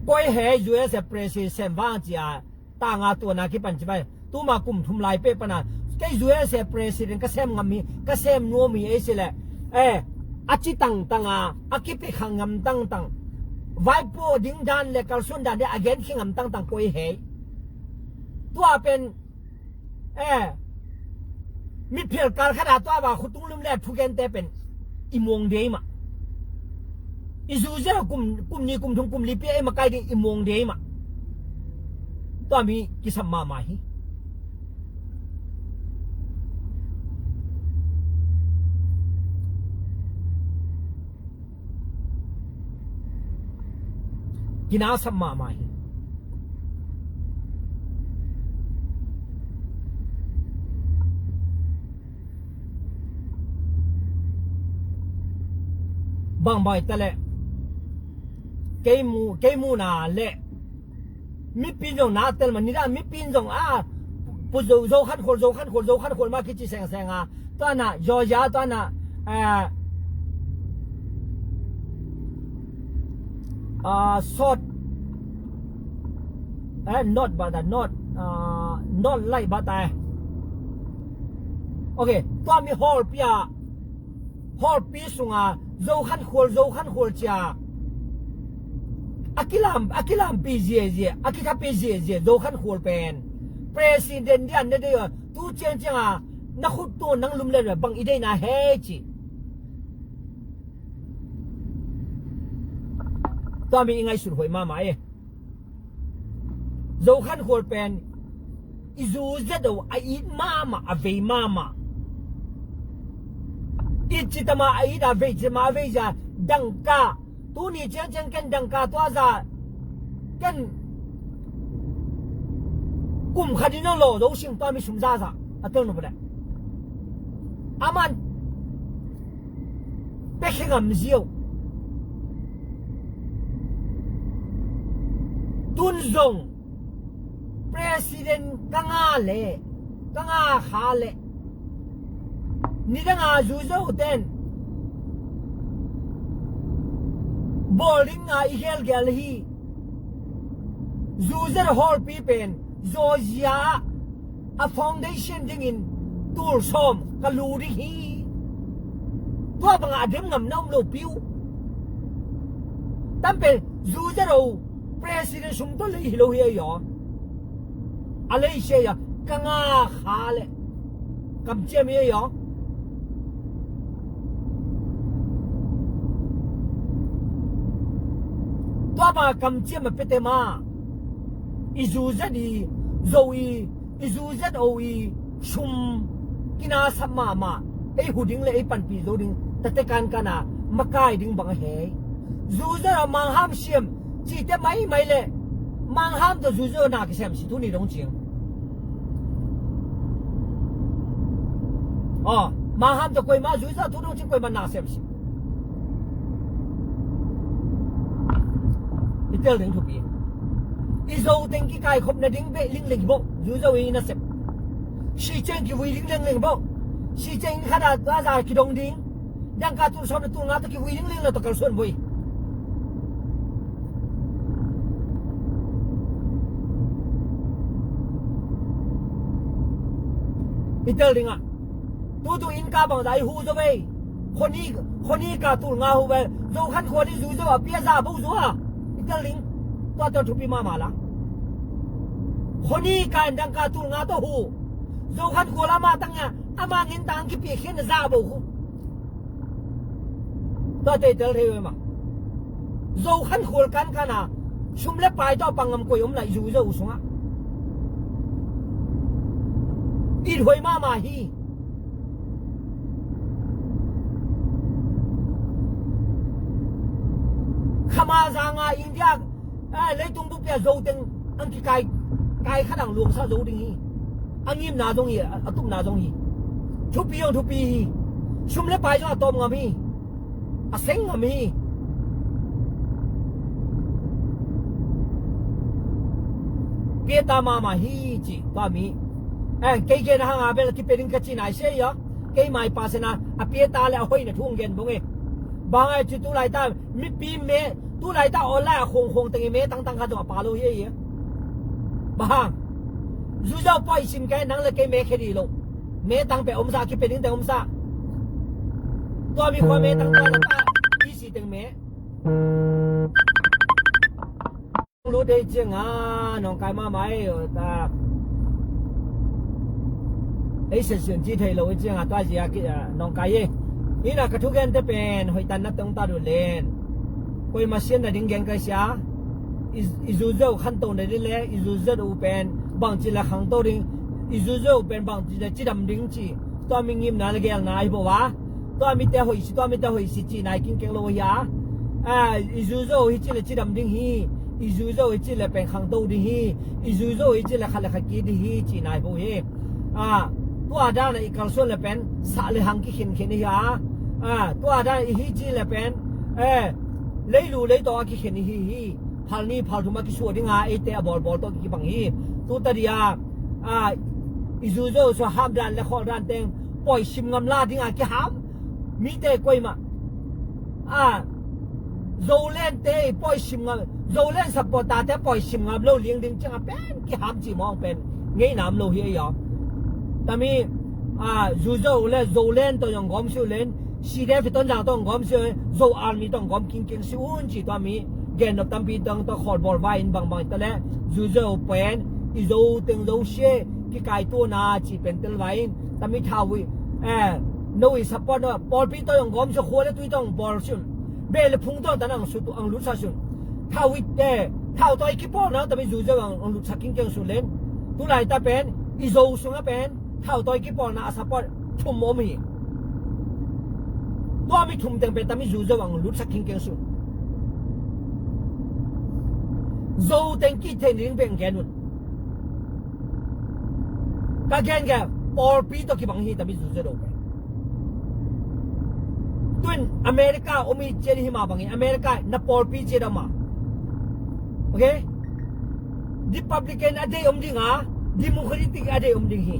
Koi he U S A president sem vang cia tanga tuana kipan ci bai tuma kum thum lai pe pana kei U S A president ka sem ngam hi ka sem nuam hi ei sile. E a ci tangtanga a kipe kha ngam tangtang vaipo ding dan le kalsuan dan de a gen khi ngam tangtang koi he. Tua pen E mi phel kal khata tua ba khutung lum le thugente pen i muang dei mah. I zu ze kum kum ni kum thum kum li pi ei makai ding i muang dei mah. Tua mi kisam mahmah hi. Kinasam mahmah hi. Bang bai ta le kei mu kei mu na le mipin zong na tel man ni da mipin zong a pu zo zo khan khol zo khan khol zo khan khol ma kici seng seng a tua na zo ya tua na a a sot eh not ba da not a not like ba ta okay tua mi hol pia Hawlpi sunga zo khan khual zo khan khual cia a kilam a kilampi ziazia a kithapi ziazia zo khan khual pen president dian na dei tu ciangcianga na khut tu nang lumlet bang i deina he ci. Tua mi i ngaihsut huai mahmah e. Zo khan khual pen I zu zet uh a it mahmah, a vei mahmah. It cih tama a it a, vei cih tama a vei zia, dangka. Tuni ciangciang ken dangka tua za, ken kum khat in a lawh zo sing tua mi sum zaza a tel nu pale. Aman pekhe ngam ziau. Tun zong President ka nga le, ka nga kha le, nidanga zu zet ten bawl ding a i gelgel hi. Zu zet hawlpi pen zawzia a foundation dingin tul sawm ka lu ding hi. Tua bangah a dem ngam na om lo piu. Tampen zu zet uh president sum tawh lei hi lo hi ei aw. A lei sia ia ka nga kha le kamciam hi ei aw. Tua bangah kamciam a pete ma i zu zet i zo i i zu zet uh i sum kinasap mahmah, ei hu ding le ei panpih zo ding, tate kankan a makai ding bang a hei. Zu zet uh mangham siam cihte maimai le mangham tawh zu zet uh na kisiam si tuni dong ciang. Aw, mangham tawh koima zu zet uh tu dong ciang koima na siam si. I tel ding thupi. I zo teng kikaikhop nading beh lingleng hi bo. Zu zet uh i nasep. Si ciang kivui lingleng leng bo. Si ciang inn khat ah tua za kidong ding. Dangka tul sawm le tul nga tawh kivui lingleng lo tawh kalsuan bo hi. I tel ding ah. Tutu inn ka bangza i hu zo vei. Khoni, khoni ka tul nga hu ve. Zo khan khua ni zu zo a pia za bo zo a. I tel ding. Tua tel thupi mama la. Khoni ka in dangka tul nga to hu. Zo khan khua la ma tang ya. Ama ngin tang kipia khian za bo hu. Tua te tel thei ve ma. Zo khan khual kan kan a sum le pai tawh pangam koi om lai zu zo sungah. It huai mama hi. Khama zanga India, eh, leitung bupia zo teng ang kikai, kai khat ang luangsa zo ding hi. A ngimna zong hi, a, a tupna zong hi. Thupi ang thupi hi. Sum le pai zong a tawm ngam hi. A seng ngam hi. Pia ta mama hi ci tua mi. Eh, kei gen hanga bel kipia ding ka ci nai se ya. Kei mai pa sena a pia ta le a hoina thu ang gen bong e. Bang ai ci tu lai ta mipi me tu lai ta online a khong khong teng i me tang tang kha zong a pa lo hi e. Bang hang. Zu zau poi sim kai nang le kei me khe di lo. Me tang pe omsa kipia ding te omsa. Tua mi khua me tang tua ta i si teng me. Lu dei cianga nong kai mama ei ta. Ei sen sen ci thei lo ei cianga tua zia ki, ah, nong kai ei. Ina ka thu gen te pen hoi tan na tong ta du len. Koi ma sian na ding gen kai sia. I, i zu zau khan to na di le, i zu zau pen bang ci la khang to ding. I zu zau pen bang ci la ci dam ding ci. Tua mi ngim na le gel na i bo wa. Tua mi te hoi si, tua mi te hoi si ci nai king keng lo hi a. A, i zu zo hi ci le ci dam ding hi. I zu zo hi ci le peng khang to ding hi. I zu zo hi ci le khat le khat ki ding hi ci nai bo hi. A, tua dan a i kalsuan le pen sa le hang ki khen khen hi a. A, tua dan i hi ci le pen, eh, lei lu lei to a ki khen hi hi. Phal ni phal thum a ki sua ding a, ei te a bol bol to ki bang hi. Tu ta di a, a, i zu zo so ham dan le khol dan teng poi sim ngam la ding a ki ham. Mi te koi ma. A, Zolen te poi sim ngam, Zolen supporter te poi sim ngam lo liang ding ciang a pen ki ham ci mong pen ngei nam lo hi ei a. Tami, a, zu zo le Zolen to yong gom siu len, si de fi ton jang to yong gom siu, Zo army to yong gom king king siu un ci tua mi. Gen nop tampi tang tawh khol bawl vai in bangbang ta le zu zo pen i zo teng zo sia ki kai tu na ci pen tel vai in tami thau i, eh, no i support no pawlpi tawh ang gawm sia khua le tui tawh ang bawl sun be le phung tawh tan ang sut ang lut sa sun thau i, eh, thau tawh i ki pawl na tami zu zo ang, ang lut sa king keng sun len tu lai ta pen I Zo sungah pen thautawi kipawlna a support thum om hi. Tua mi thum teng pen tami Zu Zo ang lutsak khingkeng sun. Zo teng kithei ding pen gen un. Ka gen gen pawlpi tawh kibang hi tami Zu Zo pen. Tuin America om i cian hi mah bangin America na pawlpi cian a mah. Okay? Republican a deih om ding a, Democratic a deih om ding hi.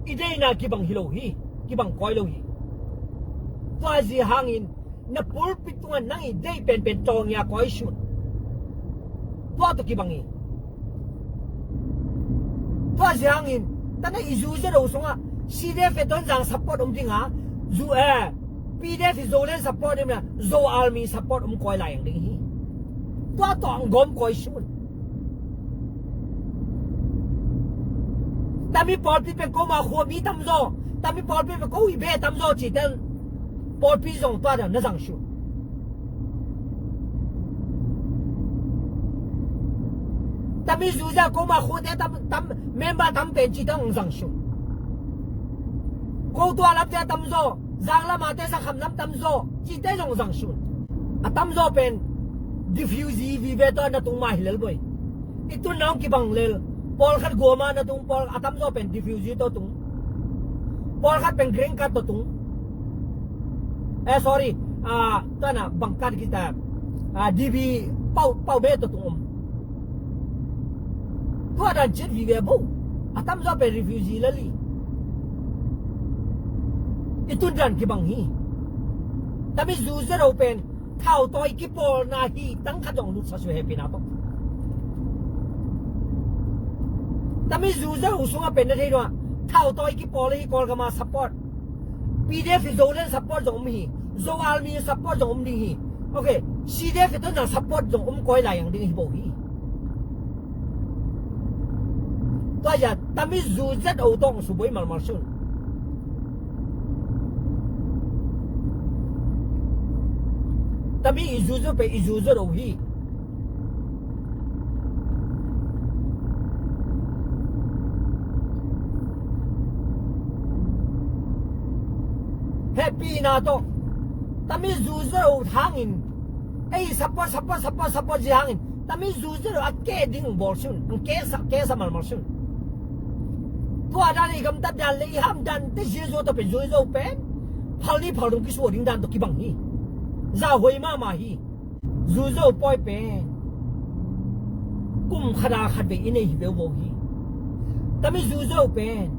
I deihna kibang hi lo hi, kibang koi lo hi. Tua zia hangin na pulpit tungah nang i deih penpen tawng ia koi sun. Tua tawh kibang hi. Tua zia hangin tana i Zu Zo sungah C D F e Tonzang support om ding a, Zu eh P D F i Zoland support om ding a, Zo Army support om koi lai ang ding hi. Tua tawh ang gom koi sun. Tami pawlpi pen ko ma khua mi tamzaw, tami pawlpi pen ko i be tamzaw ci ten pawlpi zong tua dan na zang sun. Tami Zu Zo ko ma khua te tam, tam member tam pen ci ten zang sun. Ko tua lam te tamzaw, zang lam a te sa kham lam tamzaw ci te zong zang sun. A tamzaw pen refugee vive tawh na tung mah hi lel boi. I tun nang kibang lel. Pawlkhat guama na tung, pawl a tamzaw pen refugee tawh tung. Pawlkhat pen green card tawh tung. Eh, sorry. Ah, tana bangkat kita. Ah, D B pau, pau be tawh tung om. Tua dan ciat vive bo. A tamzaw pen refugee lali. I tun dan kibang hi. Tami Zu Zo pen thautawi kipawlna hi tang khat zong lutsa sui hepina tawh. Tami Zu Zo sungah pen na thei dua. Thautawi kipawl hi Kawlgama support. P D F i Zoland support zong om hi. Zo Army support zong om ding hi. Okay, C D F i Tonzang support zong om koi lai ang ding hi bo hi. Tua ya tami Zu Zo tawng suboi malmal sun. Tami i Zu Zo pen i Zu Zo hi. Hehpihna tawh tami Zu Zo hangin ei support, support, support, support zia hangin tami Zu Zo a ke ding bawl sun, ang ke sa, ke sa malmal sun. Tua dan i gamtat dan le i ham dan te zia zo tawh pen Zu Zo pen phal ni phal dong kisuah ding dan tawh kibang hi. Za huai mahmah hi. Zu Zo pawi pen kum khat a khat vei i nei hi veuvo hi. Tami Zu Zo pen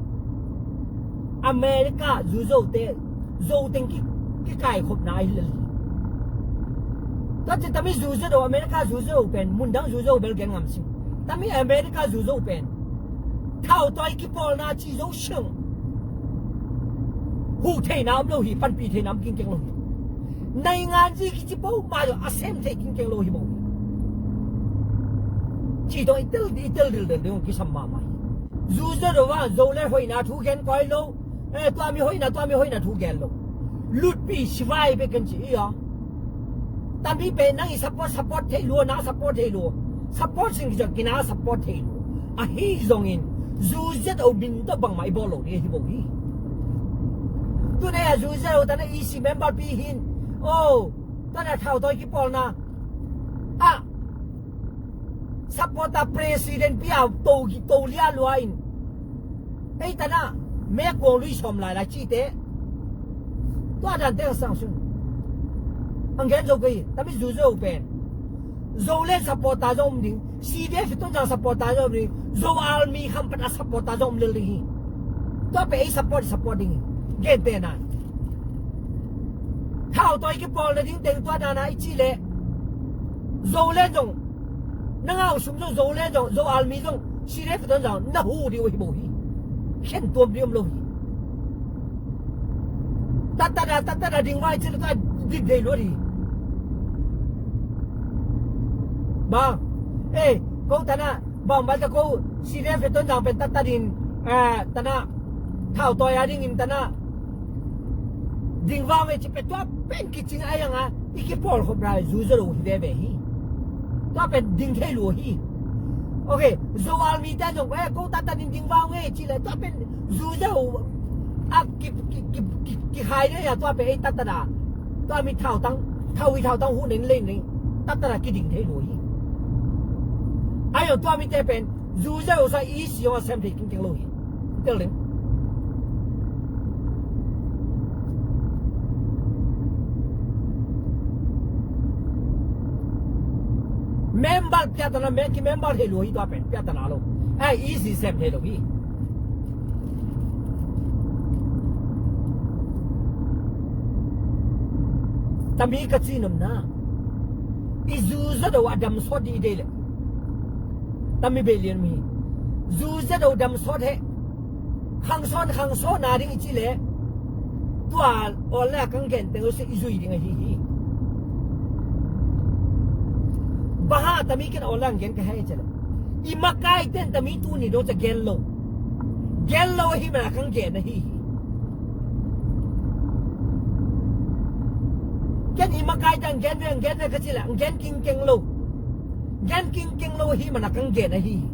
America Zu Zo te Zo teng ki, kikaikhopna hi lel hi. Tua ci tami Zu Zo America Zu Zo pen mundang Zu Zo bel gen ngam sing. Tami America Zu Zo pen thautawi kipawlna ci zo sing. Huh theihna om lo hi, panpih theihna om kingkeng lo hi. Naingan zi kici po mah lo a sem thei kingkeng lo hi bo. Ci tawh i tel, i tel dildel ding kisam mahmah hi. Zu Zo va Zo le hoihna thu gen koi lo. Eh, tua mi hoihna, tua mi hoihna thu gen lo. Lutpi sivai pe kan ci ia. Tami pe nang i support, support thei lua, na support thei lua. Support sing kiza kina support thei lua. Ahi zongin Zu Zo min tawh bangmah i bawl lo ding hi bo hi. Tuna ya Zu Zo tana E C member pi hin. Oh, tana thautawi kipawlna. Ah, supporter president pi a to, to lia lua in. Ei tana mekuang lui sawm lai lai cite. Tua dan teng sang sun. Ang gen zo kei tami Zu Zo pen Zoland supporter zong om ding, C D F Tonzang supporter zong om ding, Zo Army khampat a supporter zong om lel ding hi. Tua pe ei support, support ding hi. Gen te nan thautawi kipawlna ding teng tua dan a i ci le Zoland zong na ngau sum zong Zoland zong Zo Army zong C D F Tonzang na hu ding uh hi bo hi. Khen tuam ding om lo hi. Tatada, tatada ding vai cil ta dik dei luat hi. Bang, eh, ko tana bang bal ta ko C D F Tonzang pen tatadin, eh, tana thautawi a dingin tana ding vang ve ci pe tua pen kicing a yang a i kipawl khop rai Zu Zo lo hi veve hi. Tua pen ding thei lo hi. Ok, Zoal mite zong, eh, ko tattan in ding vang e, ci le, tua pen, zu zeu, a, ki, ki, ki, ki, kikhai de ya, tua pen, ei tattan a, tua mi thau tang, thau i thau tang hu nen lei nen, tattan a kiding thei lo hi. Ai yo, tua mite pen, zu zeu sa i si yo sem thei king keng lo hi. Tel ding. Member piatana me ki member thei lo hi tua pen piatana lo. Ai, easy sem thei lo hi. Tami ka ci nomna. I zu za do a dam sawt di i dei le. Tami bei lian mi. Zu za do dam sawt he. Khang sawn khang sawn na ding i ci le. Tua online a kang gen teng lo se i zui ding ahi hi. Baha tami ken online gen ka hei ci le. I makai ten tami tuni dong ca gen lo. Gen lo ahi mana kang gen ahi hi. Ken i makai ten gen ve, gen ve ka ci le, gen king keng lo. Gen king keng lo ahi mana kang gen ahi hi.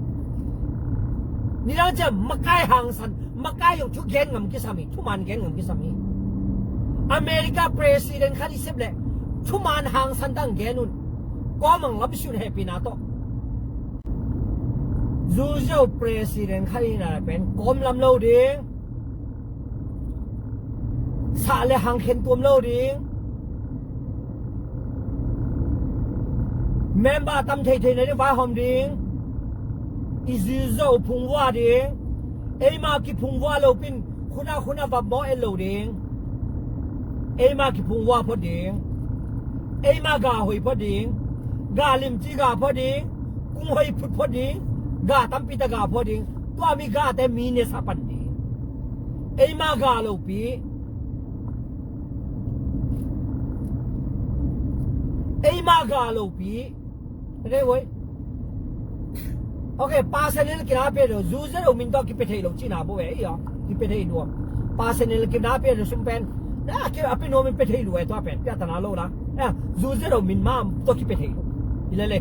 Nidang ciang makai hangsan, makai zong thu gen ngam kisam hi, thuman gen ngam kisam hi. America president khat i sep le, thuman hangsan dang gen un. Kawmang lam siun hehpihna tawh. Zu zeu president khat i na pen kawm lam lo ding. Sah le hang khen tuam lo ding. Member tam thei thei na ding vaihawm ding. I zu zeu phungvua ding. Eima kiphungvua lo pin khuna khuna vap maw en lo ding. Eima kiphungvua phot ding. Eima ga hoi phot ding. Ga limci ga phot ding. Kung hoi phut phot ding. Ga tampi ta ga phot ding. Tua mi ga te mi ne sa pan ding. Eima ga lo pi. Eima ga lo pi. Rei woi. Ok, personal kina pe do, zu zero min to kipe thei lo cina bo e, iyo. Kipe thei do. Personal kina pe do sum pen. Na ke ape no min pe thei lo e to pen. Pia tana lo la. Ya, zu zero min ma to kipe thei lo. Ilele.